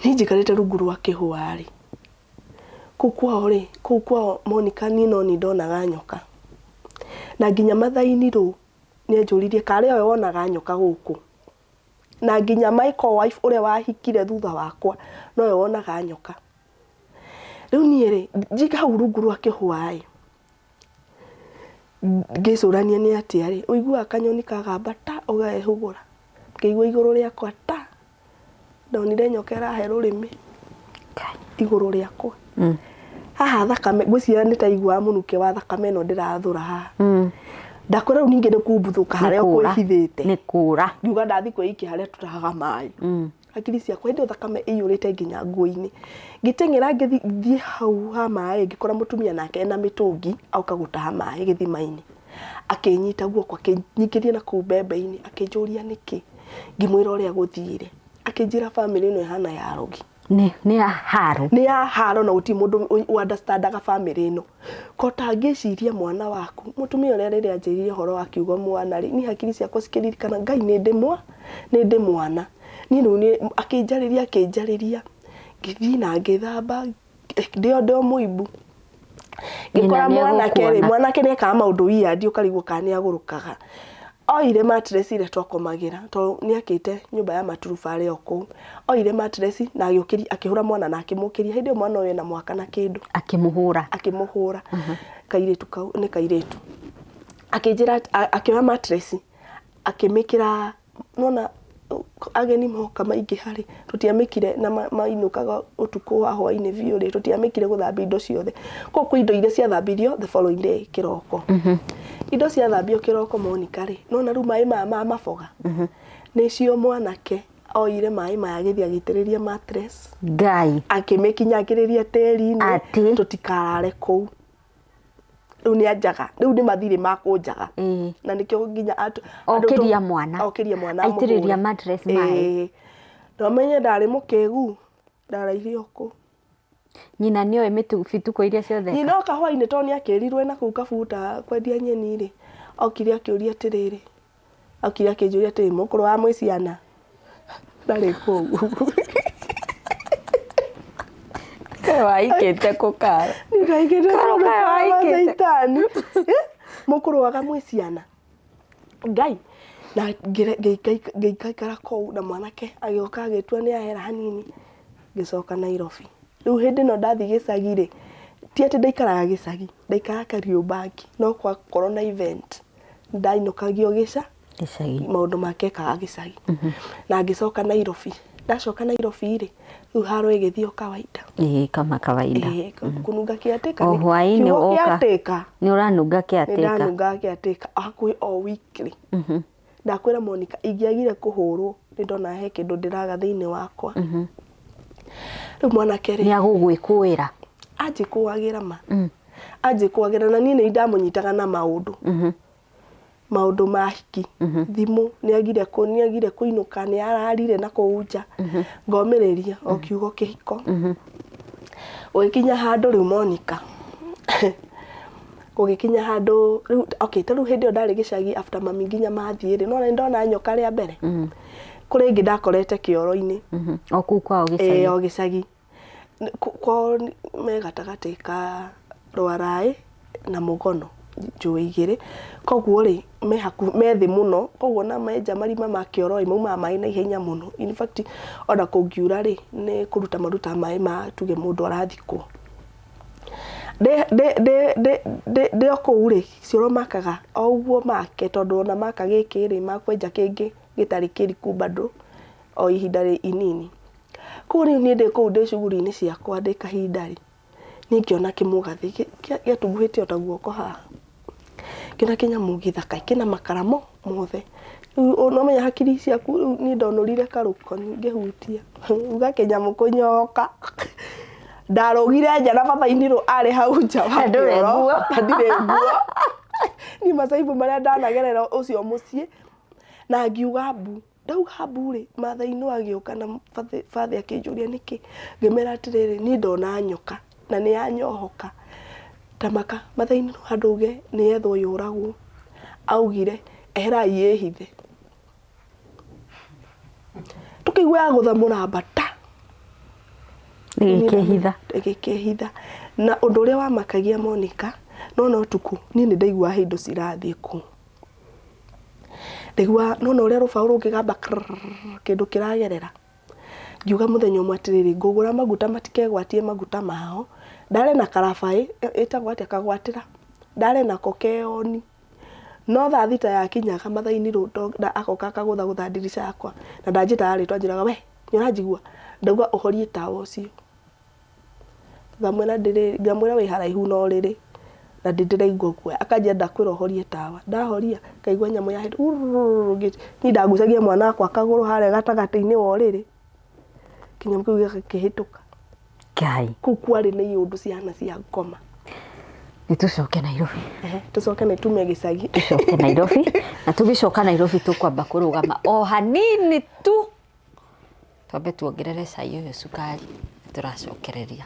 Niĩ njikarĩte rungu rwa kĩhũa rĩ, kũu kwao rĩ, kũu kwao Monica, niĩ no niĩ ndonaga nyoka. Na nginya mathaini rũ nĩ anjũririe karĩ o we wonaga nyoka gũkũ. Na nginya my co-wife ũrĩa wahikire thutha wakwa nowe wonaga nyoka. Rĩu niĩ rĩ, njika hau rungu rwa kĩhũa ĩ, ngĩcũrania nĩ atĩa rĩ, ũiguaga kanyoni kagamba ta ũgehũgũra, ngĩigua igũrũ rĩakwa ta, ndonire nyoka ĩrahe rũrĩmĩ igũrũ rĩakwa. Haha thakame, ngwĩciria nĩ ta iguaga mũnukĩ wa thakame ĩno ndĩrathũra haha. Ndakwĩra rĩu ningĩ nĩ kumbuthũka harĩa Nĩ kũra. ũkwĩhithĩte. Nĩ kũra. Ngiuga ndathi kwĩikia harĩa tũtahaga maĩ. Hakiri ciakwa hĩndĩ ĩyo thakame ĩiyũrĩte nginya nguo-inĩ. Ngĩteng'era ngĩthiĩ hau ha maĩ, ngĩkora mũtumia nake ena mĩtũngi oka gũtaha maĩ gĩthima-inĩ. Akĩnyita guoko, akĩnyingĩria na kũu mbembe-inĩ, akĩnjũria nĩkĩ. Ngĩmwĩra ũrĩa gũthire. Akĩnjĩra bamĩrĩ ĩno ĩhana ya arogi. Nĩ ya haro. Nĩ ya haro na gũtirĩ mũndũ ũ-understandaga bamĩrĩ ĩno. Ko tangĩciria mwana waku, mũtumia ũrĩa rĩrĩa anjĩrire ũhoro wa kiugo mwana rĩ, niĩ hakiri ciakwa cikĩririkana Ngai nĩ ndĩ mwa, nĩ ndĩ mwana. Niĩ rĩu nĩ akĩnjarĩria akĩnjarĩria, ngĩthiĩ na ngĩthamba, ndĩ o mũimbu. Ngĩkora Nyina mwanake rĩ, nĩegũkuona. Mwanake nĩ ekaga maũndũ weird ũkarigwo kana nĩ agũrũkaga. Oire mattress ĩrĩa twakomagĩra, tondũ nĩ akĩte nyũmba ya maturubarĩ o kũu. Oire mattress na agĩũkĩria, akĩhũra mwana na akĩmũkĩria. Hĩndĩ ĩyo mwana ũyũ ena mwaka na kĩndũ. Akĩmũhũra. Akĩmũhũra. Kairĩtu kau nĩ kairĩtu. Akĩnjĩra akĩoya mattress akĩmĩkĩra, nona ageni moka maingĩha rĩ, tũtiamĩkire na mainũkaga ũtukũ wa hwainĩ biũ rĩ, tũtiamĩkire gũthambia indo ciothe. Koguo kwĩ indo iria ciathambirio the following day kĩroko. Indo ciathambio kĩroko, Monica rĩ, nona rĩu maĩ maya ma maboga, nĩcio mwanake oire maĩ maya agĩthiĩ agĩitĩrĩria mattress. Ngai. Akĩmĩkinyangĩrĩria tĩri-inĩ. Atĩ? Tũtikarare kũu. Rĩu nĩ anjaga, rĩu nĩ mathirĩ ma kũnjaga. Na nĩkĩo nginya andũ Okĩria mwana. Okĩria mwana Aitĩrĩria amũhũre. mattress maĩ. Ĩĩ. Na ũmenye ndarĩ mũkĩgu, ndaraire o kũu. Nyina nĩoĩ bituko iria ciothe. Nyina oka hwainĩ, tondũ nĩ akĩrirwo ena kũu kabuta kwendia nyeni rĩ, okire akĩũria atĩrĩrĩ, okire akĩnjũria atĩrĩ, "Mũkũrũ wa mwĩ ciana?" Ndarĩ kũu. Waikĩte kũ karo? Niĩ ndaikĩte Karo kũndũ kaĩ kwa waikĩte? macaitani. Mũkũrũ waga mwĩ ciana? Ngai na ngĩikaikara kũu na mwanake agĩũka agĩtua nĩ ahera hanini, ngĩcoka Nairobi. Rĩu hĩndĩ ĩno ndathiĩ gĩcagi rĩ, ti atĩ ndaikaraga gĩcagi, ndaikaraga Kariobangi, no gwakorwo na event ndainũkagio Gĩcagi. Maũndũ make ekaga gĩcagi. Na ngĩcoka Nairobi. Ndacoka Nairobi rĩ, rĩu haro ĩgĩthiĩ o kawaida. Ĩĩ, kama kawaida. Ĩĩ, kũnunga kĩatĩka. O hwaĩ-inĩ kiugo woka. kĩatĩka. Nĩ ũranunga Nĩ kĩatĩka. ndanungaga kĩatĩka hakuhĩ o weekly. Ndakwĩra Monica, ingĩagire kũhũrwo nĩ ndona he kĩndũ ndĩraga thĩinĩ wakwa. Rĩu mwanake rĩ, Nĩ agũgwĩkũĩra. Anjĩkũagĩra ma, anjĩkũagĩra, na niĩ nĩ ndamũnyitaga na maũndũ, maũndũ ma hiki, thimũ, nĩ agire kũinũka, nĩ ararire na kũu nja, ngomĩrĩria o kiugo kĩhiko. Gũgĩkinya handũ rĩu Monica, gũgĩkinya handũ rĩu, okay, ta rĩu hĩndĩ ĩyo ndarĩ gĩcagi after mami nginya mathiĩ rĩ, no nĩ ndona nyoka rĩa mbere. Kũrĩ ĩngĩ ndakorete kĩoro-inĩ. O kũu kwao Ĩĩ, gĩcagi. O gĩcagi. Kwao me gatagatĩ ka Rwaraĩ na Mũgono, njũĩ igĩrĩ. Koguo rĩ, me hakuhĩ, me thĩ mũno, koguo ona menja marima ma kĩoro ĩ, maumaga maĩ na ihenya mũno. In fact, ona kũngiura rĩ, nĩ kũruta marutaga maĩ ma tuge mũndũ arathikwo. Ndĩ o kũu rĩ, cioro makaga o ũguo make, tondũ ona maka gĩkĩ rĩ, makwenja kĩngĩ gĩtarĩ kĩriku bado o ihinda inini. Koguo rĩu niĩ ndĩ kũu ndĩ cuguri-inĩ ciakwa ndĩ kahinda rĩ, niĩ ngĩona kĩmũgathĩ gĩatunguhĩte o ta guoko haha. Ngĩona kĩnyamũ gĩthaka kĩna makara mothe. Rĩu no ũmenya hakiri ciaku, rĩu niĩ ndonũrire karũkoni ngĩhutia, uga kĩnyamũ kũnyoka. Ndarũgire nja na baba inirũ arĩ hau nja wa Na ndũrĩ kĩoro, nguo. Na ndirĩ nguo. Niĩ macaibũ marĩa ndanagerera ũcio mũciĩ, na ngiuga mbu. Ndauga mbu rĩ, Maathai-inĩ agĩũka na bathĩ akĩnjũria nĩkĩ. Ngĩmera atĩrĩrĩ, niĩ ndona nyoka na nĩ yanyohoka. Tamaka, Maathai-inĩ handũ uge nĩ yethwo yũragwo. Augire, eherai ĩhithe. Tũkĩigua yagũtha mũramba ta. Ĩgĩkĩhitha. Ĩgĩkĩhitha. Na ũndũ ũrĩa wamakagia Monica, nona ũtukũ, niĩ nĩ ndaiguaga he indo cirathiĩ kũu. Ndaiguaga, nona ũrĩa rũbaũ rũngĩgamba krrrr, kĩndũ kĩragerera. Ngiuga mũthenya ũmwe atĩrĩrĩ, ngũgũra maguta matikegwatie maguta mao. Ndarĩ na karabaĩ, ĩtagwo atĩa, kagwatĩra. Ndarĩ nako keoni. No thaa 6 yakinyaga Maathai-inĩ agoka akagũthagũtha ndirica yakwa na ndanjĩtaga rĩtwa, anjĩraga, "We nĩ ũranjigua?" Ndauga ũhorie tawa ũcio. Ngamwĩra ndĩrĩ, ngamwĩra wĩ haraihu na ũrĩrĩ na ndĩndĩraigua guoya. Akanjĩra ndakwĩra ũhorie tawa. Ndahoria ngaigua nyamũ yahĩtũka, niĩ ndagucagia mwana wakwa kagũrũ harĩa gatagatĩ-inĩ wa ũrĩrĩ, kĩnyamũ kĩu gĩgakĩhĩtũka. Ngai. Kũu kwarĩ na iũndũ cihana cia ngoma. Nĩ tũcoke Nairobi. Tũcoke nĩ tume gĩcagi. Tũcoke Nairobi. Na tũgĩcoka Nairobi tũkwamba kũrũgama o hanini tu. Twambe tuongerere cai ũyũ cukari, tũracokereria.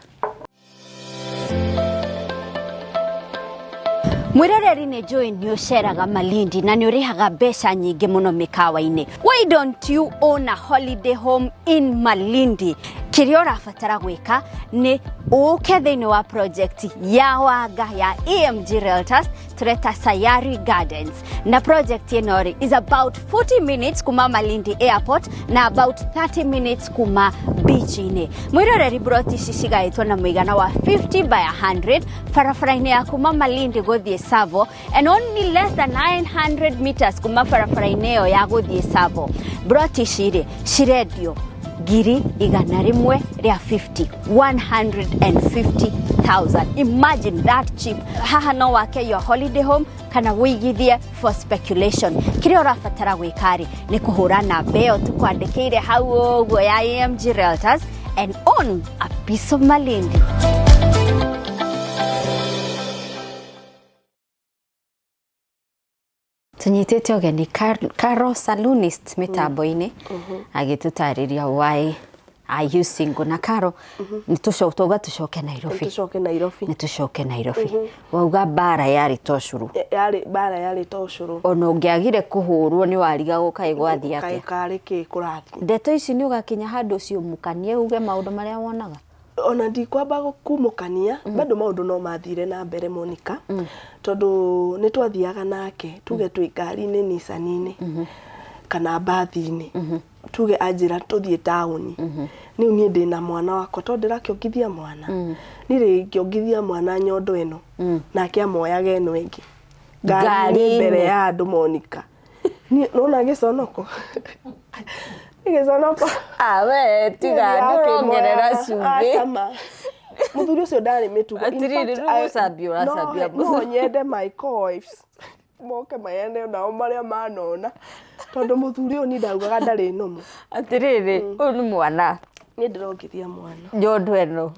Mwĩroreri, nĩ njũĩ nĩ ũceraga Malindi na nĩ ũrĩhaga mbeca nyingĩ mũno mĩkawa-inĩ. Why don't you own a holiday home in Malindi? Kĩrĩa ũrabatara gwĩka nĩ ũke thĩinĩ wa project ya Wanga ya EMG Realtors, tureta Sayari Gardens, na project ĩno rĩ is about 40 minutes kuma Malindi Airport na about 30 minutes kuma beach-inĩ. Mwĩroreri, broti ici cigaĩtwo na mũigana wa 50 by 100 barabara-inĩ ya kuma Malindi gũthiĩ Tsavo and only less than 900 meters kuma barabara-inĩ ĩyo ya gũthiĩ Tsavo. Broti ici rĩ cirendio 150,000, 150,000. Imagine that cheap. Haha no wake your holiday home kana wĩigithie for speculation. Kĩrĩa ũrabatara gwĩka rĩ nĩ kũhũra namba ĩyo tũkwandĩkĩire hau ũguo ya AMG Realtors and own a piece of Malindi. Tũnyitĩte ũgeni Caro Salonist mĩtambo-inĩ agĩtũtarĩria why are you single. Na Caro, nĩ tũcoka tũcoke Nairobi. Tũcoke Nairobi. Nĩ tũcoke Nairobi. Wauga mbara yarĩ to cũrũ. Yarĩ mbara, yarĩ to ũcũrũ. Ona ũngĩagire kũhũrwo nĩ warigagwo kaĩ gwathiĩ Kaĩ atĩa. Karĩ kĩ kũrathiĩ. Ndeto ici nĩ ũgakinya handũ ciũmũkanie uge maũndũ marĩa wonaga? Ona ndikwamba kumũkania, bado maũndũ no mathire na mbere Monica, tondũ nĩ twathiaga nake, tuge twĩ ngari-inĩ, Nissan-inĩ kana mbathi-inĩ, tuge anjĩra tũthiĩ taũni. Rĩu niĩ ndĩna mwana wakwa, tondũ ndĩrakĩongithia mwana, niĩ rĩ ngĩongithia mwana nyondo ĩno, nake amoyaga ĩno ĩngĩ ngari-inĩ mbere Ngari-inĩ. ya andũ. Monica, niĩ nona gĩconoko. Gĩconoko. Ah, we tiga ndũrongerera cumbĩ. Acama. Mũthuri ũcio ndarĩ mĩtugo. In Atĩrĩrĩ, fact, rĩu gũcambia ũracambia no nyende my co-wives moke mayene nao marĩa manona tondũ mũthuri ũyũ niĩ ndaugaga ndarĩ nũmũ. Atĩrĩrĩ, ũyũ nĩ mwana. Niĩ ndĩrongithia mwana. Nyondo ĩno.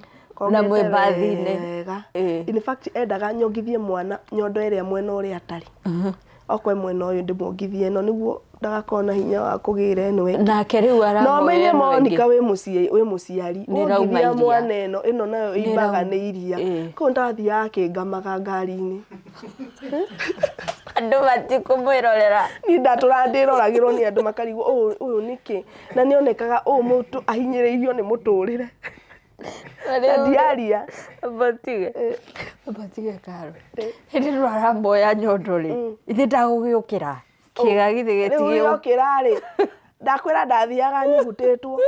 Na mwĩ Kongete mbathi-inĩ. wega. Ĩĩ. In fact endaga nyongithie mwana nyondo ĩrĩa mwena ũrĩa atarĩ. Okorwo e mwena ũyũ ndĩmuongithie ĩno nĩguo ndagakorwo na hinya wa kũgĩra ĩno ĩngĩ. Nake rĩu No arahoya ũmenye ĩno ĩngĩ. Monica wĩ mũciĩ wĩ mũciari. Nĩ ĩrauma Wongithia iria. mwana ĩno ĩno nayo Nĩ imbaga ĩrauma- nĩ iria. Ĩĩ. Koguo ndathiaga akĩngamaga ngari-inĩ. Andũ matikũmwĩrorera. Niĩ ndatũraga ndĩroragĩrwo nĩ andũ makarigwo ũyũ ũyũ nĩkĩ na nĩonekaga ũyũ mũndũ ahinyĩrĩirio nĩ mũtũrĩre. Na ndiaria. Amba tige. Amba tige karo. Hĩndĩ ĩno aramoya nyondo rĩ, ithe ndagũgĩũkĩra. Kĩga githĩ Rĩu gĩtigĩ yokĩra rĩ, ndakwĩra ndathiaga nyugutĩtwo.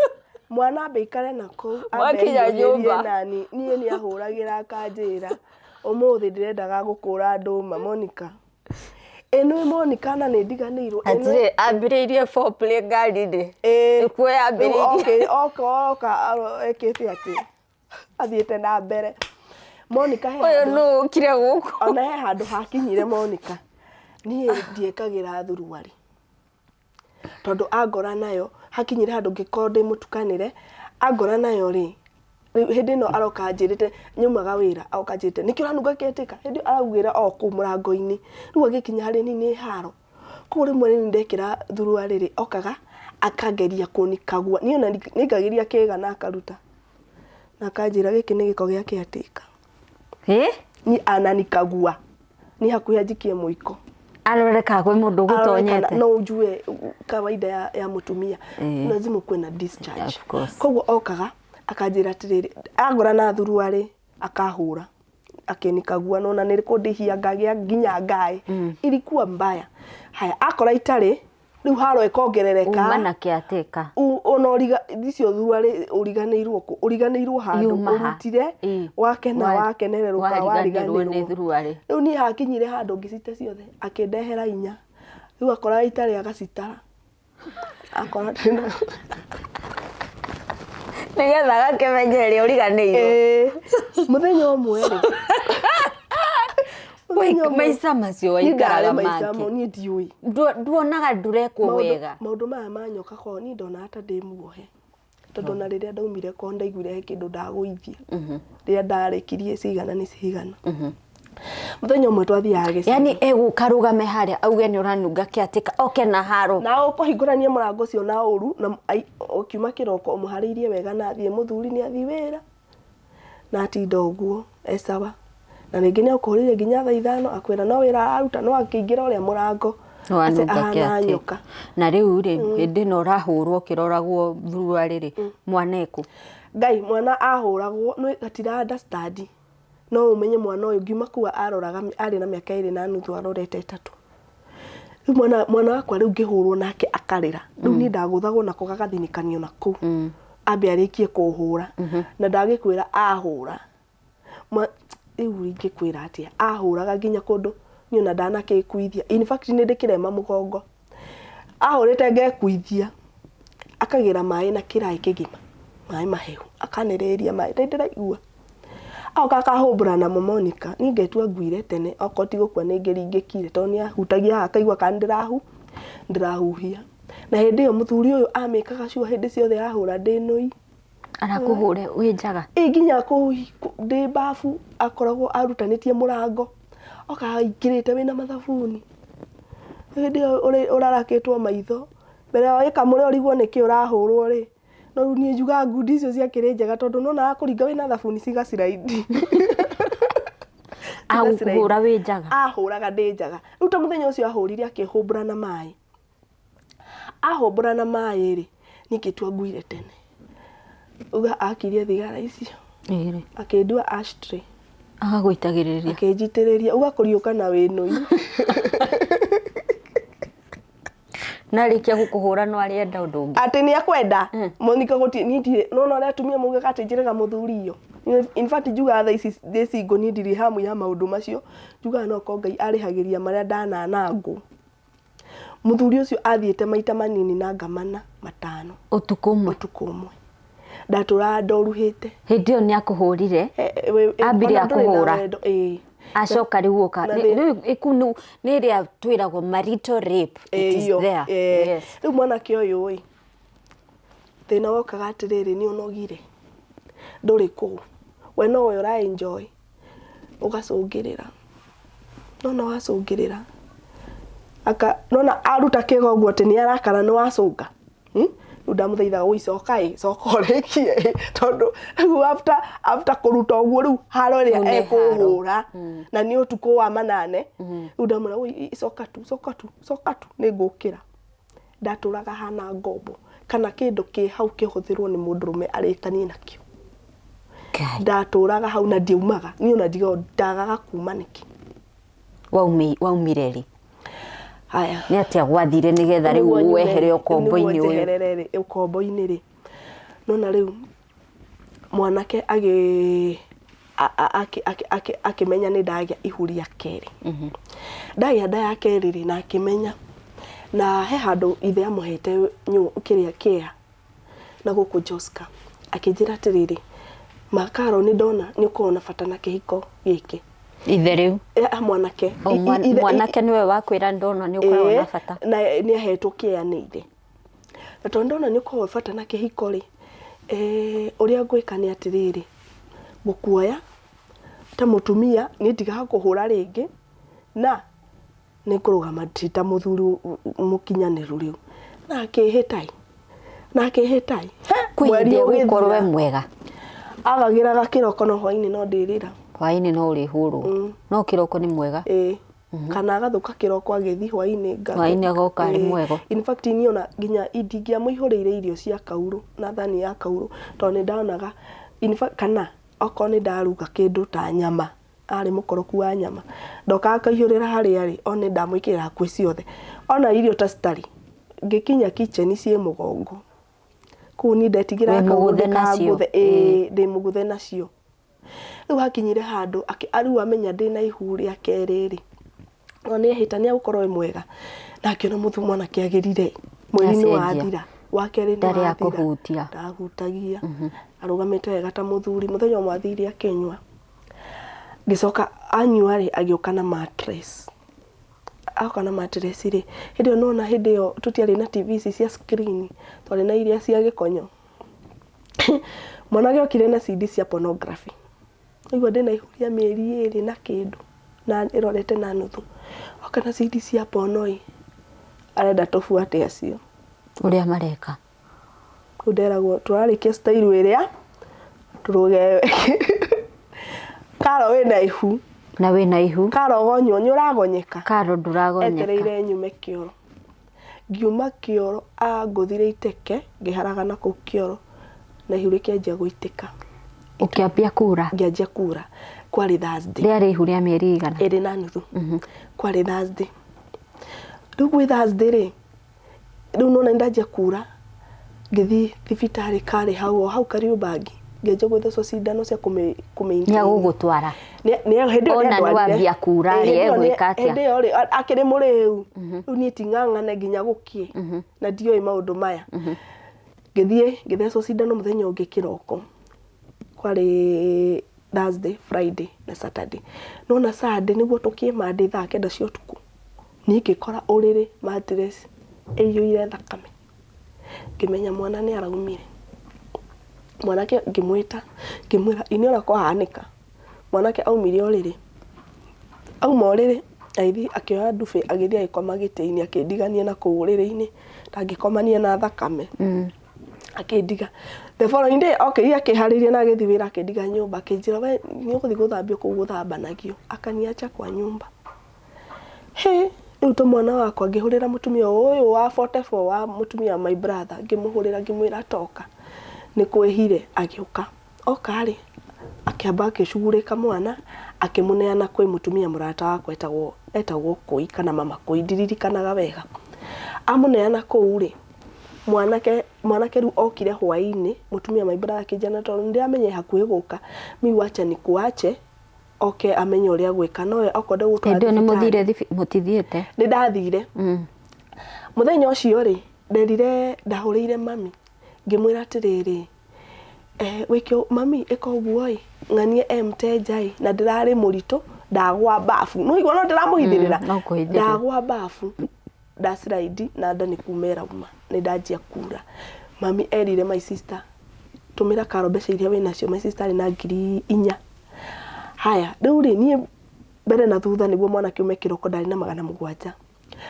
Mwana ambe aikare na kũu, ambe Mwakinya ahiũhĩrie nyũmba. nani. Niĩ nĩ ahũragĩra akanjĩra, ũmũthĩ ndĩrendaga gũkũra ndũma Monica. Ĩ nĩ Monica na nĩ ndiganĩirwo. Ĩ nĩ- Atĩrĩ, ambĩrĩirie foreplay ngari-inĩ. Ĩ. Nĩkuo yambĩrĩirie. Rĩu oka oka ekĩte atĩ athiĩte na mbere. Monica he Ũyũ handũ nũ ũkire gũkũ? ona he handũ hakinyire Monica niĩ ndiĩkagĩra thuruarĩ tondũ angora nayo hakinyire handũ ngĩkorwo ndĩ mũtukanĩre angora nayo rĩ rĩu hĩndĩ ĩno aroka anjĩrĩte nyumaga wĩra aroka anjĩrĩte nĩkĩ ũranunga kĩatĩka hĩndĩ ĩyo araugĩra o kũu mũrango-inĩ rĩu agĩkinya harĩ niĩ nĩ haro koguo rĩmwe rĩu ndekĩra thuruarĩ rĩ okaga akangeria kũnikagua niĩ ona nĩaikagĩria kĩga na akaruta na akanjĩra gĩkĩ nĩ gĩko gĩa kĩatĩka Ĩ? niĩ ananikagua niĩ hakuhĩ anjikie mũiko Arore kana kwĩ mũndũ Arore kana- ũgũtonyete. no ujue kawaida ya mũtumia lazima ukuwe na discharge Of course. koguo okaga akanjĩra atĩrĩrĩ agũra na thuruarĩ akahũra akĩnikagua nona nĩ kũndihia ngagĩa nginya ngaĩ ilikuwa mbaya haya akora itarĩ rĩu haro ĩkongerereka Uma na kĩatĩka. Ona ũriga icio thuruarĩ ũriganĩirwo kũ ũriganĩirwo handũ Yuma ha? ũrutire Ĩ. wakena wakenererũka Wariganĩrwo nĩ wariganĩrwo thuruarĩ. rĩu niĩ hakinyire handũ ngĩcite ciothe akĩndehera inya rĩu akora itarĩ agacitara akora ndĩna Nĩgetha agakĩmenya ĩrĩa ũriganĩirwo. Ĩĩ. Mũthenya ũmwe rĩ mũthenya ũmwe- Maica macio Niĩ waikaraga ndarĩ maica make. mau, niĩ ndiũĩ Nduonaga ndũrekwo wega. Maũndũ maya ma nyoka kwao niĩ ndonaga ta ndĩ muohe tondũ ona rĩrĩa ndaumire kwao ndaiguire he kĩndũ ndagũithia rĩrĩa ndarĩkirie cigana nĩ cigana Mũthenya ũmwe twathiaga gĩcagi. Yani egũka rũgame harĩa auge nĩ ũranunga kĩatĩka oke na haro. Na ũkũhingũrania mũrango ũcio na ũru na ũkiuma kĩroko ũmũharĩirie wega na athiĩ mũthuri nĩ athiĩ wĩra na atinda ũguo e sawa na rĩngĩ nĩ akũhũrĩire nginya thaa 5 akwĩra no wĩra araruta no akĩingĩra ũrĩa mũrango Nĩ wanunga ahana kĩatĩka. nyoka. Na rĩu rĩ hĩndĩ ĩno ũrahũrwo ũkĩroragwo thuruarĩ rĩ mwana ekũ? Ngai mwana ahũragwo nĩ gatira understand no ũmenye mwana ũyũ ngiuma kũu aroraga arĩ na mĩaka 2.5 arorete 3. Rĩu mwana wakwa rĩu ngĩhũrwo nake akarĩra rĩu niĩ ndagũthagwo nako gagathinĩkanio na kũu ambe arĩkie kũhũra na ndagĩkwĩra ahũra rĩu ingĩkwĩra atĩa ahũraga nginya kũndũ niĩ ona ndanakĩkuithia in fact nĩ ndĩkĩrema mũgongo ahũrĩte ngekuithia akagĩra maĩ na kĩraĩ kĩgima maĩ mahehu akanĩrĩria maĩ ndĩ ndĩraigua agoka akahũmbũra namo Monica niĩ ngetua nguire tene okorwo ti gũkua nĩ ngĩringĩkire tondũ nĩ ahutagia haha akaigua kana ndĩrahuhia na hĩndĩ ĩyo mũthuri ũyũ amĩkaga sure hĩndĩ ciothe ahũra ndĩ nũi Arakũhũre wĩ njaga? Ĩ nginya ndĩ babu akoragwo arutanĩtie mũrango oka aingĩrĩte wĩna mathabuni hĩndĩ ĩyo ũrarakĩtwo maitho mbere ya wĩkamũre ũrigwo nĩkĩ ũrahũrwo rĩ no rĩu niĩ njugaga ngundi icio ciakĩrĩ njega tondũ nĩwona akũringa wĩna thabuni cigaciraindi. Agũkũhũra wĩ njaga? Ahũraga ndĩ njaga rĩu ta mũthenya ũcio ahũrire akĩhũmbũra na maĩ ahũmbũra na maĩ rĩ niĩ ngĩtua nguire tene uga akirie thigara icio akĩndua ashtray Agagũitagĩrĩria akĩnjitĩrĩria uga kũriũka na wĩ nũi na arĩkia gũkũhũra no arĩenda ũndũ ũngĩ atĩ nĩ akwenda Monica gũtirĩ niĩ ndirĩ nĩwona ũrĩa atumia maugaga atĩ njĩraga mũthuri iyo in fact njugaga thaa ici ndĩ single niĩ ndirĩ hamu ya maũndũ macio njugaga no korwo Ngai arĩhagĩria marĩa ndananangwo. Mũthuri ũcio athiĩte maita manini na ngamana matano. Ũtukũ ũmwe? Ũtukũ ũmwe. Ndatũraga ndoruhĩte. Hĩndĩ ĩyo nĩ akũhũrire? Ambire akũhũra? Acoka rĩu oka. Rĩu nĩ ĩrĩa twĩragwo marital rape. It is there. Yes. Rĩu mwanake ũyũ ĩ, thĩna wokaga atĩrĩrĩ, nĩ ũnogire, ndũrĩ kũu, we nowe ũra enjoy. Ũgacũngĩrĩra nona wacũngĩrĩra aka nona aruta kĩga ũguo atĩ nĩ arakara nĩ wacũnga, Rĩu ndamũthaithaga wũi coka ĩ, coka ũrĩkie ĩ, tondũ rĩu after after kũruta ũguo rĩu haro ĩrĩa Rĩu nĩ haro. ekũhũra na nĩ ũtukũ wa manane, rĩu ndamwĩra wũi coka tu, coka tu, coka tu nĩ ngũkĩra. Ndatũraga hana ngombo kana kĩndũ kĩ hau kĩhũthĩrwo nĩ mũndũrũme arĩkanie nakĩo. Ngai. Ndatũraga hau na ndiaumaga, niĩ ona ndigagwo ndagaga kuma nĩkĩ. Waumire rĩ? Haya. Nĩ atĩa gwathire nĩgetha rĩu Nĩguo nyume wehere rĩ, ũkombo-inĩ nĩguo ũyũ? njeherere rĩ, ũkombo-inĩ rĩ, nona rĩu mwanake agĩ akĩmenya nĩ ndagĩa ihu rĩa kerĩ. Ndagĩa nda ya kerĩ rĩ, na akĩmenya, na he handũ ithe amũhete kĩrĩa kĩa na gũkũ Joska, akĩnjĩra atĩrĩrĩ, ma Carol nĩ ndona nĩ ũkoragwo na bata na kĩhiko gĩkĩ. Ithe rĩu? Mwanake. O, mwanake nĩwe wakwĩra ndona nĩ ũkoragwo na bata. Na nĩ ahetwo kĩea nĩ ithe. Na tondũ ndona nĩ ũkoragwo na bata na kĩhiko rĩ, ũrĩa ngwĩka nĩ atĩrĩrĩ, ngũkuoya ta mũtumia, niĩ ndigakũhũra rĩngĩ, na nĩ ngũrũgama ndĩ ta mũthuri mũkinyanĩru rĩu. Na akĩhĩta ĩ, na akĩhĩta ĩ, Kwĩ mweri hĩndĩ egũkorwo ũgĩthira. e mwega. Agagĩraga kĩroko no hwainĩ no ndĩrĩra. Hwainĩ no ũrĩhũrwo. No kĩroko nĩ mwega. Ĩĩ. Kana agathũka kĩroko agĩthiĩ hwainĩ. Hwainĩ agoka arĩ mwega. In fact niĩ ona nginya ndingĩamũihũrĩire irio cia kaurũ na thani ya kaurũ tondũ nĩ ndonaga in fact kana okorwo nĩ ndaruga kĩndũ ta nyama, arĩ mũkoroku wa nyama, ndokaga ngaihũrĩra harĩa arĩ one ndamwĩkĩrĩra hakuhĩ ciothe. Ona irio ta citarĩ, ngĩkinya kitchen ciĩ mũgongo. Kũu niĩ ndetigĩraga Wĩ kaurũ mũgũthe nacio. ndĩkangũthe, ĩĩ ndĩ mũgũthe nacio. Rĩu hakinyire handũ rĩu amenya ndĩna ihu rĩa kerĩ rĩ, ona nĩ ehĩta nĩ egũkorwo e mwega, na akĩona mwanake agĩrire, mweri nĩ wathira, wa kerĩ nĩ Ndarĩ wathira, akũhutia. Ndahutagia, arũgamĩte wega ta mũthuri. Mũthenya ũmwe athire akĩnyua, ngĩcoka anyua rĩ, agĩũka na mattress. Oka na mattress rĩ, hĩndĩ ĩyo nĩwona hĩndĩ ĩyo tũtiarĩ na TV ici cia screen, twarĩ na iria cia gĩkonyo. Mwanake okire na CD cia pornography. Aigua ndĩna ihu rĩa mĩeri ĩrĩ na kĩndũ na ĩrorete na nuthu. Oka na CD cia porno ĩ, arenda tũbuate acio. Ũrĩa mareka. Rĩu nderagwo tũrarĩkia style ĩrĩa tũrũge Karo wĩna ihu. Na wĩna ihu. Karo gonywo nĩ ũragonyeka. Karo ndũragonyeka. Etereire nyume kĩoro. Ngiuma kĩoro angũthire iteke ngĩharagana kũu kĩoro na ihu rĩkĩanjia gũitĩka. Ũkĩambia kura? Ngĩanjia kura. Kwarĩ Thursday. Rĩarĩ ihu rĩa mĩeri ĩigana? Ĩrĩ na nuthu. Kwarĩ Thursday. Rĩu gwĩ Thursday rĩ, rĩu nĩwona nĩndanjia kura, ngĩthiĩ thibitarĩ karĩ hau o hau Kariobangi, ngĩanjia gũthecwo cindano cia kũmĩ kũmĩ Nĩ agũgũtwara? Hĩndĩ ĩyo Ona nĩandwarire. nĩwambia kura rĩ, Hĩndĩ ĩyo egwĩka atĩa? Hĩndĩ ĩyo rĩ, akĩrĩ mũrĩu, rĩu niĩ ti ng'ang'ane nginya gũkĩe, na ndioĩ maũndũ maya. Ngĩthiĩ ngĩthecwo cindano mũthenya ũngĩ kĩroko, kwarĩ Thursday, Friday na Saturday. Nĩwona Sunday nĩguo tũkĩe Monday thaa kenda cia ũtukũ, niĩ ngĩkora ũrĩrĩ mattress ĩiyũire thakame. Ngĩmenya mwana nĩ araumire. Mwanake ngĩmwĩta ngĩmwĩra ĩ nĩ ũrĩa kwahanĩka. Mwanake aumire ũrĩrĩ, auma ũrĩrĩ agĩthiĩ akĩoya ndubi agĩthiĩ agĩkoma gĩtĩ-inĩ akĩndigania na kũu ũrĩrĩ-inĩ ndangĩkomania na thakame. Akĩndiga. The following day okĩrire akĩharĩria na agĩthiĩ wĩra akĩndiga nyũmba akĩnjĩra we nĩ ũgũthiĩ gũthambio kũu gũthambanagio. Akaniacha kwa nyumba. Hĩ, rĩu to mwana wakwa ngĩhũrĩra mũtumia ũyũ wa 44 wa mũtumia wa my brother ngĩmũhũrĩra ngĩmwĩra toka nĩ kwĩhire agĩũka. Oka rĩ, akĩamba agĩcugurĩka mwana akĩmũneana kwĩ mũtumia mũrata wakwa etagwo etagwo Kũi kana mama Kũi ndiririkanaga wega. Amũneana kũu rĩ, mwanake mwanake rĩu okire hwainĩ mũtumia wa my brother akĩnjĩra na tondũ nĩndĩramenya e hakuhĩ gũka mi wacha nikuache oke amenye ũrĩa gwĩka no we okorwo ndegũtwara Hĩndĩ ĩyo nĩ thibitarĩ mũthire mũtithiĩte? Nĩ ndathire. Mũthenya ũcio rĩ, nderire ndahũrĩire mami ngĩmwĩra atĩrĩrĩ, wĩke mami ĩka ũguo ĩ, ng'anie e mteja ĩ, na ndĩrarĩ mũritũ ndagwa bafu. Nĩwaigua no ndĩramũhithĩrĩra? No kũhithĩrĩra. Ndagwa bafu nda slide na nda nĩ kuma ĩrauma nĩ ndanjia kura. Mami erire my sister tũmĩra Karo mbeca iria wĩnacio, my sister arĩ na 4,000. Haya rĩu rĩ niĩ mbere na thutha nĩguo mwanake aume kĩroko ndarĩ na 700.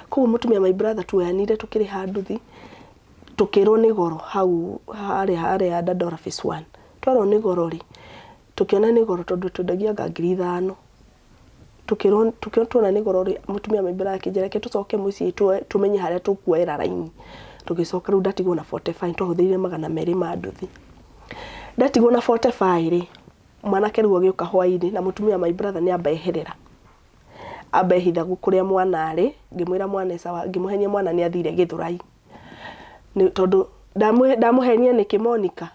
Koguo mũtumia my brother tuoyanire tũkĩrĩha nduthi tũkĩrwo nĩ goro hau harĩa harĩa Dandora phase one. Twerwo nĩ goro rĩ, tũkĩona nĩ goro tondũ twendagia anga 5,000. Tũkĩrwo tũkĩona tuona nĩ goro rĩ, mũtumia my brother akĩnjĩra reke tũcoke mũciĩ tũmenye harĩa tũkuoera raini. Tũgĩcoka rĩu ndatigwo na 45 twahũthĩrire 200 ma nduthi. Ndatigwo na 45 rĩ, mwanake rĩu agĩũka hwainĩ na mũtumia my brother nĩ amba eherera. Amba ehitha kũrĩa mwana arĩ, ngĩmwĩra mwana e sawa, ngĩmũhenia mwana nĩ athire Gĩthũrai. Nĩ tondũ ndamũhenia nĩkĩ Monica?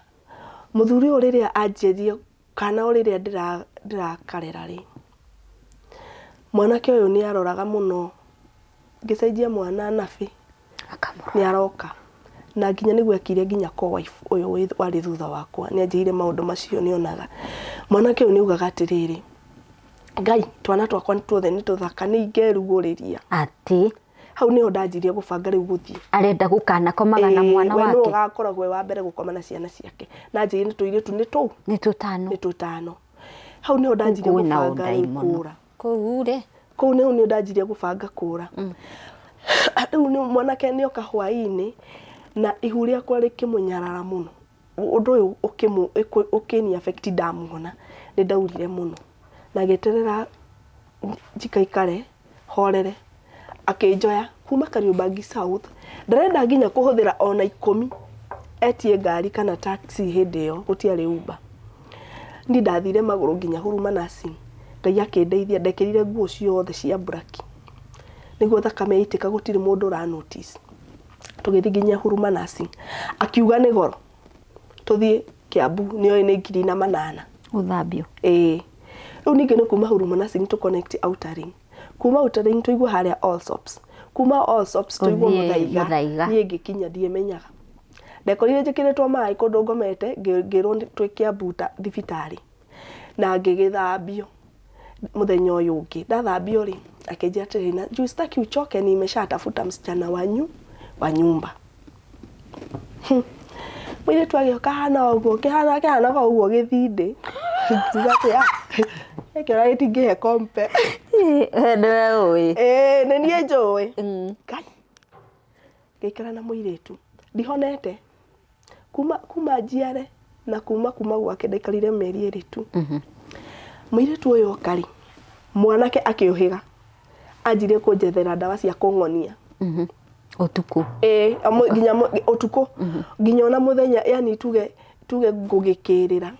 Mũthuri ũyũ rĩrĩa anjĩrire kana o rĩrĩa ndĩrakarera rĩ, mwanake ũyũ nĩ aroraga mũno ngĩcenjia mwana nabi nĩ aroka. Na nginya nĩguo ekire nginya co-wife ũyũ warĩ thutha wakwa nĩ anjĩrire maũndũ macio nĩ onaga. Mwanake ũyũ nĩ augaga atĩrĩrĩ, Ngai twana twakwa tuothe nĩ tũthaka nĩ ingerugũrĩria. Atĩ? Hau nĩho ndanjirie gũbanga rĩu gũthiĩ. Arenda gũkanakomaga na mwana wake? We nĩwe ũgakoragwo e wa mbere gũkoma na ciana ciake. Na anjĩrire nĩ tũirĩtu nĩ tũu? Nĩ tũtano. Nĩ tũtano. Hau nĩho ndanjirie gũbanga rĩu kũra. Kũu rĩ? Kũu nĩho nĩho ndanjirie gũbanga kũra. Rĩu nĩ mwanake nĩ oka hwainĩ na ihu rĩakwa rĩkĩmũnyarara mũno. Ũndũ ũyũ ũkĩni affect ndamuona nĩ ndaurire mũno. Na ngĩeterera njikaikare horere akĩnjoya kuma Kariobangi South. Ndarenda nginya kũhũthĩra ona 10 etie ngari kana taxi hĩndĩ ĩyo gũtiarĩ Uber. Niĩ ndathire magũrũ nginya Huruma Nursing. Ngai akĩndeithia ndekĩrire nguo ciothe cia mburaki nĩguo thakame yaitĩka gũtirĩ mũndũ ũra notice. Tũgĩthiĩ nginya Huruma Nursing akiuga nĩ goro tũthiĩ Kiambu nĩoĩ nĩ 4,800. Gũthambio? Ĩĩ. Rĩu ningĩ nĩ kuma Huruma Nursing tũ connect Outer Ring. Kuma Outer Ring tũigwo harĩa Allsops. Kuma Allsops tũigwo Ũthiĩ Mũthaiga. Mũthaiga. Niĩ ngĩkinya ndiĩmenyaga. Ndekorire njĩkĩrĩtwo maĩ kũndũ ngomete ngĩrwo twĩ Kiambu thibitarĩ. Na ngĩgĩthambio mũthenya ũyũ ũngĩ. Ndathambio rĩ, akĩnjĩra atĩrĩrĩ, na juu sitaki uchoke nimeshatafuta msichana wa nyumba. Mũirĩtu agĩũka ahana ũguo, kĩhanaga o ũguo gĩthindĩ. Ngiuga atĩ ah, gĩkĩ ona gĩtingĩhe kompe. Nĩwe ũĩ. Ĩĩ nĩ niĩ njũĩ. Ngai, ngĩikara na mũirĩtu, ndihonete. Kuma njiare na kuma gwake ndaikarire mĩeri 2 tu. Mũirĩtu ũyũ oka rĩ, mwanake akĩũhĩga, anjirie kũnjethera ndawa cia kũng'onia. Ũtukũ? Ĩĩ, nginya ũtukũ, nginya ona mũthenya, yani tuge ngũgĩkĩrĩra.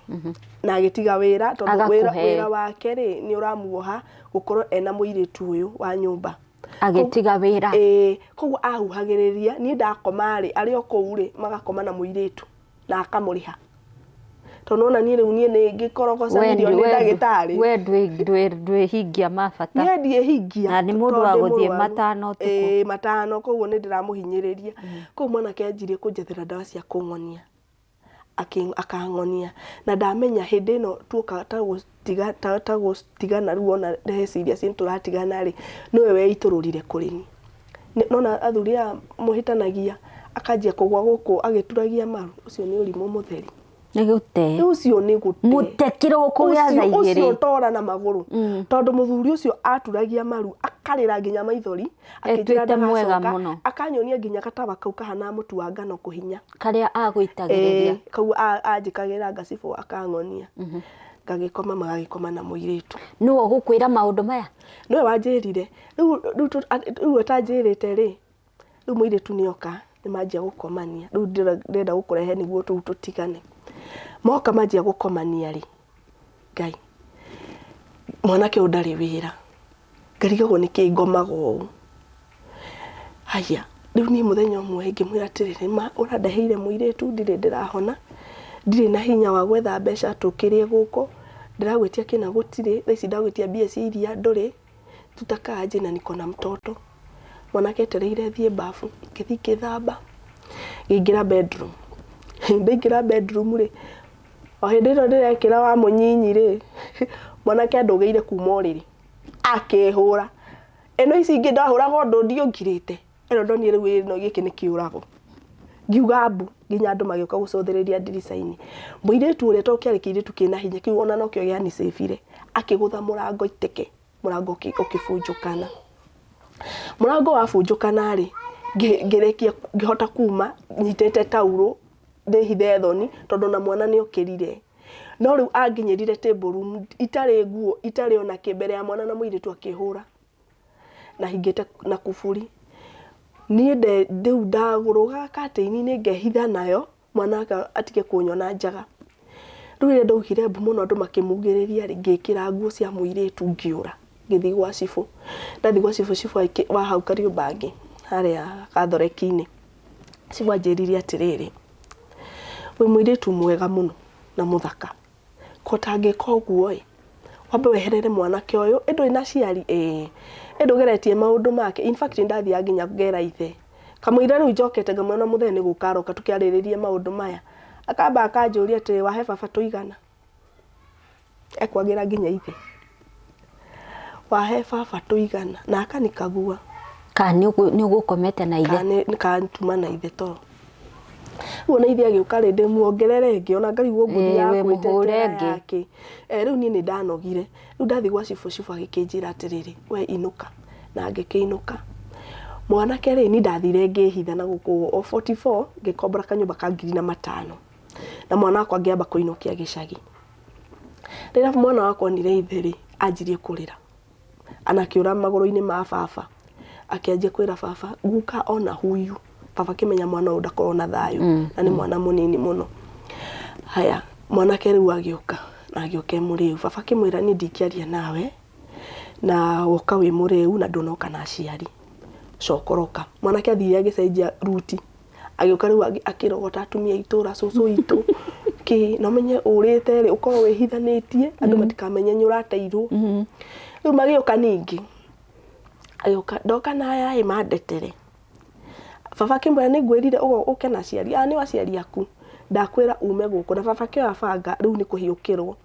Na agĩtiga wĩra tondũ wĩra wake rĩ, nĩ ũramuoha gũkorwo ena mũirĩtu ũyũ wa nyũmba. Agĩtiga wĩra? Ĩĩ, koguo ahuhagĩrĩria, niĩ ndakoma rĩ, arĩ o kũu rĩ, magakoma na mũirĩtu na akamũrĩha. Tondũ nĩwona niĩ rĩu niĩ nĩ ngĩkorogocanĩrio nĩ ndagĩtarĩ. We ndwĩhingia mabata. Niĩ ndiĩhingia. Na nĩ mũndũ wa gũthiĩ 5 ũtukũ. Ĩĩ, 5, koguo nĩ ndĩramũhinyĩrĩria. Koguo mwanake anjirie kũnjethera ndawa cia kũng'onia. Akang'onia. Na ndamenya hĩndĩ ĩno tuoka ta gũtigana rĩu ona ndeciria ci tũratigana rĩ, nĩwe weitũrũrire kũrĩ niĩ. Nĩwona athuri aya mũhĩtanagia akanjia kũgwa gũkũ agĩturagia maru, ũcio nĩ ũrimũ mũtheri. Nĩ gũte. Ũcio nĩ gũte. Mũte kĩroko gĩa thaa igĩrĩ. Ũcio tora na magũrũ. Tondũ mũthuri ũcio aturagia maru, akarĩra nginya maithori, akĩnjĩra Etuĩte mwega ndagacoka, mũno. akanyonia nginya gatawa kau kahana mũtu wa ngano kũhinya. Karĩa agũitagĩrĩria. Ĩĩ, kau anjĩkagĩra ngacibũ akang'onia. Ngagĩkoma magagĩkoma na mũirĩtu. Nĩwe ũgũkwĩra maũndũ maya? Nĩwe wanjĩrire. Rĩu atanjĩrĩte rĩ, rĩu mũirĩtu nĩoka, nĩmanjia gũkomania. Rĩu ndĩrenda gũkũrehe nĩguo rĩu tũtigane. Moka manjia gũkomania rĩ, Ngai, mwanake ũyũ ndarĩ wĩra. Ngarigagwo nĩkĩ ngomaga ũũ. Haiya, rĩu niĩ mũthenya ũmwe ngĩmwĩra atĩrĩrĩ, ma ũrandeheire mũirĩtu ndirĩ ndĩrahona, ndirĩ na hinya wa gwetha mbeca tũkĩrĩe gũkũ, ndĩragwĩtia kĩna gũtirĩ, thaa ici ndagwĩtia mbia cia iria ndũrĩ, tutakaa aje na niko na mtoto. Mwanake etereire thiĩ bafu, ngĩthiĩ ngĩthamba, ngĩingĩra bedroom. Ndaingĩra bedroom rĩ, o hĩndĩ ĩno ndĩrekĩra wa mũnyinyi rĩ, mwanake andũgĩire kuma ũrĩrĩ, akĩhũra. Ĩno ici ingĩ ndahũraga ũndũ ndiũngirĩte, ĩno ndonire rĩu ĩno gĩkĩ nĩ kĩũrago. Ngiuga mbu, nginya andũ magĩũka gũcũthĩrĩria ndirica-inĩ. Mũirĩtu ũrĩa tondũ kĩarĩ kĩirĩtu kĩna hinya, kĩu ona nokĩo gĩanicĩbire, akĩgũtha mũrango iteke, mũrango ũkĩbunjũkana. Mũrango wabunjũkana rĩ, ngĩrĩkia ngĩhota kuma nyitĩte taurũ ndĩhithe thoni tondũ ona mwana nĩ okĩrire. No rĩu anginyĩrire table room itarĩ nguo itarĩ ona kĩ mbere ya mwana na mũirĩtu akĩhũra na hingĩte na kuburi. Niĩ rĩu ndagũrũgaga curtain-inĩ ngehitha nayo mwana atige kũnyona njaga. Rĩu rĩrĩa ndaugire mbu mũno andũ makĩmugĩrĩria rĩ, ngĩkĩra nguo cia mũirĩtu ngĩũra ngĩthiĩ gwa cibũ. Ndathiĩ gwa cibũ, cibũ wa hau Kariobangi harĩa Gathoreki-inĩ, cibũ anjĩrire atĩrĩrĩ, wĩ mũirĩtu mwega mũno na mũthaka, ko ũtangĩka ũguo ĩ, wambe weherere mwanake ũyũ, ĩ ndũrĩ na aciari? Ĩĩ. Ĩ ndũgeretie maũndũ make? In fact nĩ ndathiaga nginya ngera ithe, kamũira rĩu njokete ngamwĩra ona mũthee nĩ gũka aroka tũkĩarĩrĩrie maũndũ maya, akamba akanjũria atĩrĩ, wahe baba tũigana? Ekwagĩra nginya ithe. Wahe baba tũigana? Na akanikagua. Kana nĩ ũgũkomete na ithe? Kana tuma na ithe toro. Rĩu ona ithe agĩũka rĩ, ndĩmuongerere ĩngĩ ona ngarigwo ngũthiaga Ĩĩ, wĩmũhũre kwĩtetera ĩngĩ. yakĩ. Rĩu niĩ nĩ ndanogire. Rĩu ndathiĩ gwa cibũ, cibũ agĩkĩnjĩra atĩrĩrĩ, we inũka. Na ngĩkĩinũka. Mwanake rĩ, niĩ ndathire ngĩhitha na gũkũ o 44, ngĩkombora kanyũmba ka ngiri na matano. Na mwana wakwa ngĩamba kũinũkia gĩcagi. Rĩrĩa mwana wakwa onire ithe rĩ, anjirie kũrĩra. Ana akĩũra magũrũ-inĩ ma baba. Akĩanjia kwĩra baba, guka ona huyu. Baba akĩmenya mwana ũyũ ndakorwo na thayũ, na nĩ mwana mũnini mũno. Haya, mwanake rĩu agĩũka, na agĩũka e mũrĩu. Baba akĩmwĩra niĩ ndingĩaria nawe, na woka wĩ mũrĩu na ndũnoka na aciari. Cokoroka. Mwanake athire agĩcenjia ruti. Agĩũka rĩu akĩrogota atumia a itũra, cũcũ witũ, kĩ, na ũmenye ũrĩte rĩ, ũkorwo wĩhithanĩtie, andũ matikamenye nĩ ũrateirwo. Rĩu magĩũka ningĩ, agĩũka, ndoka na aya ĩ mandetere. Baba akĩmwĩra nĩ ngwĩrire ũke na aciari, aya nĩo aciari aku, ndakwĩra ume gũkũ. Na baba akĩoya banga rĩu nĩ kũhiũkĩrwo.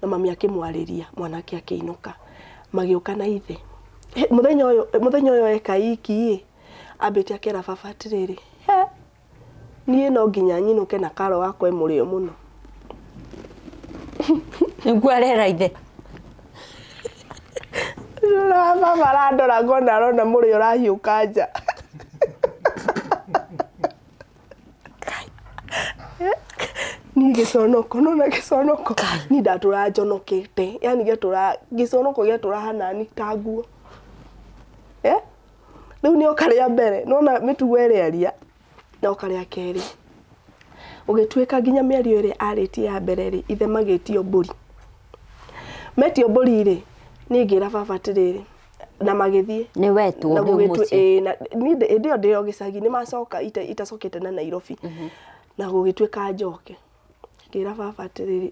Na mami akĩmwarĩria, mwanake akĩinũka. Magĩũka na ithe. Mũthenya ũyũ, mũthenya ũyũ eka iki ĩ, ambĩte akera baba atĩrĩrĩ, he, niĩ no nginya nyinũke na karo wakwa e mũrĩo mũno. Nĩguo arera ithe. Na baba arandora ngona arona mũrĩo ũrahiũka nja. Niĩ gĩconoko, nona gĩconoko, niĩ ndatũra njonokete, yani gĩatũra, gĩconoko gĩatũra hanani ta nguo. Eh? Rĩu nĩ oka rĩa mbere, nona mĩtugo ĩrĩa aria, na oka rĩa kerĩ. Gũgĩtuĩka nginya mĩario ĩrĩa arĩtie ya mbere rĩ, ithe magĩtio mbũri. Metio mbũri rĩ, niĩ ngĩra baba atĩrĩrĩ, na magĩthiĩ. Nĩ wetwo Na rĩu gũgĩtu- mũciĩ. ĩĩ, na niĩ hĩndĩ ĩyo ndĩ o gĩcagi nĩ macoka itacokete na Nairobi. Na gũgĩtuĩka njoke. Ngĩra baba atĩrĩrĩ,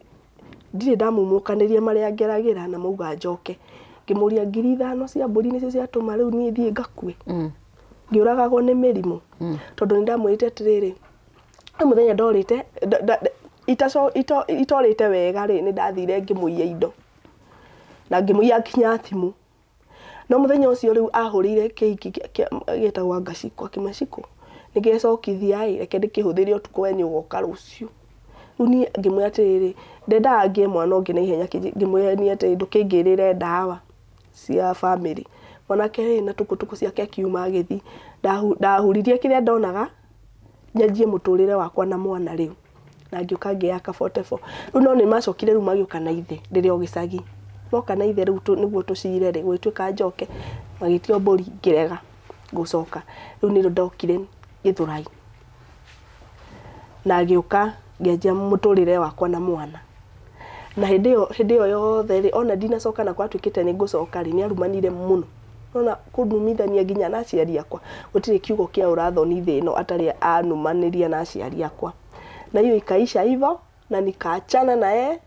ndirĩ ndamumũkanĩria marĩa ngeragĩra na mauga njoke. Ngĩmũria 5,000 cia mbũri nĩcio ciatũma rĩu niĩ thiĩ ngakue. Ngĩũragagwo nĩ mĩrimũ. Tondũ nĩ ndamwĩrĩte atĩrĩrĩ, he mũthenya ndorĩte, itorĩte wega rĩ, nĩ ndathire ngĩmũiya indo. Na ngĩmũiya nginya thimũ. No mũthenya ũcio rĩu ahũrĩire kĩhiki gĩtagwo anga Shiko, akĩmwĩra Shiko, nĩgecokithia ĩ, reke ndĩkĩhũthĩre ũtukũ we nĩ ũgoka rũciũ. Rĩu niĩ ngĩmwĩra atĩrĩrĩ, ndendaga ngĩe mwana ũngĩ na ihenya ngĩmwĩra niĩ atĩrĩrĩ, ndũkĩngĩrĩre ndawa cia bamĩrĩ. Mwanake ĩ na tukutuku ciake akiuma agĩthiĩ. Ndahuririe kĩrĩa ndonaga, nyanjie mũtũrĩre wakwa na mwana rĩu. Na ngĩũka ngĩyaka 44. Rĩu no nĩ macokire rĩu magĩũka na ithe rĩrĩa o gĩcagi. Moka na ithe rĩu nĩguo tũcire rĩ, gũgĩtuĩka njoke, magĩtio mbũri ngĩrega gũcoka. Rĩu nĩrĩo ndokire Gĩthũrai. Na ngĩũka ngĩanjia mũtũrĩre wakwa na mwana. Na hĩndĩ ĩyo hĩndĩ ĩyo yothe rĩ, ona ndinacoka na gwatuĩkĩte nĩ ngũcoka rĩ, nĩ arumanire mũno. Nona kũnumithania nginya na aciari akwa, gũtirĩ kiugo kĩa ũrathoni thĩ ĩno atarĩ anumanĩria na aciari akwa. Na hiyo ikaisha hivyo na nikaachana na yeye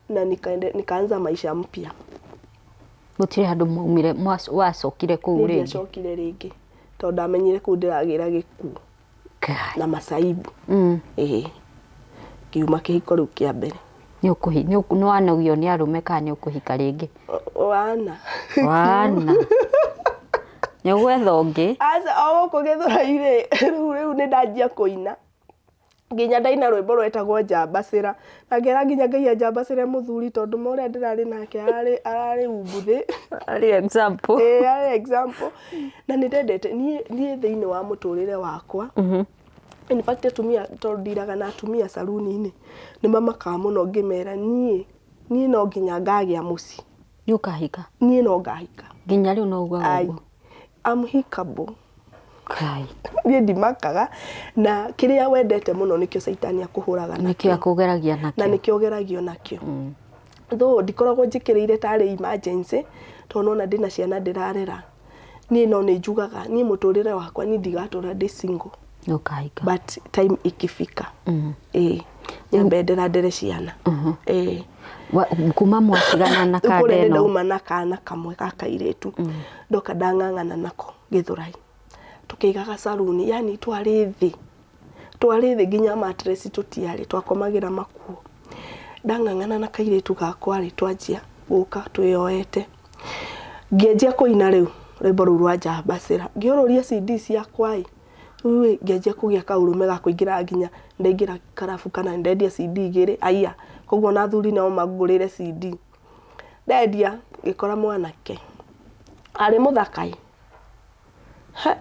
na nikaanza maisha mpya. Gũtirĩ handũ mwaumire wacokire kũu Niĩ rĩngĩ? ndiacokire rĩngĩ. Tondũ ndamenyire kũu ndĩragĩra gĩkuũ Ngai. na macaibu. Ĩĩ, ngiuma kĩhiko rĩu kĩa mbere. Nĩ ũkũhi nĩ wanogio nĩ arũme kana nĩ ũkũhika rĩngĩ? Wana. Wana. Nĩ ũgwetha ũngĩ. Aca, o gũkũ Gĩthũrai-rĩ, rĩu nĩ ndanjia kũina. Nginya ndaina rwĩmbo rwetagwo njambacĩra. Na ngera nginya Ngai anjambacĩre mũthuri tondũ ma ũrĩa ndĩrarĩ nake ararĩ ararĩ umbuthĩ. Arĩ example. Ĩĩ arĩ example. Na nĩ ndendete niĩ thĩinĩ wa mũtũrĩre wakwa. In fact atumia tondũ ndiraga na atumia caruni-inĩ nĩ mamakaga mũno ngĩmera niĩ no nginya ngagĩa mũciĩ. Nĩ ũkahika? Niĩ no ngahika. Nginya rĩu no ugaga Ai, ũguo? I'm hickable. Ngai. Niĩ ndimakaga na kĩrĩa wendete mũno nĩkĩo caitani akũhũraga Nĩkĩo nakĩo. akũgeragia Na nakĩo. nĩkĩo ũgeragio nakĩo. Though ndikoragwo njĩkĩrĩire tarĩ emergency tondũ nona ndĩna ciana ndĩrarera. Niĩ no nĩ njugaga niĩ mũtũrĩre wakwa niĩ ndigatũra ndĩ single. Nĩ ũkahika. But time ikifika. Ĩĩ. Nyambe ndĩrandere ciana. Ĩĩ. Kuma mwatigana na Rĩu kanda kũrĩa nĩ ĩno. ndauma na kana kamwe ga kairĩtu. Ndoka ndang'ang'ana nako Gĩthũrai. Tũkĩigaga caruni, yani twarĩ thĩ. Twarĩ thĩ nginya mattress tũtiarĩ, twakomagĩra makuo. Ndang'ang'ana na kairĩtu gakwa rĩ, twanjia gũka twĩyoete. Ngĩanjia kũina rĩu rwĩmbo rũu rwa njambacĩra. Ngĩũrũria CD ciakwa ĩ, rĩu ĩ ngĩanjia kũgĩa kaũrũme ga kũingĩra nginya ndaingĩra karabu kana ndendia CD igĩrĩ, aya. Koguo ona athuri no mangũrĩre CD. Ndendia ngĩkora mwanake arĩ mũthaka ĩ, he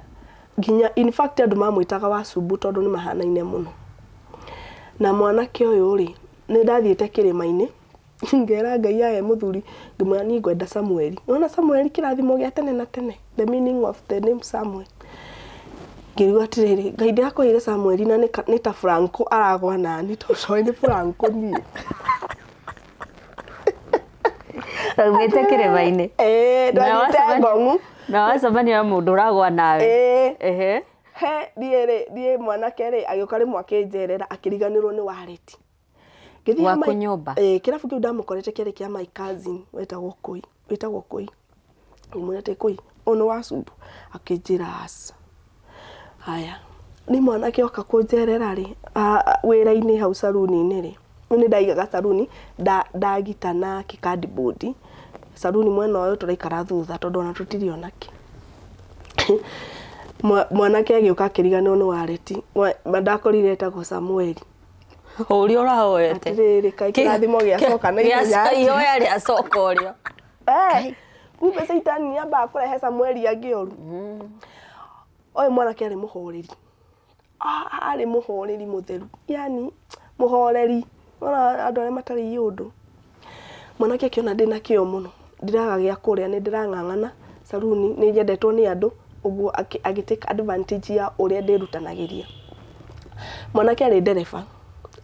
nginya in fact andũ mamwĩtaga Wacumbu tondũ nĩ mahanaine mũno. Na mwanake ũyũ rĩ, nĩ ndathiĩte kĩrĩma-inĩ ngera Ngai ahe mũthuri, ngĩmwĩra niĩ ngwenda Samueli. Nĩwona Samueli kĩrathimo gĩa tene na tene, the meaning of the name Samuel. Ngĩigua atĩrĩrĩ, Ngai ndĩrakũheire Samueli na nĩ ta Franco aragwa nani tondũ toĩ nĩ Franco niĩ. Raumĩte kĩrĩma-inĩ. Ĩĩ, ndathiĩte Ngong'u. Na wacemania na mũndũ ũragwa nawe. Ĩĩ. Ehe. He niĩ rĩ, niĩ mwanake rĩ, agĩũka rĩmwe akĩnjerera akĩriganĩrwo nĩ wallet. Ngĩthiĩ Gwaku nyũmba? Ĩĩ, kĩrabu kĩu ndamũkorete kĩarĩ kĩa my cousin wetagwo Kũi, wĩtagwo Kũi. Ngĩmwĩra atĩ Kũi, ũyũ nĩ Wacumbu? Akĩnjĩra aca. Haya, niĩ mwanake oka kũnjerera rĩ, wĩra-inĩ hau caruni-inĩ rĩ, rĩu nĩ ndaigaga caruni, ndagita na kĩkandibũndi, caruni mwena ũyũ tũraikara thutha tondũ ona tũtirĩ ona kĩ. Mwanake agĩũka akĩriganĩrwo nĩ wallet, ndakorire etagwo Samueli. Ũrĩa ũrahoete. Atĩrĩrĩ, kaĩ kĩrathimo gĩacoka na ihenya atĩa? Ihoya rĩacoka ũrĩo. Eh, kumbe caitani nĩ ambaga kũrehe Samueli angĩ oru. Ũyũ mwanake arĩ mũhoreri. Arĩ mũhoreri mũtheru. Yani mũhoreri. Wona andũ arĩa matarĩ iũndũ. Mwanake akĩona ndĩna kĩo mũno. Ndiraga gĩa kũrĩa, nĩ ndĩrang'ang'ana saruni, nĩ nyendetwo nĩ andũ, ũguo agĩ take advantage ya ũrĩa ndĩrutanagĩria. Mwanake arĩ ndereba,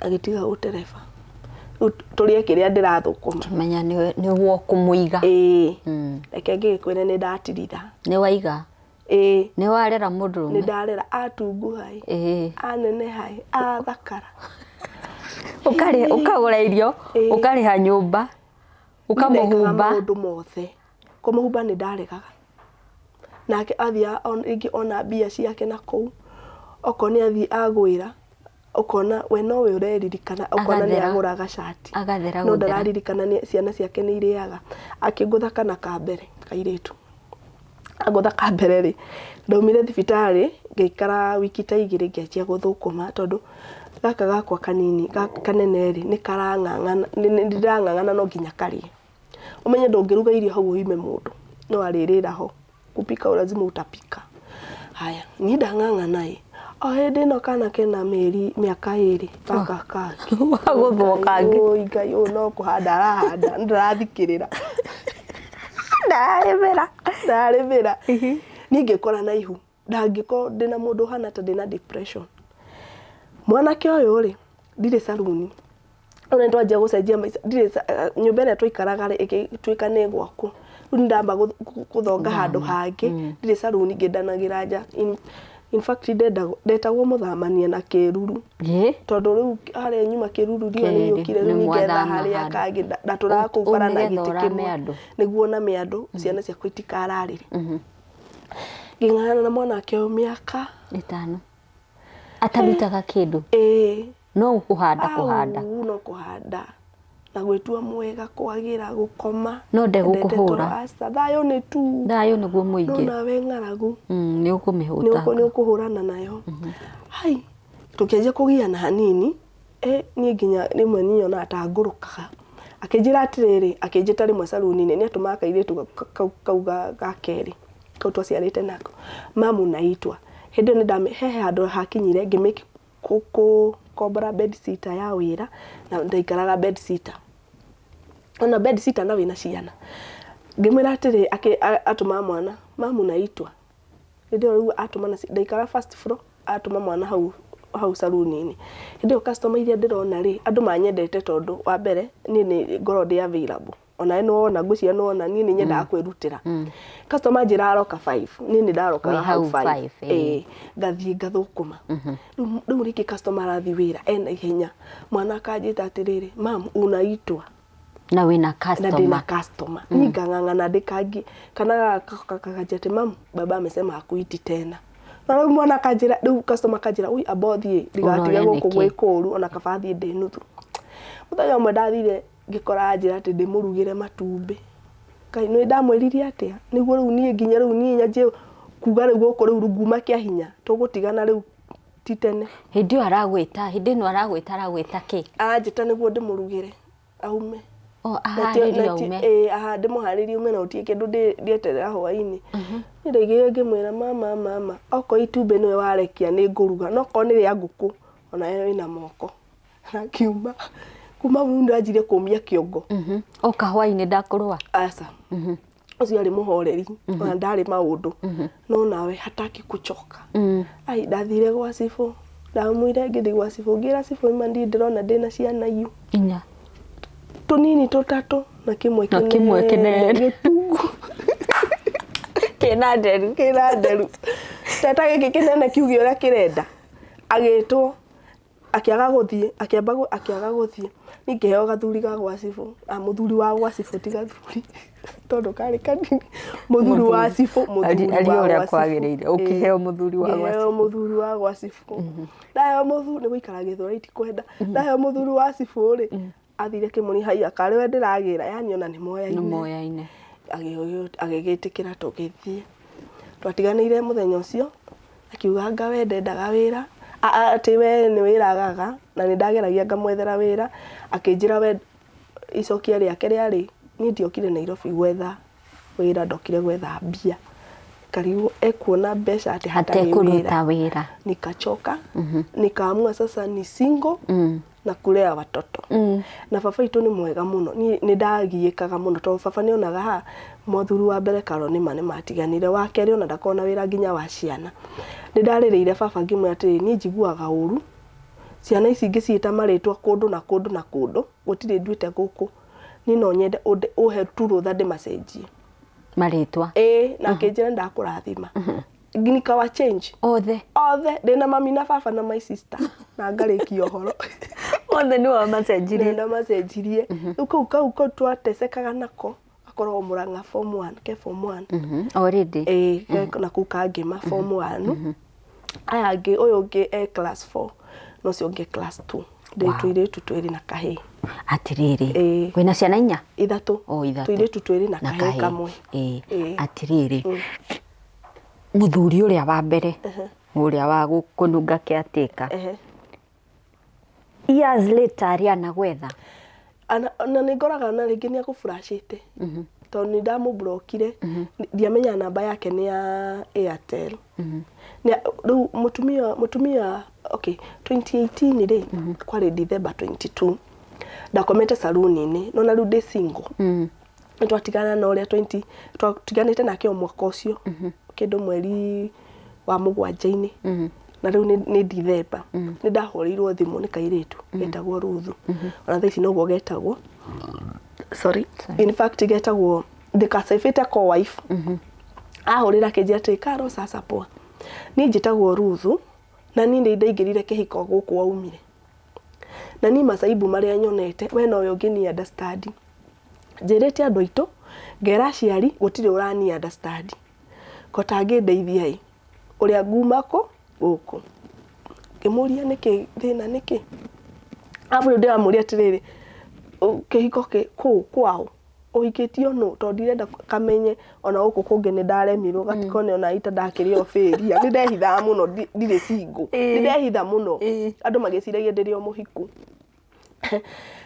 agĩtiga ũtereba. Rĩu tũrĩe kĩrĩa ndĩrathũkũma. Menya nĩwe ũkũmũiga. Ĩĩ. Reke ngĩgĩkwĩre nĩ ndatiritha. Nĩ waiga? Ĩĩ. Nĩ warera mũndũrũme? Nĩ ndarera, atunguha ĩ, Ĩĩ. aneneha ĩ, athakara. Ũkarĩha, ũkagũra irio, ũkarĩha nyũmba, Ũkamũhumba. ũkamũhumba. Maũndũ mothe. Kũmũhumba nĩ ndaregaga. Nake athiaga rĩngĩ ona mbia ciake na kũu, okorwo nĩ athiĩ agwĩra, ũkona we nowe ũreririkana, ũkona nĩ agũra gacati. Agathera No ndararirikana ciana ciake nĩ irĩaga. Akĩngũtha kana ka mbere, kairĩtu. Angũtha ka mbere rĩ, ndaumire thibitarĩ, ngĩikara wiki ta igĩrĩ ngĩanjia gũthũkũma tondũ gaka gakwa kanini, kanene rĩ, nĩ karang'ang'ana, nĩ ndĩrang'ang'ana no nginya karĩe. Ũmenye ndũngĩruga irio hau ũime mũndũ, no arĩrĩra ho. Kupika lazima utapika. Haya, niĩ ndang'ang'ana ĩ, o hĩndĩ ĩno kana kena mĩeri mĩaka ĩrĩ, gaka kangĩ. Wagũthwo kangĩ. Ũi Ngai, ũyũ no kũhanda arahanda, ndarathikĩrĩra. Ndararĩmĩra. Ndararĩmĩra. Niĩ ngĩkora na ihu, ndangĩkorwo ndĩna mũndũ ũhana ta ndĩna depression. Mwanake ũyũ rĩ, ndirĩ caruni, Rĩu nĩ twanjia gũcenjia maica, ndirĩ nyũmba ĩrĩa twaikaraga rĩ, ĩgĩtuĩka nĩ ĩgwakwo. Rĩu nĩ ndamba gũthonga handũ hangĩ, ndirĩ caruni ngĩendanagĩra nja. In fact ndetagwo mũthamania na kĩruru. Tondũ rĩu harĩa nyuma kĩruru riũa nĩ rĩokire rĩu niĩ ngetha harĩa kangĩ ndatũraga kũu bara na gĩtĩ kĩmwe. Nĩguo name andũ, ciana ciakwa itikararĩre. Ngĩng'ang'ana na mwana wake ũyũ mĩaka 5 atarutaga kĩndũ. Ĩĩ. No kũhanda kũhanda. Au, no kũhanda na gwĩtua mwega, kwagĩra, gũkoma. No Endete ndegũkũhũra. toro. Aca, thayũ nĩ tu. Thayũ nĩguo No mũingĩ. nawe ng'aragu Nĩ ũkũmĩhũta. Nĩ ũkũhũrana nayo. Hai, tũkĩanjia kũgiana hanini, niĩ nginya rĩmwe niĩ nyonaga ta ngũrũkaga. Akĩnjĩra atĩrĩrĩ, akĩnjĩta rĩmwe caruni-inĩ, nĩ atũmaga kairĩtu kau ga kerĩ, kau twaciarĩte nako, mamu naitwa. Hĩndĩ ĩyo nĩ he handũ hakinyire ngĩ gũkombora bed sitter ya wĩra, na ndaikaraga bed sitter. Ona bed sitter na wĩna ciana. Ngĩmwĩra atĩrĩ, atũmaga mwana, mamu naitwa. Hĩndĩ ĩyo rĩu atũma, ndaikaraga first floor, atũma mwana hau hau caruni-inĩ. Hĩndĩ ĩyo customer iria ndĩrona rĩ, andũ manyendete tondũ wa mbere niĩ nĩ ngoragwo ndĩ available. Onawe nĩ wona, ngwĩciria nĩ wona, niĩ nĩ nyendaga kwĩrutĩra. Customer anjĩra aroka 5, niĩ nĩ ndarokaga Wĩ hau hau 5. 5, Ĩĩ, ngathiĩ ngathũkũma. Rĩu rĩngĩ customer arathiĩ wĩra ena ihenya, mwana akanjĩta atĩrĩrĩ, mam unaitwa. Na wĩna Na ndĩna customer. customer. Niĩ ngang'ang'ana ndĩkangi, kana gaka kakanjĩra atĩ mam, baba amesema hakuiti tena. Na rĩu mwana akanjĩra, rĩu customer akanjĩra, ui amba ũthiĩ ndigatige Ũrore gũkũ nĩkĩ. gwĩ kũũru, ona kaba thiĩ ndĩ nuthu. Mũthenya ũmwe ndathire ngĩkora anjĩra atĩ ndĩmũrugĩre matumbĩ. Ngai nĩ ndamwĩrire atĩa? Nĩguo rĩu niĩ nginya rĩu niĩ nyanjie kuga rĩu gũkũ rĩu nguma kĩa hinya, tũgũtigana rĩu ti tene. Hĩndĩ ĩyo aragwĩta, hĩndĩ ĩno aragwĩta aragwĩta kĩ? Aranjĩta nĩguo ndĩmũrugĩre aume. O, aharĩrie aume. Ĩĩ, ndĩmũharĩrie aume na gũtirĩ kĩndũ ndĩeterera hwaĩ-inĩ. Niĩ ndaigire ngĩmwĩra mama mama, okorwo itumbĩ nĩwe warekia nĩ ngũruga, no okorwo nĩ rĩa ngũkũ, onawe wĩna moko. Na ngiuma, kuma hau nĩ ndanjirie kũmia kĩongo. Oka hwaĩ-inĩ ndakũrũa? Aca. Ũcio arĩ mũhoreri, ona ndarĩ maũndũ. No nawe hataki kuchoka. Ai, ndathire gwa cibũ, ndamwire ngĩthiĩ gwa cibũ, ngĩra cibũ ma ndirĩ ndĩrona ndĩna ciana iu. 4. Tũnini tũtatũ na kĩmwe Na kĩmwe kĩnene. Gĩtungu. Kĩna nderu. Kĩna nderu. Teta gĩkĩ kĩnene kiuge ũrĩa kĩrenda. Agĩtwo, akĩaga gũthiĩ, akĩamba akĩaga gũthiĩ. Niĩ ngĩheo gathuri ga gwa cibũ, mũthuri wa gwa cibũ ti gathuri, tondũ karĩ kanini. Mũthuri wa cibũ, mũthuri Aria wa ũrĩa gwa cibũ. kwagĩrĩire, ũkĩheo mũthuri wa gwa Ngĩheo cibũ. mũthuri wa gwa cibũ. Ndaheo mũthuri, nĩ gũikara Gĩthũrai tikwenda. Ndaheo mũthuri wa cibũ rĩ, athire kĩmũrĩ haiya karĩ we ndĩragĩra, yani ona nĩ moyaine. Nĩ moyaine. Agĩgĩtĩkĩra tũgĩthiĩ. Twatiganĩire mũthenya ũcio, akiuga anga we ndendaga wĩra, atĩ we nĩ wĩra agaga, na nĩ ndageragia ngamwethera wĩra, akĩnjĩra we icokia rĩake rĩarĩ, niĩ ndiokire Nairobi gwetha wĩra, ndokire gwetha mbia. Karigwo ekuona mbeca atĩ hatarĩ Atekũruta wĩra. wĩra. Nikachoka, nikaamua sasa ni single, na kulea watoto. Na baba itũ nĩ mwega mũno. Niĩ nĩ ndagiĩkaga mũno tondũ baba nĩ onaga ha mũthuri wa mbere Karo nĩma nĩ matiganire, wa kerĩ ona ndakoragwo na wĩra nginya wa ciana. Nĩ ndarĩrĩire baba ngĩmwĩra atĩrĩrĩ, niĩ njiguaga ũru, ciana ici ngĩciĩta marĩtwa kũndũ na kũndũ na kũndũ, gũtirĩ nduĩte gũkũ. Niĩ no nyende ũhe tu rũtha ndĩmacenjie. Marĩtwa? Ĩĩ, na akĩnjĩra ndakũrathima. Nikawa change. Othe? Othe, ndĩna mami na baba na my sister. Na ngarĩkia ũhoro. Othe nĩ wamacenjirie? Nĩ ndamacenjirie. Rĩu kau kau kau twatecekaga nako, gakoragwo Mũrang'a form 1, ke form 1. Already? Ĩĩ, ke na kũu kangĩma form 1. Aya angĩ, ũyũ ũngĩ e class 4, na ũcio ũngĩ class 2. Ndĩ tũirĩtu twĩrĩ na kahĩĩ. Atĩrĩrĩ, Ĩĩ. wĩna ciana 4? 3. O, 3. Tũirĩtu twĩrĩ na Na kahĩĩ kahĩĩ. kamwe. Ĩĩ. Ĩĩ. Atĩrĩrĩ, mũthuri ũrĩa wa mbere, ũrĩa wa kũnunga caretaker. Years later arĩ anagwetha? Na nĩ ngoraga na rĩngĩ nĩ agũburacĩte. Tondũ nĩ ndamũmburokire, ndiamenya namba yake nĩ ya Airtel. Rĩu mũtumia, okay, 2018 rĩ, kwarĩ December 22. Ndakomete saluni-inĩ, no na rĩu ndĩ single. Nĩ twatigana na ũrĩa 20, twatiganĩte nake o mwaka ũcio, kĩndũ mweri wa mũgwanja-inĩ. Na rĩu nĩ December. Nĩ ndahũrĩirwo thimũ nĩ kairĩtu getagwo Ruthu. Ona thaa ici noguo getagwo. Sorry. In fact getagwo ndĩkacabĩte ko wife. Ahũrĩra akĩnjĩra atĩ Karo sasa poa. Niĩ njĩtagwo Ruthu na niĩ nĩ ndaingĩrire kĩhiko gũkũ waumire. Na niĩ macaibu marĩa nyonete we nowe ũngĩni understand. Njĩrĩte andũ aitũ, ngera aciari gũtirĩ ũrani understand. Kota angĩndeithia ĩ ũrĩa nguma kũ gũkũ. Ngĩmũria nĩkĩ thĩna nĩkĩ? Arabu rĩu ndĩramũria atĩrĩrĩ, kĩhiko kũ kwaũ? Ũhikĩtio nũ? Tondũ ndirenda kamenye ona gũkũ kũngĩ nĩ ndaremirwo gatikone ona ita ndakĩrĩ o failure. Nĩ ndehithaga mũno ndirĩ single. Nĩ ndehitha mũno. Andũ magĩciragia ndĩrĩ o mũhiku.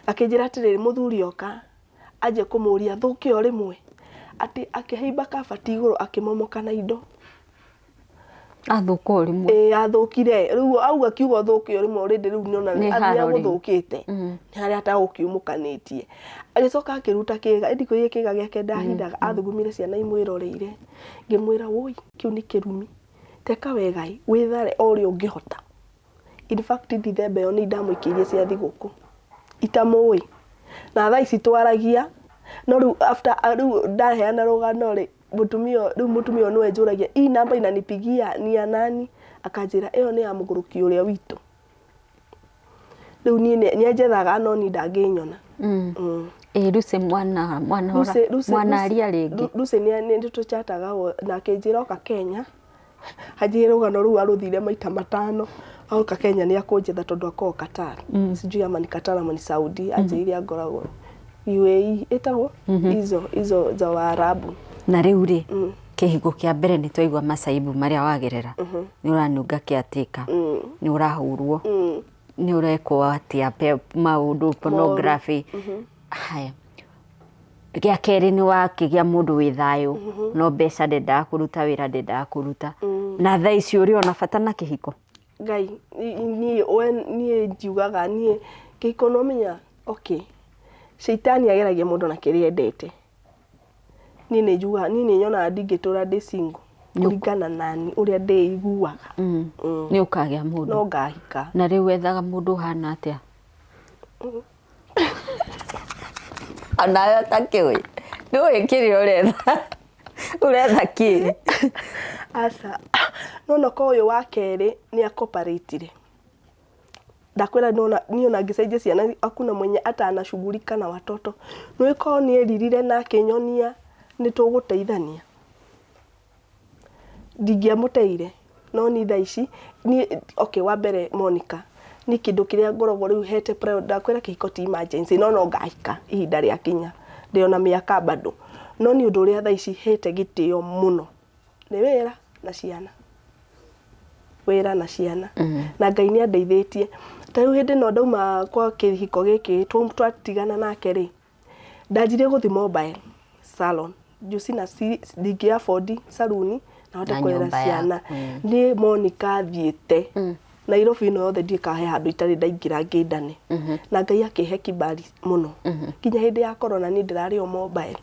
Akĩnjĩra atĩrĩrĩ, mũthuri oka anjia kũmũria thũke o rĩmwe, atĩ akĩhaimba kabati igũrũ akĩmomoka na indo. Athũka o rĩmwe. Ĩĩ athũkire. Rĩu auga kiugo thũke o rĩmwe already rĩu nĩona Nĩ haro rĩu. nĩagũthũkĩte. Nĩ harĩa atagũkiumũkanĩtie. Agĩcoka akĩruta kĩga, ĩndĩ kũrĩ kĩga gĩake ndahithaga, athugumire ciana imwĩroreire. Ngĩmwĩra wũi kĩu nĩ kĩrumi. Teka wega ĩ, wĩthare o ũrĩa ũngĩhota. In fact Dithemba ĩyo nĩ ndamũikĩirie cia thigũkũ itamũĩ. Na thaa ici twaragia, no rĩu after rĩu ndaheana rũgano rĩ, mũtumia rĩu mũtumia ũyũ nĩwe njũragia, hii namba inanipigia ni ya nani? Akanjĩra ĩyo nĩ ya mũgũrũki ũrĩa witũ. Rĩu niĩ nĩ anjethaga no niĩ ndangĩnyona. Ĩ Lucy mwana mwana mwanaria rĩngĩ? Lucy nĩ tũchataga na akĩnjĩra oka Kenya Anjĩrire rũgano rũu arũthire maita matano oka Kenya nĩ akũnjetha tondũ akoragwo Qatar. Sijui ama ni Qatar ama ni Saudi anjĩrire angoragwo UAE ĩtagwo hizo hizo za Waarabu. Na rĩu rĩ, kĩhiko kĩa mbere nĩ twaigua macaibu marĩa wagerera, nĩ ũranunga kĩatĩka, nĩ ũrahũrwo, nĩ ũrekwo atĩa maũndũ pornography. Haya, Gĩa kerĩ nĩ wakĩgĩa mũndũ wĩ thayũ no mbeca ndendaga kũruta wĩra ndendaga kũruta na thaa ici ũrĩ ona bata na kĩhiko? Ngai niĩ we niĩ njiugaga niĩ kĩhiko no menya okay caitani ageragia mũndũ na kĩrĩa endete. Niĩ nĩ njugaga niĩ nĩ nyonaga ndingĩtũra ndĩ single kũringana nani ũrĩa ndĩiguaga. Nĩ ũkagĩa mũndũ? No ngahika. Na rĩu wethaga mũndũ ũhana atĩa? Onawe ũtakĩũĩ ndũĩ kĩrĩa ũretha ũretha kĩ Aca nona ko ũyũ wa kerĩ nĩ acoperatire ndakwĩra nona niĩ ona ngĩcenjia ciana hakuna mwenye hata anashughulika na watoto nĩũĩ korwo nĩ eririre na akĩnyonia nĩ tũgũteithania Ndingĩamũteire, no niĩ thaa ici, niĩ okay wa mbere Monica, niĩ kĩndũ kĩrĩa ngoragwo rĩu hete priority, ndakwĩra kĩhiko ti emergency no no ngahika ihinda rĩakinya, ndĩ ona mĩaka bado. No niĩ ũndũ ũrĩa thaa ici hete gĩtĩo mũno nĩ wĩra na ciana, wĩra na ciana. Na Ngai nĩ andeithĩtie. Ta rĩu hĩndĩ ĩno ndauma kwa kĩhiko gĩkĩ twatigana nake rĩ, Ndanjirie gũthiĩ mobile salon juu sina ndingĩ afford saluni na hote Na kũrera nyũmba ciana yaku, mm. niĩ Monica thiĩte Nairobi ĩno yothe ndiũĩ kana he handũ itarĩ ndaingĩra ngĩndane na Ngai akĩhe kibali mũno nginya hĩndĩ ya corona niĩ ndĩrarĩ o mobile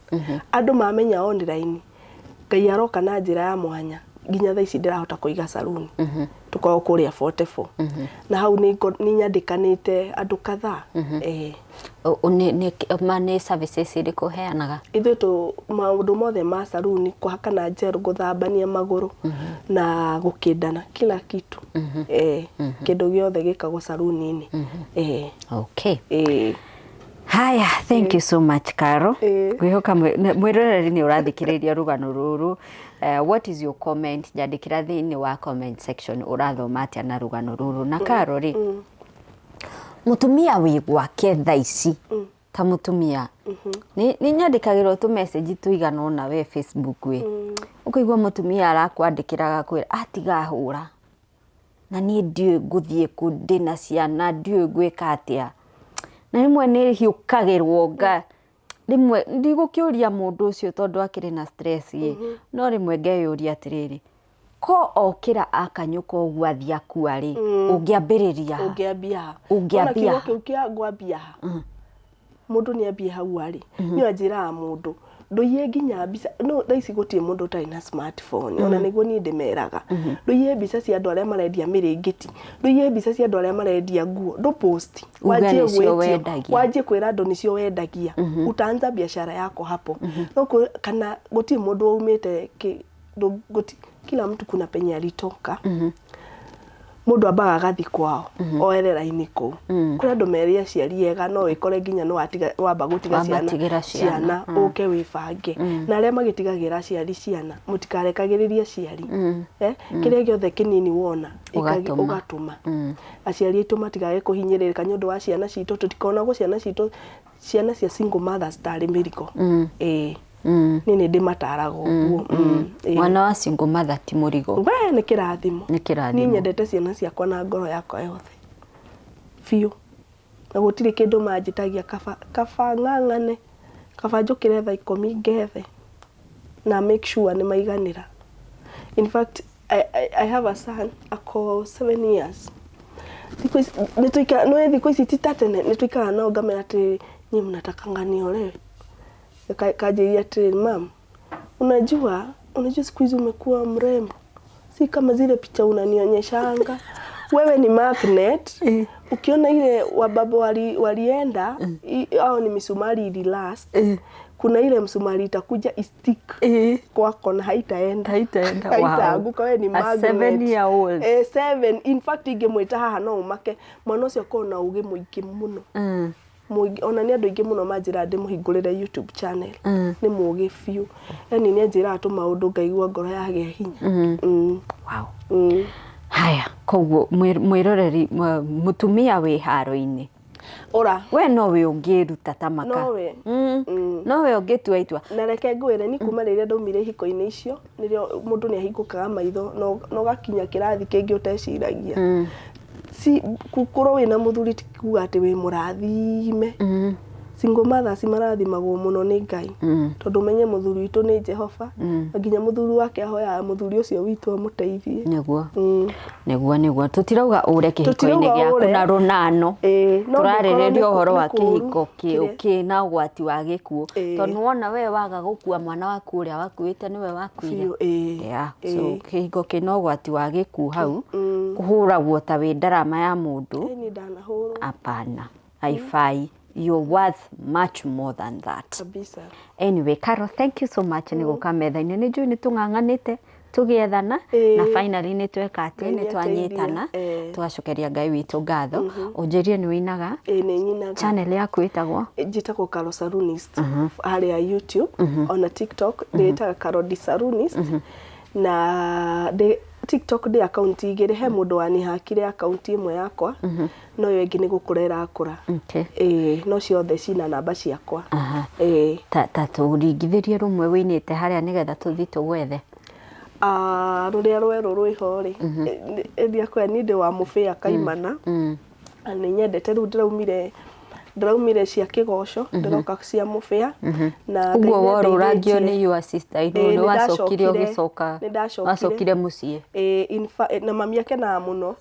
andũ mamenya online Ngai aroka na njĩra ya mwanya nginya thaa ici ndĩrahota kũiga saluni tũkoragwo kũrĩa 44 na hau nĩ nyandĩkanĩte andũ kadhaa eh. Ma nĩ services irĩkũ ũheanaga? Ithuĩ tũ maũndũ mothe ma saluni kũhakana gel gũthambania magũrũ na gũkĩndana kila kitu eh, kĩndũ gĩothe gĩkagwo saluni-inĩ eh. Okay. Eh. Haya, thank you so much Caro. Ngwĩhoka mwĩroreri nĩ ũrathikĩrĩria rũgano rũrũ. What is your comment? Njandĩkĩra thĩinĩ wa comment section ũrathoma atĩa na rũgano rũrũ. Na Caro rĩ, mũtumia wĩ gwake thaa ici ta mũtumia nĩ nyandĩkagĩrwo tũ message tũigana ũna we Facebook ĩ. Ũkaigua mũtumia arakwandĩkĩra agakwĩra atiga hũra. Na niĩ ndiũĩ ngũthiĩ kũ ndĩna ciana ndiũĩ ngwĩka atĩa. Na rĩmwe nĩ hiũkagĩrwo nga rĩmwe ndigũkĩũria mũndũ ũcio tondũ akĩrĩ na stress ĩ, no rĩmwe ngeyũria atĩrĩrĩ, ko okĩra akanyũka ũguo athiĩ akua rĩ, ũngĩambĩrĩria ha? Ũngĩambia ha? Ũngĩambia ha? Wona kiugo kĩu kĩa ngwambia ha? Mũndũ nĩ ambie hau arĩ. Niĩ anjĩraga mũndũ ndũiye nginya mbica no thaa ici gũtirĩ mũndũ ũtarĩ na smartphone ona nĩguo niĩ ndĩmeraga. Ndũiye mbica cia andũ arĩa marendia mĩrĩngĩti, ndũiye mbica cia andũ arĩa marendia nguo, ndũ post Uge wanjie nĩcio gwĩtio, wendagia. wanjie kwĩra andũ nĩcio wendagia. Utaanza biashara yako hapo. No kana gũtirĩ mũndũ waumĩte kĩ, kila mtu kuna penye alitoka. Mũndũ ambaga agathiĩ kwao oere raini kũu. Kũrĩ andũ merĩ aciari ega, no wĩkore nginya nĩ watiga, wamba gũtiga ciana Wamatigĩra ciana. Ũke wĩbange. Na arĩa magĩtigagĩra aciari ciana, mũtikarekagĩrĩrie aciari. Eh, kĩrĩa gĩothe kĩnini wona Ũgatũma. Ũgatũma. Aciari aitũ matigage kũhinyĩrĩrĩka nĩ ũndũ wa ciana citũ, tũtikonagwo ciana citũ, ciana cia single mothers tarĩ mĩrigo. Ĩĩ. Niĩ nĩ ndĩmataraga ũguo. Ĩĩ. Mwana wa single mother ti mũrigo. We nĩ kĩrathimo. Nĩ kĩrathimo. Niĩ nyendete ciana ciakwa na ngoro yakwa yothe biũ, na gũtirĩ kĩndũ manjĩtagia, kaba kaba ng'ang'ane, kaba njũkĩre thaa 10 ngethe na make sure nĩ maiganĩra. In fact, I have a son ako 7 years. Thikũ ici nĩ tũikara, nĩ thikũ ici ti ta tene, nĩ tũikaraga nao ngamera atĩrĩrĩ, nyie mnatakanga niolewe? Kanjĩria atĩrĩrĩ, "Mam, unajua siku hizi umekuwa mrembo, si kama zile picha unanionyeshanga. Wewe ni magnet. Ukiona ile wababa walienda au ni misumari ili last, kuna ile msumari itakuja istick kwako na haitaenda." Haitaenda, wow. Haitaanguka. Wewe ni A magnet. 7 year old. Eh, 7. In fact, ingĩmwĩta haha no ũmake, mwana ũcio akorwo na ũgĩ mũingĩ mũno, mũingĩ. Ona nĩ andũ aingĩ mũno manjĩraga ndĩmũhingũrĩre YouTube channel. Nĩ mũgĩ biũ, yani nĩ anjĩraga tũmaũndũ ngaigua ngoro yagĩa hinya. Wow. Haya, koguo mwĩroreri, mũtumia wĩ haro-inĩ, Ũra we nowe ũngĩruta ta maka. Nowe. Nowe ũngĩtua itua. Na reke ngwĩre, ni kuma rĩrĩa ndaumire ihiko-inĩ icio, nĩrĩo mũndũ nĩ ahingũkaga maitho na ũgakinya kĩrathi kĩngĩ ũteciragia. Si gũkorwo wĩna mũthuri ti kuga atĩ wĩ mũrathime. Single mothers marathimagwo mũno nĩ Ngai, tondũ menye mũthuri witũ nĩ Jehova, na nginya mũthuri wake ahoyaga mũthuri ũcio witũ amũteithie. Nĩguo. Nĩguo tũtirauga ũre kĩhiko-inĩ Tũtirauga gĩaku ũre. na rũnano. Ĩĩ, no Tũrarĩrĩria angĩkorwo ũhoro wa nĩ kũũru, kĩhiko kĩrĩa- kĩna ũgwati wa gĩkuũ, tondũ wona we waga gũkua, mwana waku ũrĩa wakuĩte nĩwe wakuire. Biũ, ĩĩ. Yeah, so kĩhiko kĩna ũgwati wa gĩkuũ, hau kũhũragwo ta wĩ ndarama ya mũndũ. Ĩĩ, niĩ ndanahũrwo. Hapana, haifai. You're worth much more than that. Kabisa. Anyway, Carol, thank you so much nĩ gũka metha-inĩ. Nĩ njũĩ nĩ tũng'ang'anĩte tũgĩethana, na finally nĩ tweka atĩ Ngai nĩ nĩ twanyitana. ateithia, eh. Tũgacokeria Ngai witũ ngatho. Ũnjĩrie, nĩ wĩinaga? Ĩĩ, nĩ nyinaga. Channel yaku ĩtagwo? Njĩtagwo Carol Sarunist harĩa YouTube, ona TikTok ndĩĩtaga Carol D Sarunist. Na ndĩ TikTok ndĩ akaunti igĩrĩ, he mũndũ wanihakire akaunti ĩmwe yakwa, no ĩyo ĩngĩ nĩ gũkũra ĩrakũra. Ĩĩ, no ciothe cina namba ciakwa. Ĩĩ. Ta tũringithĩrie rũmwe wĩinĩte harĩa nĩgetha tũthiĩ tũgwethe. Ah, rũrĩa rwerũ rwĩho rĩ, ndiakwĩra niĩ ndĩ wa mũbĩa kaimana. Na nĩ nyendete rĩu ndĩraumire cia kĩgoco, ndĩroka cia mũbĩa na Ngai Ũguo worũrangio nĩandeithĩtie. Nĩ your sister in law? Ĩĩ, nĩ wacokire nĩndacokire- ũgĩcoka nĩndacokire. Wacokire mũciĩ? Ĩĩ, na mami akenaga mũno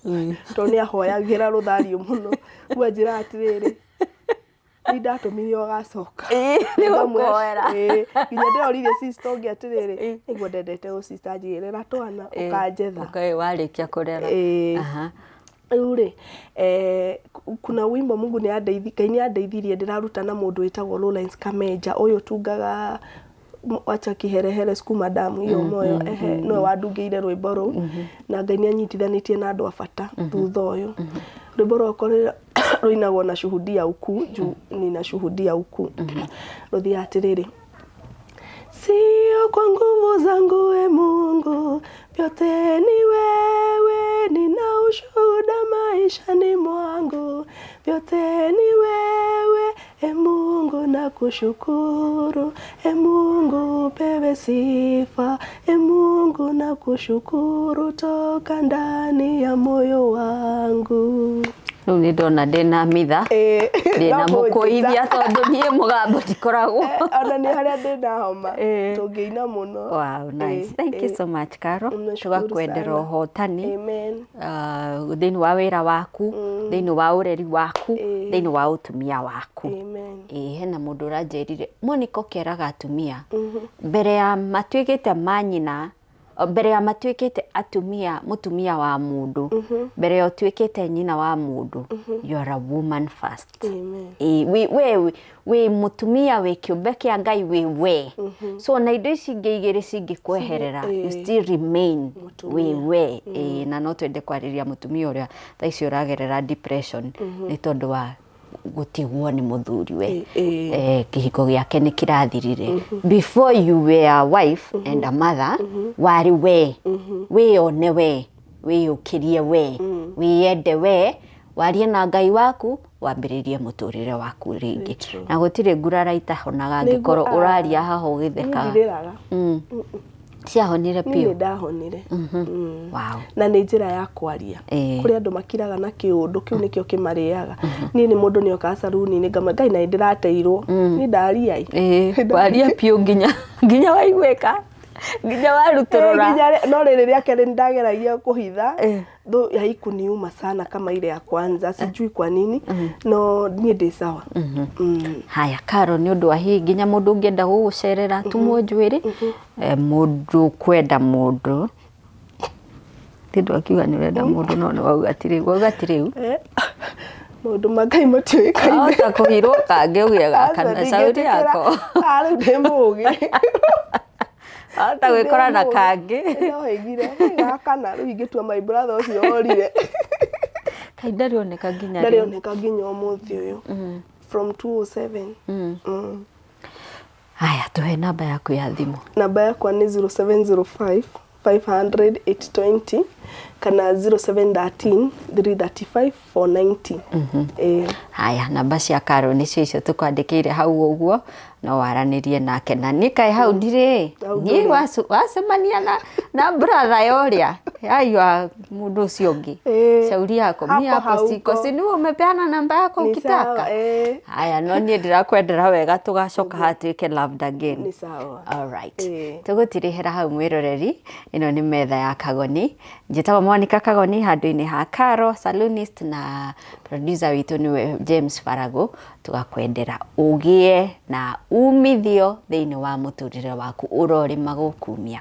tondũ nĩ ahoyagĩra rũthario mũno. Rĩu anjĩraga atĩrĩrĩ, nĩ ndatũmire ũgacoka. Nĩ gũkũhoera. Ĩĩ, nginya ndĩroririe sister ũngĩ atĩrĩrĩ, nĩguo ndendete ũ sister, anjigĩrĩra twana ũkanjetha. Okay, warĩkia kũrera. Ĩĩ. Rĩu rĩ, kuna wimbo Mungu nĩ andeithi, Ngai nĩ andeithirie ndĩraruta na mũndũ wĩtagwo Lawrence Kamenja, ũyũ ũtungaga wacha kiherehere sukuma damu hiyo moyo, ehe, nĩwe wandungĩire rwĩmbo rũu, na Ngai nĩ anyitithanĩtie na andũ a bata thutha ũyũ. Rwĩmbo rwakwa rũrĩa rũinagwo na shuhudia ukuu, juu nina shuhudia ukuu, rũthiaga atĩrĩrĩ: Sio kwa nguvu zangu, e Mungu, vyote ni wewe, nina ushuhuda maishani mwangu, vyote ni wewe, e Mungu nakushukuru, e Mungu pewe sifa, e Mungu nakushukuru toka ndani ya moyo wangu. Rĩu nĩ ndona ndĩna mitha, ndĩna No mũkũithia, tondũ niĩ mũgambo ndikoragwo. Ona nĩ harĩa ndĩna homa, tũngĩina mũno. Wow, nice. Thank you so much, Carol. Nashukuru Tũgakwendera sana. ũhotani Amen. Thĩinĩ wa wĩra waku, thĩinĩ wa ũreri waku, thĩinĩ wa ũtumia waku. Amen. Ĩĩ, hena mũndũ ũranjĩrire, Monica, ũkĩeraga atumia mbere ya matuĩkĩte manyina. Mbere ya matuĩkĩte atumia, mũtumia wa mũndũ, mbere ya ũtuĩkĩte nyina wa mũndũ, you are a woman first. Amen. Ĩ, we wĩ mũtumia, wĩ kĩũmbe kĩa Ngai, wĩ we. So na indo ici ingĩ igĩrĩ cingĩkweherera, you still remain wĩ we. Ĩ, na no twende kwarĩria mũtumia ũrĩa thaa ici ũragerera depression nĩ tondũ wa gũtigwo nĩ mũthuriwe. Kĩhiko gĩake nĩ kĩrathirire. Before you were a wife and a mother, warĩ we. Wĩyone we, wĩyũkĩrie we, wĩyende we, warie na Ngai waku, wambĩrĩrie mũtũrĩre waku rĩngĩ. Na gũtirĩ ngurara itahonaga angĩkorwo ũraria haha ũgĩthekaga. Ndirĩraga. Ciahonire Niĩ biũ? Nĩ ndahonire. Wow. Na nĩ njĩra ya kwaria. Kũrĩ andũ makiraga na kĩũndũ kĩu nĩkĩo kĩmarĩaga. Niĩ nĩ mũndũ nĩokaga caruni-inĩ ngamwĩra, Ngai na nĩ ndĩrateirwo. Niĩ ndaria ĩ. Waria biũ nginya waiguĩka, nginya warutũrũra. Nginya no rĩrĩ rĩa kerĩ nĩndageragia kũhitha. Though haikuniuma sana kama ile ya kwanza, sijui kwa nini, no niĩ ndĩ sawa. Haya, Karo, nĩ ũndũ wa hihi nginya mũndũ ũngĩenda gũgũcerera tumwo njuĩrĩ, mũndũ kwenda mũndũ tindũ akiuga nĩ ũrenda mũndũ, no nĩ wauga ti rĩu, wauga ti rĩu. Maũndũ ma Ngai matiũĩkaine. Ahota kũhirwo kangĩ ũgĩe gaka na cauri Ndingĩtĩkĩra. yako. Ah, rĩu ndĩ mũgĩ. Ahota gwĩkora na kangĩ. No oigire gakana rĩu ingĩtua my brother ũcio orire. Kaĩ ndarĩ oneka nginya Ndarĩ rĩu? Oneka nginya ũmũthĩ ũyũ, from 207. Haya, tũhe namba yaku ya thimũ. Namba yakwa nĩ 0705 500 820 kana 0713 335 490. Haya, namba cia Karo nĩcio icio tũkwandĩkĩire hau ũguo, no waranĩrie nake. Na niĩ kaĩ hau ndirĩ Hau niĩ ndũrĩ. Wacemania na brother ya ũrĩa yaiwa mũndũ ũcio ũngĩ, shauri yako mi Hapo hapo siko. hauko. Si niwe umepeana namba yako Ni ukitaka. sawa, eh. Haya, no niĩ ndĩrakwendera wega, tũgacoka hatuĩke loved again. Ni sawa. Alright. Eh. Tũgũtirĩhĩra hau, mwĩroreri. Ĩno nĩ metha ya Kagoni. Njĩtagwo Monica Kagoni handũ-inĩ ha Caro salonist, na producer witũ nĩwe James Farago. Tũgakwendera ũgĩe na umithio thĩinĩ wa mũtũrĩre waku, ũrorĩma gũkumia.